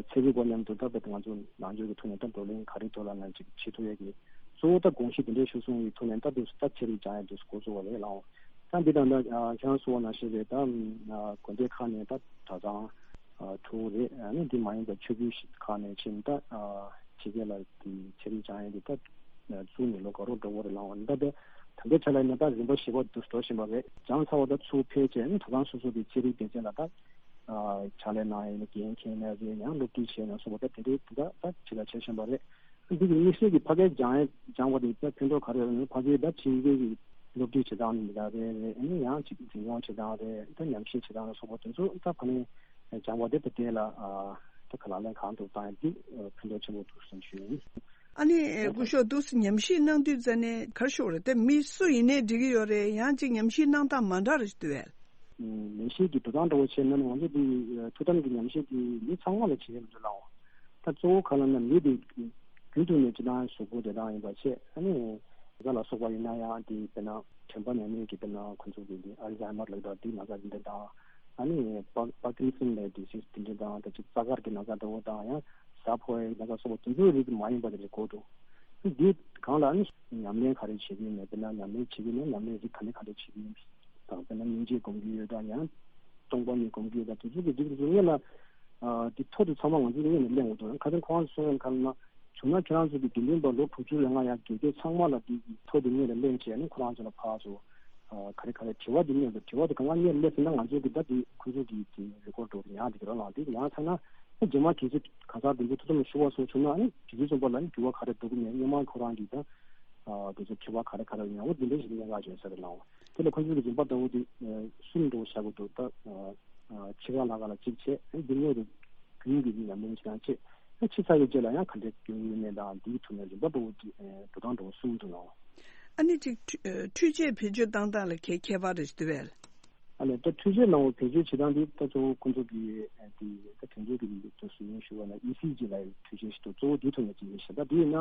ཚན་རིག་པ་མཉམ་དུ་ད་ད་ང་ཚོ་ནང་ཆོས་ཀྱི་ཐོག་ནས་ད་བགྲོ་གླེང་ག་རེ་ཐོག་ལ་ང་ཅིག་བྱེད་ཐུབ་ཡས་ཀྱི་གཙོ་བོ་ད་དགོངས་གཞི་དེ་འདྲའི་ཞུ་སོང་བའི་ཐོག་ནས་ད་དུས་སུ་ད་ཚན་རིག་སྦྱང་ཡས་དུས་སུ་འགོ་བཙུགས་པ་རེད་ལགས། ད་འདི་དང་ད་ཁྱེད་རང་གསུངས་པ་ནང་བཞིན་རེད། ད་དགོན་སྡེ་ཁག་ནས་ད་གྲྭ་ཚང་ཕྲུ་གུ་རེད། ཨ་ནི་འདི་མ་ཡིན་པ་ཆོས་བརྒྱུད་ཁག་ནས་ཕྱིན་ད་ཕྱི་རྒྱལ་ལ་དེ་ཚན་རིག་སྦྱང་ཡས་དེ་ད་བཙུགས་ནས་ལོ་འགའ་རོགས་འགྲོ་གི་རེད་ལགས། ད་ད་ད་ལྟའི་ཆ་ལ་ཡིན་ན་ད་རིམ་པ་བཞི་པ་དུ་འགྲོ་བཞིན་པ་རེད། སྦྱངས་ཚར་བ་ད་ཚུར་ཕེབས་བྱས་ནས་གྲྭ་ཚང་སོ་སོ་གི་ཚན་རིག་སྡེ་ཚན་ལ་ད་ཕྱག་ལས་གནང་ཡས་ནས་འགན་འཁྱེར་ནས་རེད། ཡང་སློབ་ཁྲིད་བྱས་ནས་སོགས་པ་ད་དེ་འདྲའི་དེ་ད་ད་ཕྱི་ལ་བྱེད་བཞིན་པ་རེད། འདི་གི་དམིགས་བསལ་གྱི་ཕ་གིར་སྦྱང་ཡས་སྦྱངས་པ་དེ་ད་ཕན་ཐོགས་ག་རེ་ཡོད་ན་ཕ་གིར་ད་ཕྱི་རྒྱལ་གྱི་སློབ་ཁྲིད་བྱེད་སྟངས་འདི་འདྲ་རེད། རེད། ཨ་ནི་ཡང་ཅིག་འཛིན་སྐྱོང་བྱེད་སྟངས་རེད། ད་ཉམས་ཞིབ་བྱེད་སྟངས་ལ་སོགས་པ་དེ་ཚོ་ད་ཕ་ནས་སྦྱངས་པ་དེ་ད་དེ་ལ་ད་ག་ལག་ལེན་གང་ཐུབ་བཏང་ཡས་འདི་ཕན་ཐོགས་ཆེན་པོ་འདུག་བསམ་ཞུ་ཡིན། ཨ་ནི་སྐུ་ཞབས་འདུག་སེ་ཉམས་ཞིབ་གནང་དུས་ཙ་ནས་ག་རེ་ཞུ་དགོས་རེད། དེ་མི་སུ་ཡིན་ནའི་འགྲིག་གི་ཡོད་རེད། ཡང་ཅིག་ཉམས་ཞིབ་གནང་སྟངས་མ་འདྲ་རེ་ཞིག་འདུག་གས། ལས་གཞི་གི་འགྲོ་སྟངས་འདྲ་བོ་བྱས་ན་ང་ཚོ་འདི་ཐུགས་དམ་གྱི་ཉམས་ཞིབ་འདི་མི་ཚང་མ་ལ་བྱེད་ཀྱི་མི་འདུག་ལགས། ད་གཙོ་བོ་ག་ལབ་ན་མི་འདི་རྒྱུན་དུ་ནས་སྤྱིར་བཏང་གཟུགས་པོ་བདེ་ཐང་ཡིན་པ་བྱས། ཨ་ནི་ན་ཚ་ལ་སོགས་པ་ཡིན་ན་ཡང་འདི་དཔེར་ན་དྲན་པ་ཉམས་ཉེས་ཀྱི་དཔེར་ན་ཁོ་ཚོ་གི་འདི་ཨལ་ཛི་ཧའི་མར་ལབ་དང་འདི་ན་ཚ་འདི་འདྲ་དང་། ཨ་ནི་པ་པར་ཀིན་སན་ལབ་ཌི་སིས་འདི་འདྲ་དང་། ད་ཅིག་རྩ་དཀར་གྱི་ན་ཚ་འདྲ་བོ་དང་ཡང་གཟའ་ཕོག་ཡའི་ན་ཚ་སོགས་པ་དེ་ཚོའི་རིགས་མ་ཡིན་པ་དེ་འདྲ་གོ་འདུག་འདི་གང་ལ་ནི་ཉམས་ལེན་ག་རེ་བྱེད་ཀྱི་ཡོད་མེད། དཔེར་ན་ཉམས་ལེན་བྱེད་ཀྱི་ཡོད་ན་ཉམས་ལེན་རིགས་ག་ནས་ག་འདྲ་བྱེད་ཀྱི་ཡོད་དང་། དཔེར་ན་སྙིང་རྗེ་སྒོམ་གྱི་ཡོད་དང་། ཡང་སྟོང་པ་ཉིད་སྒོམ་གྱི་ཡོད་དང་། དེ་ཚོ་གི་རིགས་དེ་ཚོ་སྔོན་ལ་ཨ་དེ་ཐོ་དེ་ཚང་མ་ང་ཚོ་སྔོན་ནས་ལེན་དགོས་འདུག་ཁ་སང་ཁོང་གསུང་ཡོད་ཁ་ན། བྱུང་ན་ཁྱེད་རང་ཚོ་གི་དགེ་འདུན་པ་ལོ་དྲུག་ཅུ་རེ་ལྔ་ཡར་རྒས་རྒས་ཚང་མ་ལ་དེ་གི་ཐོ་དེ་སྔོན་ལ་ལེན་བྱས་ནས་ཁོ་རང་ཚོ་ལ་ཕར་ཚུར་ཨ་ག་རེ་ག་རེ་དྲི་བ་དེ་སྔོན་དུ་དྲི་བ་དེ་གང་ག་སྔོན་ལ་སླེབས་ཟིན་ན། ང་ཚོ་གི་ད་དེ་ཁོ་ཚོ་གི་དེ་རེ་ཀོར་འགྲོ་གི་ཡང་དེ་གི་རང་ལ་དེ་ཡང་ཚང་ན་རྗེས་མ་གལ་སྲིད་གང་ཟག་དེ་ཚོ་ཐུགས་དམ་ཞུ་བ་སོགས་བྱུང་ན། ཨ་ནི་དེ་དུས་ཙམ་པ་ལ་ནི་འགྱུར་བ་ག་རེ་འགྲོ་གི་མེད། སྔོན་མ་ཁོ་རང་གི་ད་ཨ་དེ་ཚོ་དྲི་བ་ག་རེ་ག་རེ་ཡོང་བ་དེ་འདྲ་ཞིག་གནད་འགག་ཅན་ས་རེད་ལགས། དེ་ལ་ཁོ་ཚོ་གི་རིམ་པ་ལྟ་བུ་དེ་ཨ་གསུམ་འགྲོ་བྱ་དགོས་འདུག་ད་ཨ་ཨ་ཕྱི་ཁ་ལ་ཁ་ལ་གཅིག་བྱས། ཨ་ནི་འདི་ངོས་རུ་རྒྱུན་གྱི་ཉམས་ལེན་བྱེད་སྟངས་བྱས། ཨ་ཕྱི་ཚ་བའི་རྗེས་ལ་ཡང་ག་འདྲའི་སྐྱོན་ཡོད་མེད་དང་། འདིའི་ཐོག་ནས་རིམ་པ་ལྟ་བུ་དེ་ཨ་འགྲོ་སྟངས་འགྲོ་བ་གསུམ་འདུག་ལགས། ཨ་ནི་ཅིག་འཕྲུལ་འཕྲུལ་ཆས་བེད་སྤྱོད་བཏང་སྟངས་ལ་གལ་ཁྱད་པར་རེ་ཞིག་འདུག་པས། ཨ་ལས་ད་འཕྲུལ་ཆས་ནང་བ་བེད་སྤྱོད་བྱེད་སྟངས་འདི་ད་གཙོ་བོ་ཁོང་ཚོ་གི་ཨ་དེ་ད་དེང་རབས་ཀྱི་ལུགས་སུ་ཡིན་ཞུ་བ་ན་ཨི་སི་ཇི་ལབ་ཡག་འཕྲུལ་ཆས་ཞིག་འདུག་གཙོ་བོ་འདིའི་ཐོག་ནས་ཅིག་ཡིན་ཤག་ད་དེ་ཡིན་ན་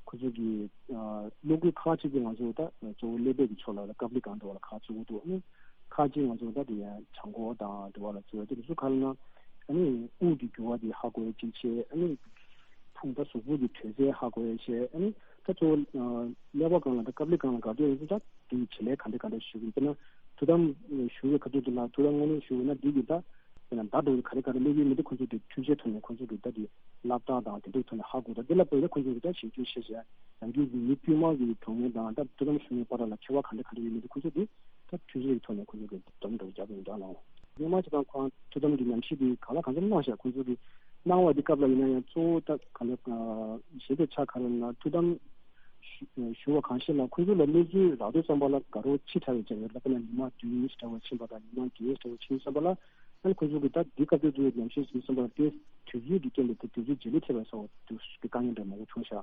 ཁོང་ཚོ་གི་ཨ་གློག་སྐུད་ཁག་ཅིག་གི་ང་ཚོ་ད་གཙོ་བོ་ཀླད་པའི་གི་ཕྱོགས་ལ་ཀབ་ལི་གང་འདྲ་བ་ལ་ཁག་གཙོ་བོ་འདུག་ཨ་ནི་ཁག་ཅིག་ང་ཚོ་ད་དེ་ཡང་བྱང་ཁོག་དང་འདྲ་བ་ལ་གཙོ་བོ་དེ་ཚོ་ག་ལ་ན་ཨ་ནི་དབུགས་ཀྱི་རྒྱུ་བ་དེ་ཧ་གོ་ཡག་ཅིག་བྱས། ཨ་ནི་ཕུང་ད་གཟུགས་པོ་གི་དྲོད་ཚད་ཧ་གོ་ཡག་བྱས། ཨ་ནི་ད་གཙོ་བོ་ཀླད་པ་སྒང་ལ་ད་ཀབ་ལི་སྒང་ལ་དགའ་སྐྱོ་ཡོད་ཚེ་ད་དེ་བྱེད་ལས་ག་འདྲ་ག་འདྲ་ཞུ་གི། དཔེར་ན་ཐུགས་དམ་ཞུ་བའི་ཁ་ཐུག་དེ་ལ་ཐུགས་དམ་དངོས་གནས་ཞུ་བ་ན་འདི་གི་ད་དཔེར་ན་ཟླ་དྲུག་ག་རེ་ག་རེ་སླེབས་ཀྱི་མི་འདུག་ཁོ་ཚོ་དེ་འཕྲུལ་ཆས་ཐོག་ནས་ཁོ་ཚོ་གི་ད་དེ་སློབ་གྲྭ་དང་དེ་འདྲའི་ཐོག་ནས་ཧ་གོ། ད་དེ་ལ་བོད་ལ་ཁོ་ཚོ་གི་ད་ཞིབ་འཇུག་བྱས་བྱས་ནམ་རྒྱུན་གྱི་མི་དཀྱུས་མ་གི་གྲོངས་མཁན་དང་ད་ཐུགས་དམ་ཞུ་མཁན་བར་ལ་ཁྱད་པར་ག་འདྲ་ག་འདྲ་ཡོད་མི་འདུག་ཁོ་ཚོ་དེ་ད་འཕྲུལ་ཆས་ཀྱི་ཐོག་ནས་ཁོ་ཚོ་གི་སྡོམ་འགྲོ་རྒྱག་གི་ཡོད་འདུག་ལགས། སྔོན་མ་ཅིག་དང་ཁོ་རང་ཐུགས་དམ་གྱི་ཉམས་ཞིབ་དེ་གང་ལ་གང་འཚམ་གནང་ཤག་ཁོ་ཚོ་གི་གནང་བ་དེ་སྐབས་ལ་ཡིན་ན་ཡང་གཙོ་བོ་ད་ག་ལ་གཞན་དེ་ཆ་ག་རེ་ན་ཐུགས་དམ་ཞུ་ཞུ་བ་གང་ཤེས་ལ་ཁོ་ཚོ་ལ་གནས་ཚུལ་རག་དུས་ཙམ་པ་ལ་དགའ་རབ་ཆེ་དྲགས་ཡོད་ཀྱང་ཡོད། ད་དཔེར་ན་ཉི་མ་བདུན་ཞིག་འདྲ་བ་ཕྱིན་པ་དང་ཉི་མ་བརྒྱད་ཞིག་འདྲ་བ་ཕྱིན་ཙམ་པ་ལ། ཨ་ནི་ཁོ་ཚོ་གི་ད་འདི་སྐབས་དུས་ཚོད་ཉམས་ཞིབ་བྱེད་ཙམ་པ་ལ་དེ་དུས་ཚོད་ཀྱི་རྐྱེན་པས་ད་དུས་ཚོད་རྗེས་ལུས་ཐེབས་པའི་ས་འོག་དུས་ཀྱི་དཀའ་ངལ་འདྲ་མང་པོ་བྱུང་ཤག་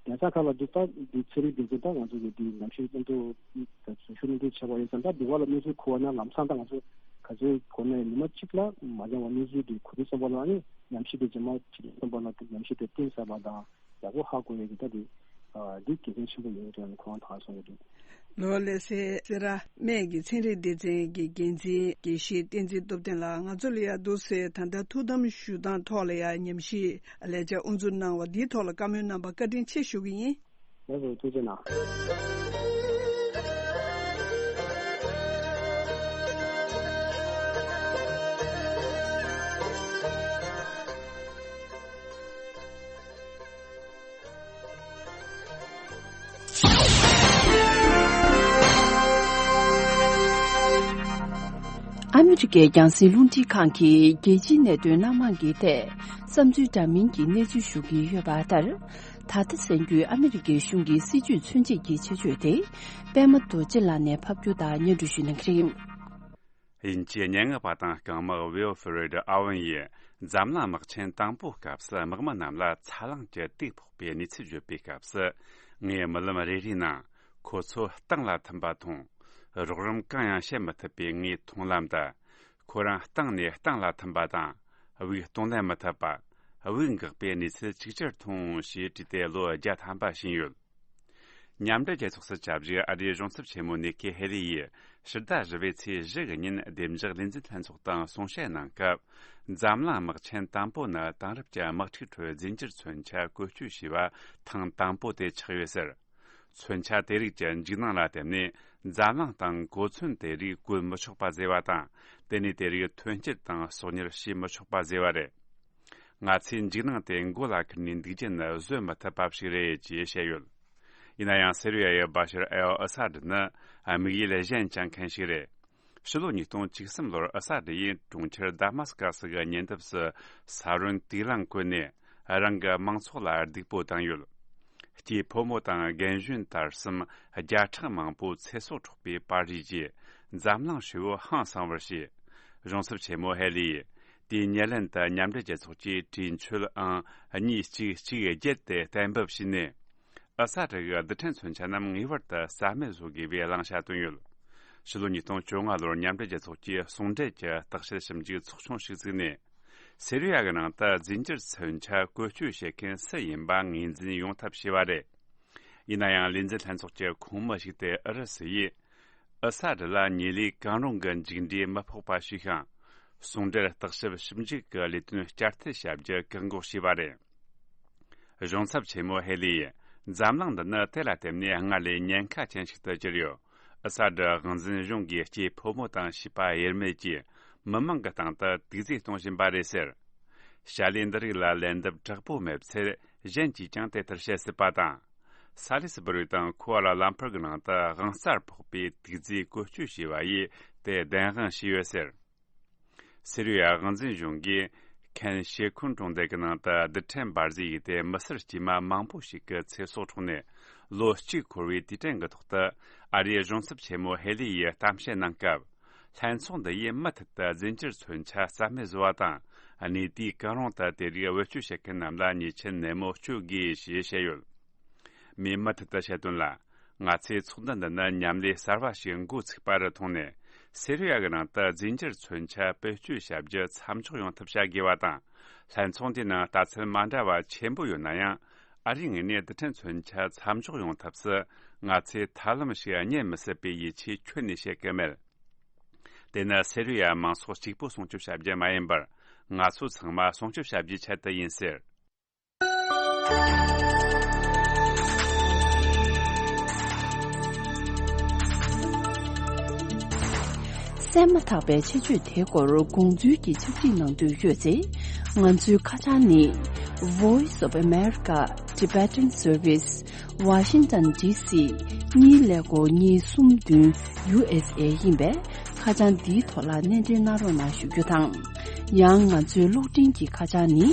གདན་ས་ཁག་ལ་འདི་ད་འདི་ཚན་རིག་སྡེ་ཚན་ད་ང་ཚོ་གི་འདི་ཉམས་ཞིབ་སྙན་ཐོ་འཛུལ་ཞུགས་གནང་འདོད་བྱས་པ་ཡིན་ཙང་། ད་འདི་བ་ལ་གནས་ཚུལ་གོ་བ་ན་ལམ་སང་ད་ང་ཚོ་ག་ཚོད་གོ་ན་ཡང་ཉི་མ་གཅིག་ལ་མ་འགྱངས་པ་གནས་ཚུལ་འདི་གོ་དུས་ཙམ་པ་ལ། ཨ་ནི་ཉམས་ཞིབ་དེ་རྗེས་མ་བྱེད་དུས་ཙམ་པ་ལ་ཉམས་ཞིབ་དེ་གཏིང་ཟབ་པ་དང་ཡག་པོ་ཧ་གོ་ཡས་ཀྱི་ད་དེ་ཨ་འདི་དགེ་མཚན་ཆེན་པོ་ཡོད་ཀྱང་ཁོང་ད་གསུང་གི་འདུག་ལོ་ལེ་སེ་སེ་ར་སྨད་ཀྱི་ཚན་རིག་སྡེ་ཚན་གྱི་འགན་འཛིན་དགེ་བཤེས་བསྟན་འཛིན་སྟོབས་ལྡན་ལགས་ང་ཚོ་ལ་ཡ་འདུག་སེ་ད་ལྟ་ཐུགས་དམ་ཞུ་སྟངས་ཐོག་ལ་ཡ་ཉམས་ཞིབ་ལས་བྱ་དབུ་འཛུགས་གནང་བ་འདིའི་ཐོག་ལ་བཀའ་མོལ་གནང་བ་བཀའ་དྲིན་ཆེ་ཞུ་གི་ཡིན། ལགས་སོ། ཐུགས་རྗེ་གནང་། ཨ་མི་རི་ཀའི་རྒྱང་སྲིང་རླུང་འཕྲིན་ཁང་གིས་རྒྱལ་སྤྱིའི་གནད་དོན་སྣ་མང་གི་ཐད་བསམ་ཚུལ་འདྲ་མིན་གྱི་གནས་ཚུལ་ཞུ་གི་ཡོད་པ་ལྟར། ད་ལྟ་གསར་འགོད་ཨ་མི་རི་ཀའི་གཞུང་གི་སྲིད་ཇུས་མཚོན་བྱེད་ཀྱི་ཆེད་བརྗོད་དེ། པད་མ་རྡོ་རྗེ་ལགས་ནས་ཕབ་སྒྱུར་དང་སྙན་སྒྲོན་ཞུ་གནང་གི་རེད། དབྱིན་ཇིའི་སྙན་ངག་པ་དང་རྐང་དམག་ཝིལ་ཧྥི་རེད་ཨ་ཝན་ཡིས་འཛམ་གླིང་དམག་ཆེན་དང་པོའི་སྐབས་སུ་དམག་མི་རྣམས་ལ་ཚ་རླངས་ཀྱི་དུག་ཕོག་པའི་གནས་ཚུལ་བརྗོད་པའི་སྐབས་སུ། ངའི་རྨི་ལམ་རེ་རེའི་ནང་ཁོ་ཚོ་སྟེང་ལ་ཐིམ་པ་མཐོང་། རོགས་རམ་གང་ཡང་བྱེད་མི་ཐུབ་པའི་ངའི་མཐོང་ལམ་དུ། ཁོ་རང་སྟེང་ནས་སྟེང་ལ་ཐིམ་པ་དང་། དབུགས་གཏོང་ལེན་མི་ཐུབ་པ། དབུགས་འགག་པའི་གནས་ཚུལ་ཅིག་ཅར་མཐོང་ཞེས་བྲིས་ཏེ་ལོ་བརྒྱ་ཐམ་པ་ཕྱིན་ཡོད། མཉམ་འབྲེལ་རྒྱལ་ཚོགས་སུ་བཅའ་བཞུགས་ཨ་རིའི་གཞུང་ཚབ་ཆེན་མོ་ནི་ཁི་ཧེ་ལི་ཡིས་ཕྱི་ཟླ་བཞི་པའི་ཚེས་བཞི་གི་ཉིན་བདེ་འཇགས་ལས་འཛིན་ལྷན་ཚོགས་དང་གསུང་བཤད་གནང་སྐབས། འཛམ་གླིང་དམག་ཆེན་དང་པོ་ནི་དེང་རབས་ཀྱི་དམག་འཁྲུག་ཁྲོད་རྫས་འགྱུར་མཚོན་ཆ་བཀོལ་སྤྱོད་བྱས་པ་ཐེངས་དང་པོ་དེ་ཆགས་ཡོད་ཟེར། མཚོན་ཆ་དེ་རིགས་ཀྱི་འཇིགས་སྣང་ལ་བརྟེན་ནས་འཛམ་གླིང་སྟེང་གོ་མཚོན་དེ་རིགས་བཀོལ་མི་ཆོག་པ་ཟེར་བ་དང་། དེ་ནས་དེ་རིགས་ཐོན་སྐྱེད་དང་གསོག་ཉར་བྱེད་མི་ཆོག་པ་ཟེར་བ་རེད། ང་ཚོས་འཇིགས་སྣང་དེ་མགོ་ལ་ཁུར་ནས་འདུག་རྒྱུ་ནི་བཟོད་མི་ཐུབ་པ་ཞིག་རེད་ཅེས་བཤད་ཡོད། ཡིན་ན་ཡང་སི་རི་ཡ་ཡི་བྷ་ཤར་ཨལ་ཨ་ས་ཌི་ནི་དམིགས་ཡུལ་གཞན་བཅངས་མཁན་ཞིག་རེད། ཕྱི་ལོ་ཉིས་སྟོང་བཅུ་གསུམ་ལོར་ཨ་ས་ཌི་ཡིས་གྲོང་ཁྱེར་དཱ་མཱ་སི་ཀ་སི་གི་ཉེ་འདབས་སུ་ས་རོན་དུག་རླངས་བཀོལ་ནས་རང་གི་མང་ཚོགས་ལ་སྡུག་པོ་བཏང་ཡོད། སྐྱེས་ཕོ་མོ་དང་རྒན་གཞོན་དར་གསུམ་བརྒྱ་ཕྲག་མང་པོ་ཚེ་སྲོག་འཕྲོག་པའི་པར་རིས་ཀྱིས་འཛམ་གླིང་ཧྲིལ་བོ་ཧང་སང་བར་བྱས། གཞུང་ཚབ་ཆེན་མོ་ཧེ་ལི་ཡིས་དེའི་ཉེར་ལེན་དུ་མཉམ་འབྲེལ་རྒྱལ་ཚོགས་ཀྱིས་གྲོས་ཆོད་ཨང་གཉིས་གཅིག་གཅིག་བརྒྱད་དེ་གཏན་འབེབས་བྱས་ནས། ཨ་ས་ཌི་གི་རྡུལ་ཕྲན་མཚོན་ཆ་རྣམས་ངེས་པར་དུ་རྩ་མེད་བཟོ་དགོས་པའི་གླེང་བྱ་བཏོན་ཡོད། ཕྱི་ལོ་ཉིས་སྟོང་བཅོ་ལྔ་ལོར་མཉམ་འབྲེལ་རྒྱལ་ཚོགས་ཀྱིས་ཟུང་འབྲེལ་གྱི་བརྟག་དཔྱད་ཞིབ་འཇུག་ཚོགས་ཆུང་ཞིག་བཙུགས་ནས། སི་རི་ཡ་གི་ནང་དུ་རྫས་འགྱུར་མཚོན་ཆ་བཀོལ་སྤྱོད་བྱེད་མཁན་སུ་ཡིན་པ་ངོས་འཛིན་ཡོང་ཐབས་བྱས་པ་རེད། ཡིན་ན་ཡང་ལས་འཛིན་ལྷན་ཚོགས་ཀྱི་ཁོངས་མི་ཞིག་སྟེ་ཨུ་རུ་སུ་ཡིས་ཨ་ས་ཌི་ལ་ཉེ་ལས་གང་རུང་གི་མཇུག་འབྲས་མི་ཕོག་པ་ཞིག་ཤིང་། ཟུང་འབྲེལ་བརྟག་ཞིབ་ཞིབ་འཇུག་གི་ལས་དོན་བསྐྱར་མཐུད་བྱ་རྒྱུ་བཀག་འགོག་བྱས་པ་རེད། གཞུང་ཚབ་ཆེན་མོ་ཧེ་ལི་ཡིས་ འཛམ་གླིང་འདི་ནི་དེ་ལ་བརྟེན་ནས་སྔར་ལས་ཉེན་ཁ་ཅན་ཞིག་ཏུ་གྱུར་ཡོད། ཨ་ས་ཏྲ་དབང་འཛིན་གཞུང་གིས་སྐྱེས་ཕོ་མོ་དང་བྱིས་པ་དབྱེར་མེད་ཀྱིས་མི་མང་གི་སྟེང་དུ་དུག་རྫས་གཏོང་བཞིན་པ་རེད་ཟེར། བྱ་ལས་འདི་རིགས་ལ་ལན་འདེབས་དྲག་པོ་མེད་ཚེ། གཞན་གྱིས་ཀྱང་དེ་ལྟར་བྱེད་སྲིད་པ་དང་། ས་ལི་སི་བུ་རི་དང་ཁུ་ཨ་ལ་ལམ་ཕུར་གྱི་ནང་དུ་དབང་རྩར་ཕོག་པའི་དུག་རྫས་བཀོལ་སྤྱོད་བྱས་པ་ཡིས་དེ་བདེན་དཔང་བྱས་ཡོད་ཟེར། སི་རི་ཡ་དབང་འཛིན་གཞུང་གིས་ཁེན་ཤེ་ཁུན་གྲོང་རྡལ་གྱི་ནང་དུ་རྡུལ་ཕྲན་འབར་རྫས་ཡིས་དེ་མི་སེར་དཀྱུས་མ་མང་པོ་ཞིག་གི་ཚེ་སྲོག་འཕྲོག་ནས་ལོ་གཅིག་འཁོར་བའི་དུས་དྲན་གྱི་ཐོག་ཏུ། ཨ་རིའི་གཞུང་ཚབ་ཆེན་མོ་ཧེ་ལི་ཡིས་གཏམ་བཤད་གནང་སྐབས། ལྷན་ཚོགས་འདི་ཡིས་མུ་མཐུད་དུ་རྫས་འགྱུར་མཚོན་ཆ་རྩ་མེད་བཟོ་བ་དང་། གནས་དུས་གང་རུང་དུ་དེ་རིགས་བེད་སྤྱོད་བྱེད་མཁན་རྣམས་ལ་ཉེས་ཆད་ནན་མོ་གཅོད་དགོས་ཞེས་བཤད་ཡོད། མིས་མུ་མཐུད་དུ་བཤད་དོན་ལ། ང་ཚོའི་ཚོགས་འདུ་འདི་ནི་མཉམ་ལས་གསར་བ་ཞིག་འགོ་ཚུགས་པ་རུ་མཐོང་ནས། སེ་རི་ཡ་གི་ནང་དུ་རྫས་འགྱུར་མཚོན་ཆ་བེད་སྤྱོད་བྱ་རྒྱུ་མཚམས་འཇོག་ཡོང་ཐབས་བྱ་དགོས་པ་དང་། ལྷན་ཚོགས་འདིའི་ནང་ལྟ་ཚུལ་མ་འདྲ་བ་ཆེན་པོ་ཡོད་ན་ཡང་། ཨ་རིའི་ངོས་ནས་རྡུལ་ཕྲན་མཚོན་ཆ་མཚམས་འཇོག་ཡོང་ཐབས་སུ། ང་ཚོས་ཐབས་ལམ་ཞིག་རྙེད་མི་སྲིད་པའི་ཡིད་ཆེས་ཁྱོན་ནས་བྱེད་ཀྱི་མེད། དེ་ནི་སེ་རི་ཡ་མང་ཚོགས་གཅིག་པུ་སྲུང་སྐྱོབ་བྱ་རྒྱུ་མ་ཡིན་པར། ང་ཚོ་ཚང་མ་སྲུང་སྐྱོབ་བྱ་རྒྱུའི་ཆེད་དུ་ཡིན་ཟེར། གསན་མ་ཐག་པའི་ཆེད་བརྗོད་དེའི་སྐོར་དགོངས་ཚུལ་གྱི་ཕྱག་བྲིས་གནང་འདོད་ཡོད་ཚེ། ང་ཚོའི་ཁ་བྱང་ནི། Voice of America Tibetan Service, Washington D C གཉིས་ཀླད་ཀོར་གཉིས་གསུམ་བདུན་U S A ཡིན་པས། ཁ་བྱང་འདིའི་ཐོག་ལ་སྣེ་འདྲེན་གནང་རོགས་གནང་ཞུ་རྒྱུ་དང་། ཡང་ང་ཚོའི་གློག་འཕྲིན་གྱི་ཁ་བྱང་ནི།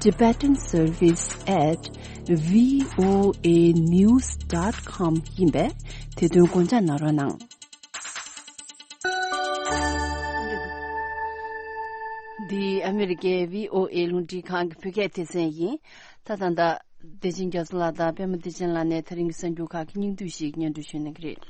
Tibetan Service at V O A news dot com ཡིན་པས། དེ་དོན་དགོངས་འཇགས་གནང་རོགས་གནང་། འདི་ཨ་མི་རི་ཀའི་V O A རླུང་འཕྲིན་ཁང་གི་བོད་སྐད་སྡེ་ཚན་ཡིན། ད་ད་ལྟ་བདེ་ཆེན་རྒྱ་མཚོ་ལགས་དང་པད་མ་བདེ་ཆེན་ལགས་ནས་ད་རིང་གི་གསར་འགྱུར་ཁག་གི་སྙིང་བསྡུས་ཤིག་སྙན་སྒྲོན་ཞུ་གནང་གི་རེད།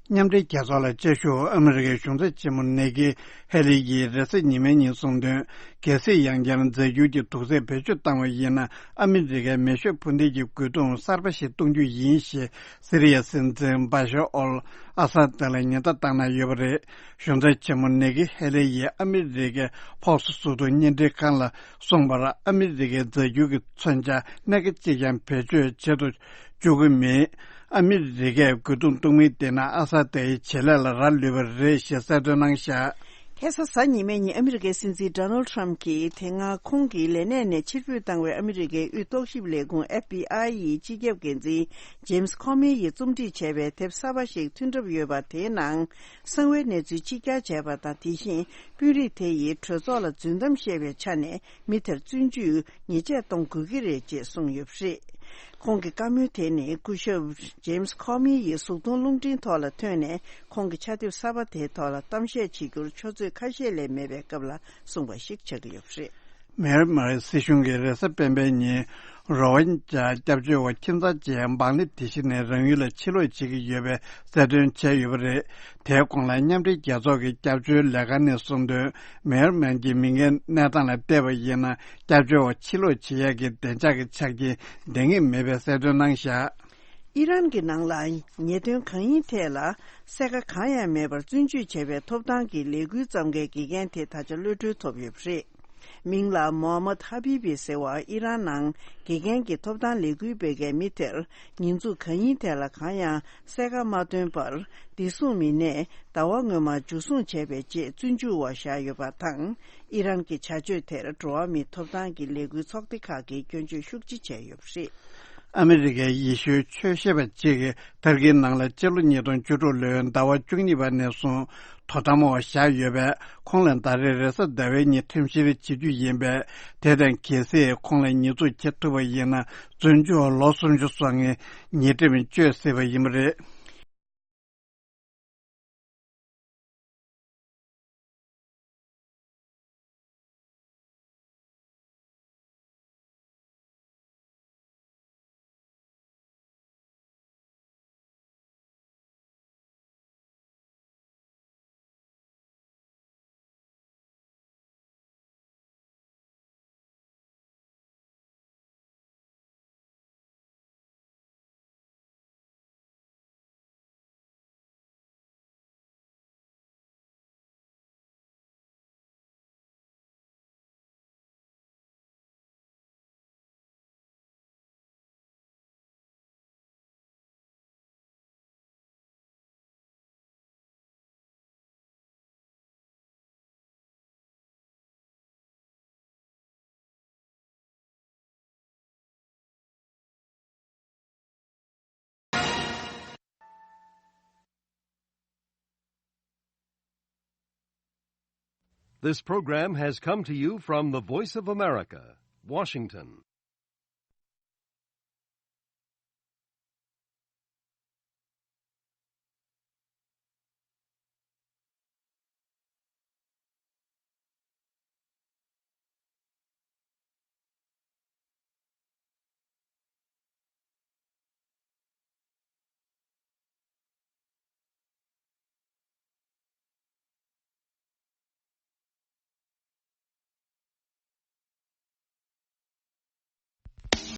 མཉམ་འབྲེལ་རྒྱལ་ཚོགས་ལ་བཅའ་བཞུགས་ཨ་མི་རི་ཀའི་གཞུང་ཚབ་ཆེན་མོ་ནེ་ཀི་ཧེ་ལི་ཡིས་རེས་གཟའ་ཉི་མའི་ཉིན་གསུངས་དོན། གལ་སྲིད་ཡང་བསྐྱར་རྫས་འགྱུར་གྱི་དུག་རྫས་བེད་སྤྱོད་བཏང་བ་ཡིན་ན། ཨ་མི་རི་ཀའི་མེ་ཤོད་འཕུར་མདེལ་གྱི་རྒོལ་རྡུང་གསར་པ་ཞིག་གཏོང་རྒྱུ་ཡིན་ཞེས་སི་རི་ཡའི་སྲིད་འཛིན་བྷ་ཤར་ཨོལ་ཨ་སཱད་ལ་ཉེན་བརྡ་བཏང་གནང་ཡོད་པ་རེད། གཞུང་ཚབ་ཆེན་མོ་ནེ་ཀི་ཧེ་ལི་ཡིས་ཨ་མི་རི་ཀའི་ཕོག་སི་སུ་ཏུ་བརྙན་འཕྲིན་ཁང་ལ་གསུངས་པར། ཨ་མི་རི་ཀའི་རྫས་འགྱུར་གྱི་མཚོན་ཆ་སྣ་ཁ་གཅིག་ཀྱང་བེད་སྤྱོད་བྱེད་དུ་བཅུག་གི་མེད། ཨ་མི་རི་ཀས་རྒོལ་རྡུང་གཏོང་མིན་བལྟས་ན། ཨ་སཱད་ཡི་བྱེད་ལས་ལ་རག་ལུས་པ་རེད་ཞེས་གསལ་སྟོན་གནང་བཞག། ཁ་སང་གཟའ་ཉི་མའི་ཉིན་ཨ་མི་རི་ཀའི་སྲིད་འཛིན་ཌོ་ནལ་ཌི་ཊརམ་གྱིས་དེ་སྔ་ཁོང་གི་ལས་གནས་ནས་ཕྱིར་འབུད་བཏང་བའི་ཨ་མི་རི་ཀའི་དབུས་རྟོག་ཞིབ་ལས་ཁུངས་F B I ཡི་སྤྱི་ཁྱབ་འགན་འཛིན་ཇེམ་སི་ཁོ་མི་ཡིས་རྩོམ་སྒྲིག་བྱས་པའི་དེབ་གསར་པ་ཞིག་ཐོན་གྲབས་ཡོད་པ། དེའི་ནང་གསང་བའི་གནས་ཚུལ་ཕྱི་གྱར་བྱས་པ་དང་། དེ་བཞིན་དཔོན་རིགས་དེ་ཡིས་གྲོས་ཚོགས་ལ་རྫུན་གཏམ་བཤད་པའི་ཆ་ནས་མི་དེར་བཙོན་འཇུག་ཉེས་ཆད་གཏོང་དགོས་ཀྱི་རེད་ཅེས་གསུངས་ཡོད་པ་རེད། ཁོང་གི་བཀའ་མོལ་དེ་ནི་སྐུ་ཞབས་ཇེམ་སི་ཁོ་མི་ཡིས་གཟུགས་མཐོང་རླུང་འཕྲིན་ཐོག་ལ་ཐོན་ནས། ཁོང་གི་ཕྱག་དེབ་གསར་པ་དེའི་ཐོག་ལ་གཏམ་བཤད་བྱེད་རྒྱུར་ཆུ་ཚོད་ཁ་ཤས་ལས་མེད་པའི་སྐབས་ལ་གསུངས་པ་ཞིག་ཆགས་ཀྱི་ཡོད་པ་རེད། མེར་མར་སྲིད་གཞུང་གིས་རེས་གཟའ་སྤེན་པའི་ཉིན་རོ་ཧིན་ཇཱ་སྐྱབས་བཅོལ་བ་ཁྱིམ་ཚང་གཅིག་འབངས་ལི་དེ་ཤི་ནས་རང་ཡུལ་ལ་ཕྱིར་ལོག་བྱེད་ཀྱི་ཡོད་པའི་གསལ་སྟོན་བྱས་ཡོད་པ་རེད། དེའི་གོང་ལ་མཉམ་འབྲེལ་རྒྱལ་ཚོགས་ཀྱི་སྐྱབས་བཅོལ་ལས་ཁང་ནས་གསུངས་དོན། མེར་མན་གྱི་མི་ངན་གནས་སྟངས་ལ་བལྟས་པ་ཡིན་ན། སྐྱབས་བཅོལ་བ་ཕྱིར་ལོག་བྱེད་ཡག་གི་བདེ་འཇགས་ཀྱི་ཆ་རྐྱེན་ལྡན་གྱི་མེད་པའི་གསལ་སྟོན་གནང་བཞག། ཨི་རན་གྱི་ནང་ལ་ཉེས་དོན་གང་ཡིན་ཐད་ལ་གསལ་ཁ་གང་ཡང་མེད་པར་བཙོན་འཇུག་བྱས་པའི་ཐོབ་ཐང་གི་ལས་འགུལ་བརྩམས་མཁན་དགེ་རྒན་དེ་ད་ཆ་གློད་གྲོལ་ཐོབ་ཡོད་པ་རེད། མིང་ལ་མོ་ཧ་མད་ཧ་བྷི་བྷི་ཟེར་བ། ཨི་རན་ནང་དགེ་རྒན་གྱི་ཐོབ་ཐང་ལས་འགུལ་སྤེལ་མཁན་མི་དེར་ཉེས་འཛུགས་གང་ཡིན་ཐད་ལ་གང་ཡང་གསལ་ཁ་མ་བཏོན་པར། བདེ་སྲུང་མི་སྣས་ཟླ་བ་སྔོན་མ་འཇུ་བཟུང་བྱས་པའི་རྗེས་བཙོན་འཇུག་འོག་བཞག་ཡོད་པ་དང་། ཨི་རན་གྱི་བྱ་སྤྱོད་དེར་འགྲོ་བ་མིའི་ཐོབ་ཐང་གི་ལས་འགུལ་ཚོགས་སྡེ་ཁག་གིས་སྐྱོན་བརྗོད་ཤུགས་ཆེ་བྱས་ཡོད་པ་རེད། ཨ་མི་རི་ཀའི་ཡེ་ཤུའི་ཆོས་ཞེས་པ་གཅིག་གིས་ཏུར་ཀིའི་ནང་ལ་ཕྱི་ལོ་ཉིས་སྟོང་བཅུ་དྲུག་ལོའི་ཟླ་བ་བཅུ་གཉིས་པ་ནས་བཟུང་དོ་དམ་འོག་བཞག་ཡོད་པས། ཁོང་ལ་ཟླ་རེའི་རེས་གཟའ་ཟླ་བའི་ཉིན་ཁྲིམས་བཤེར་བྱེད་རྒྱུ་ཡིན་པས། དེ་དང་གལ་སྲིད་ཁོང་ལ་ཉེས་འཛུགས་བྱེད་ཐུབ་པ་ཡིན་ན། བཙོན་འཇུག་ལོ་སུམ་ཅུ་སོང་ངེས་ཉེས་ཁྲིམས་གཅོད་སྲིད་པ་ཡིན་པ་རེད། This program has come to you from the Voice of America, Washington.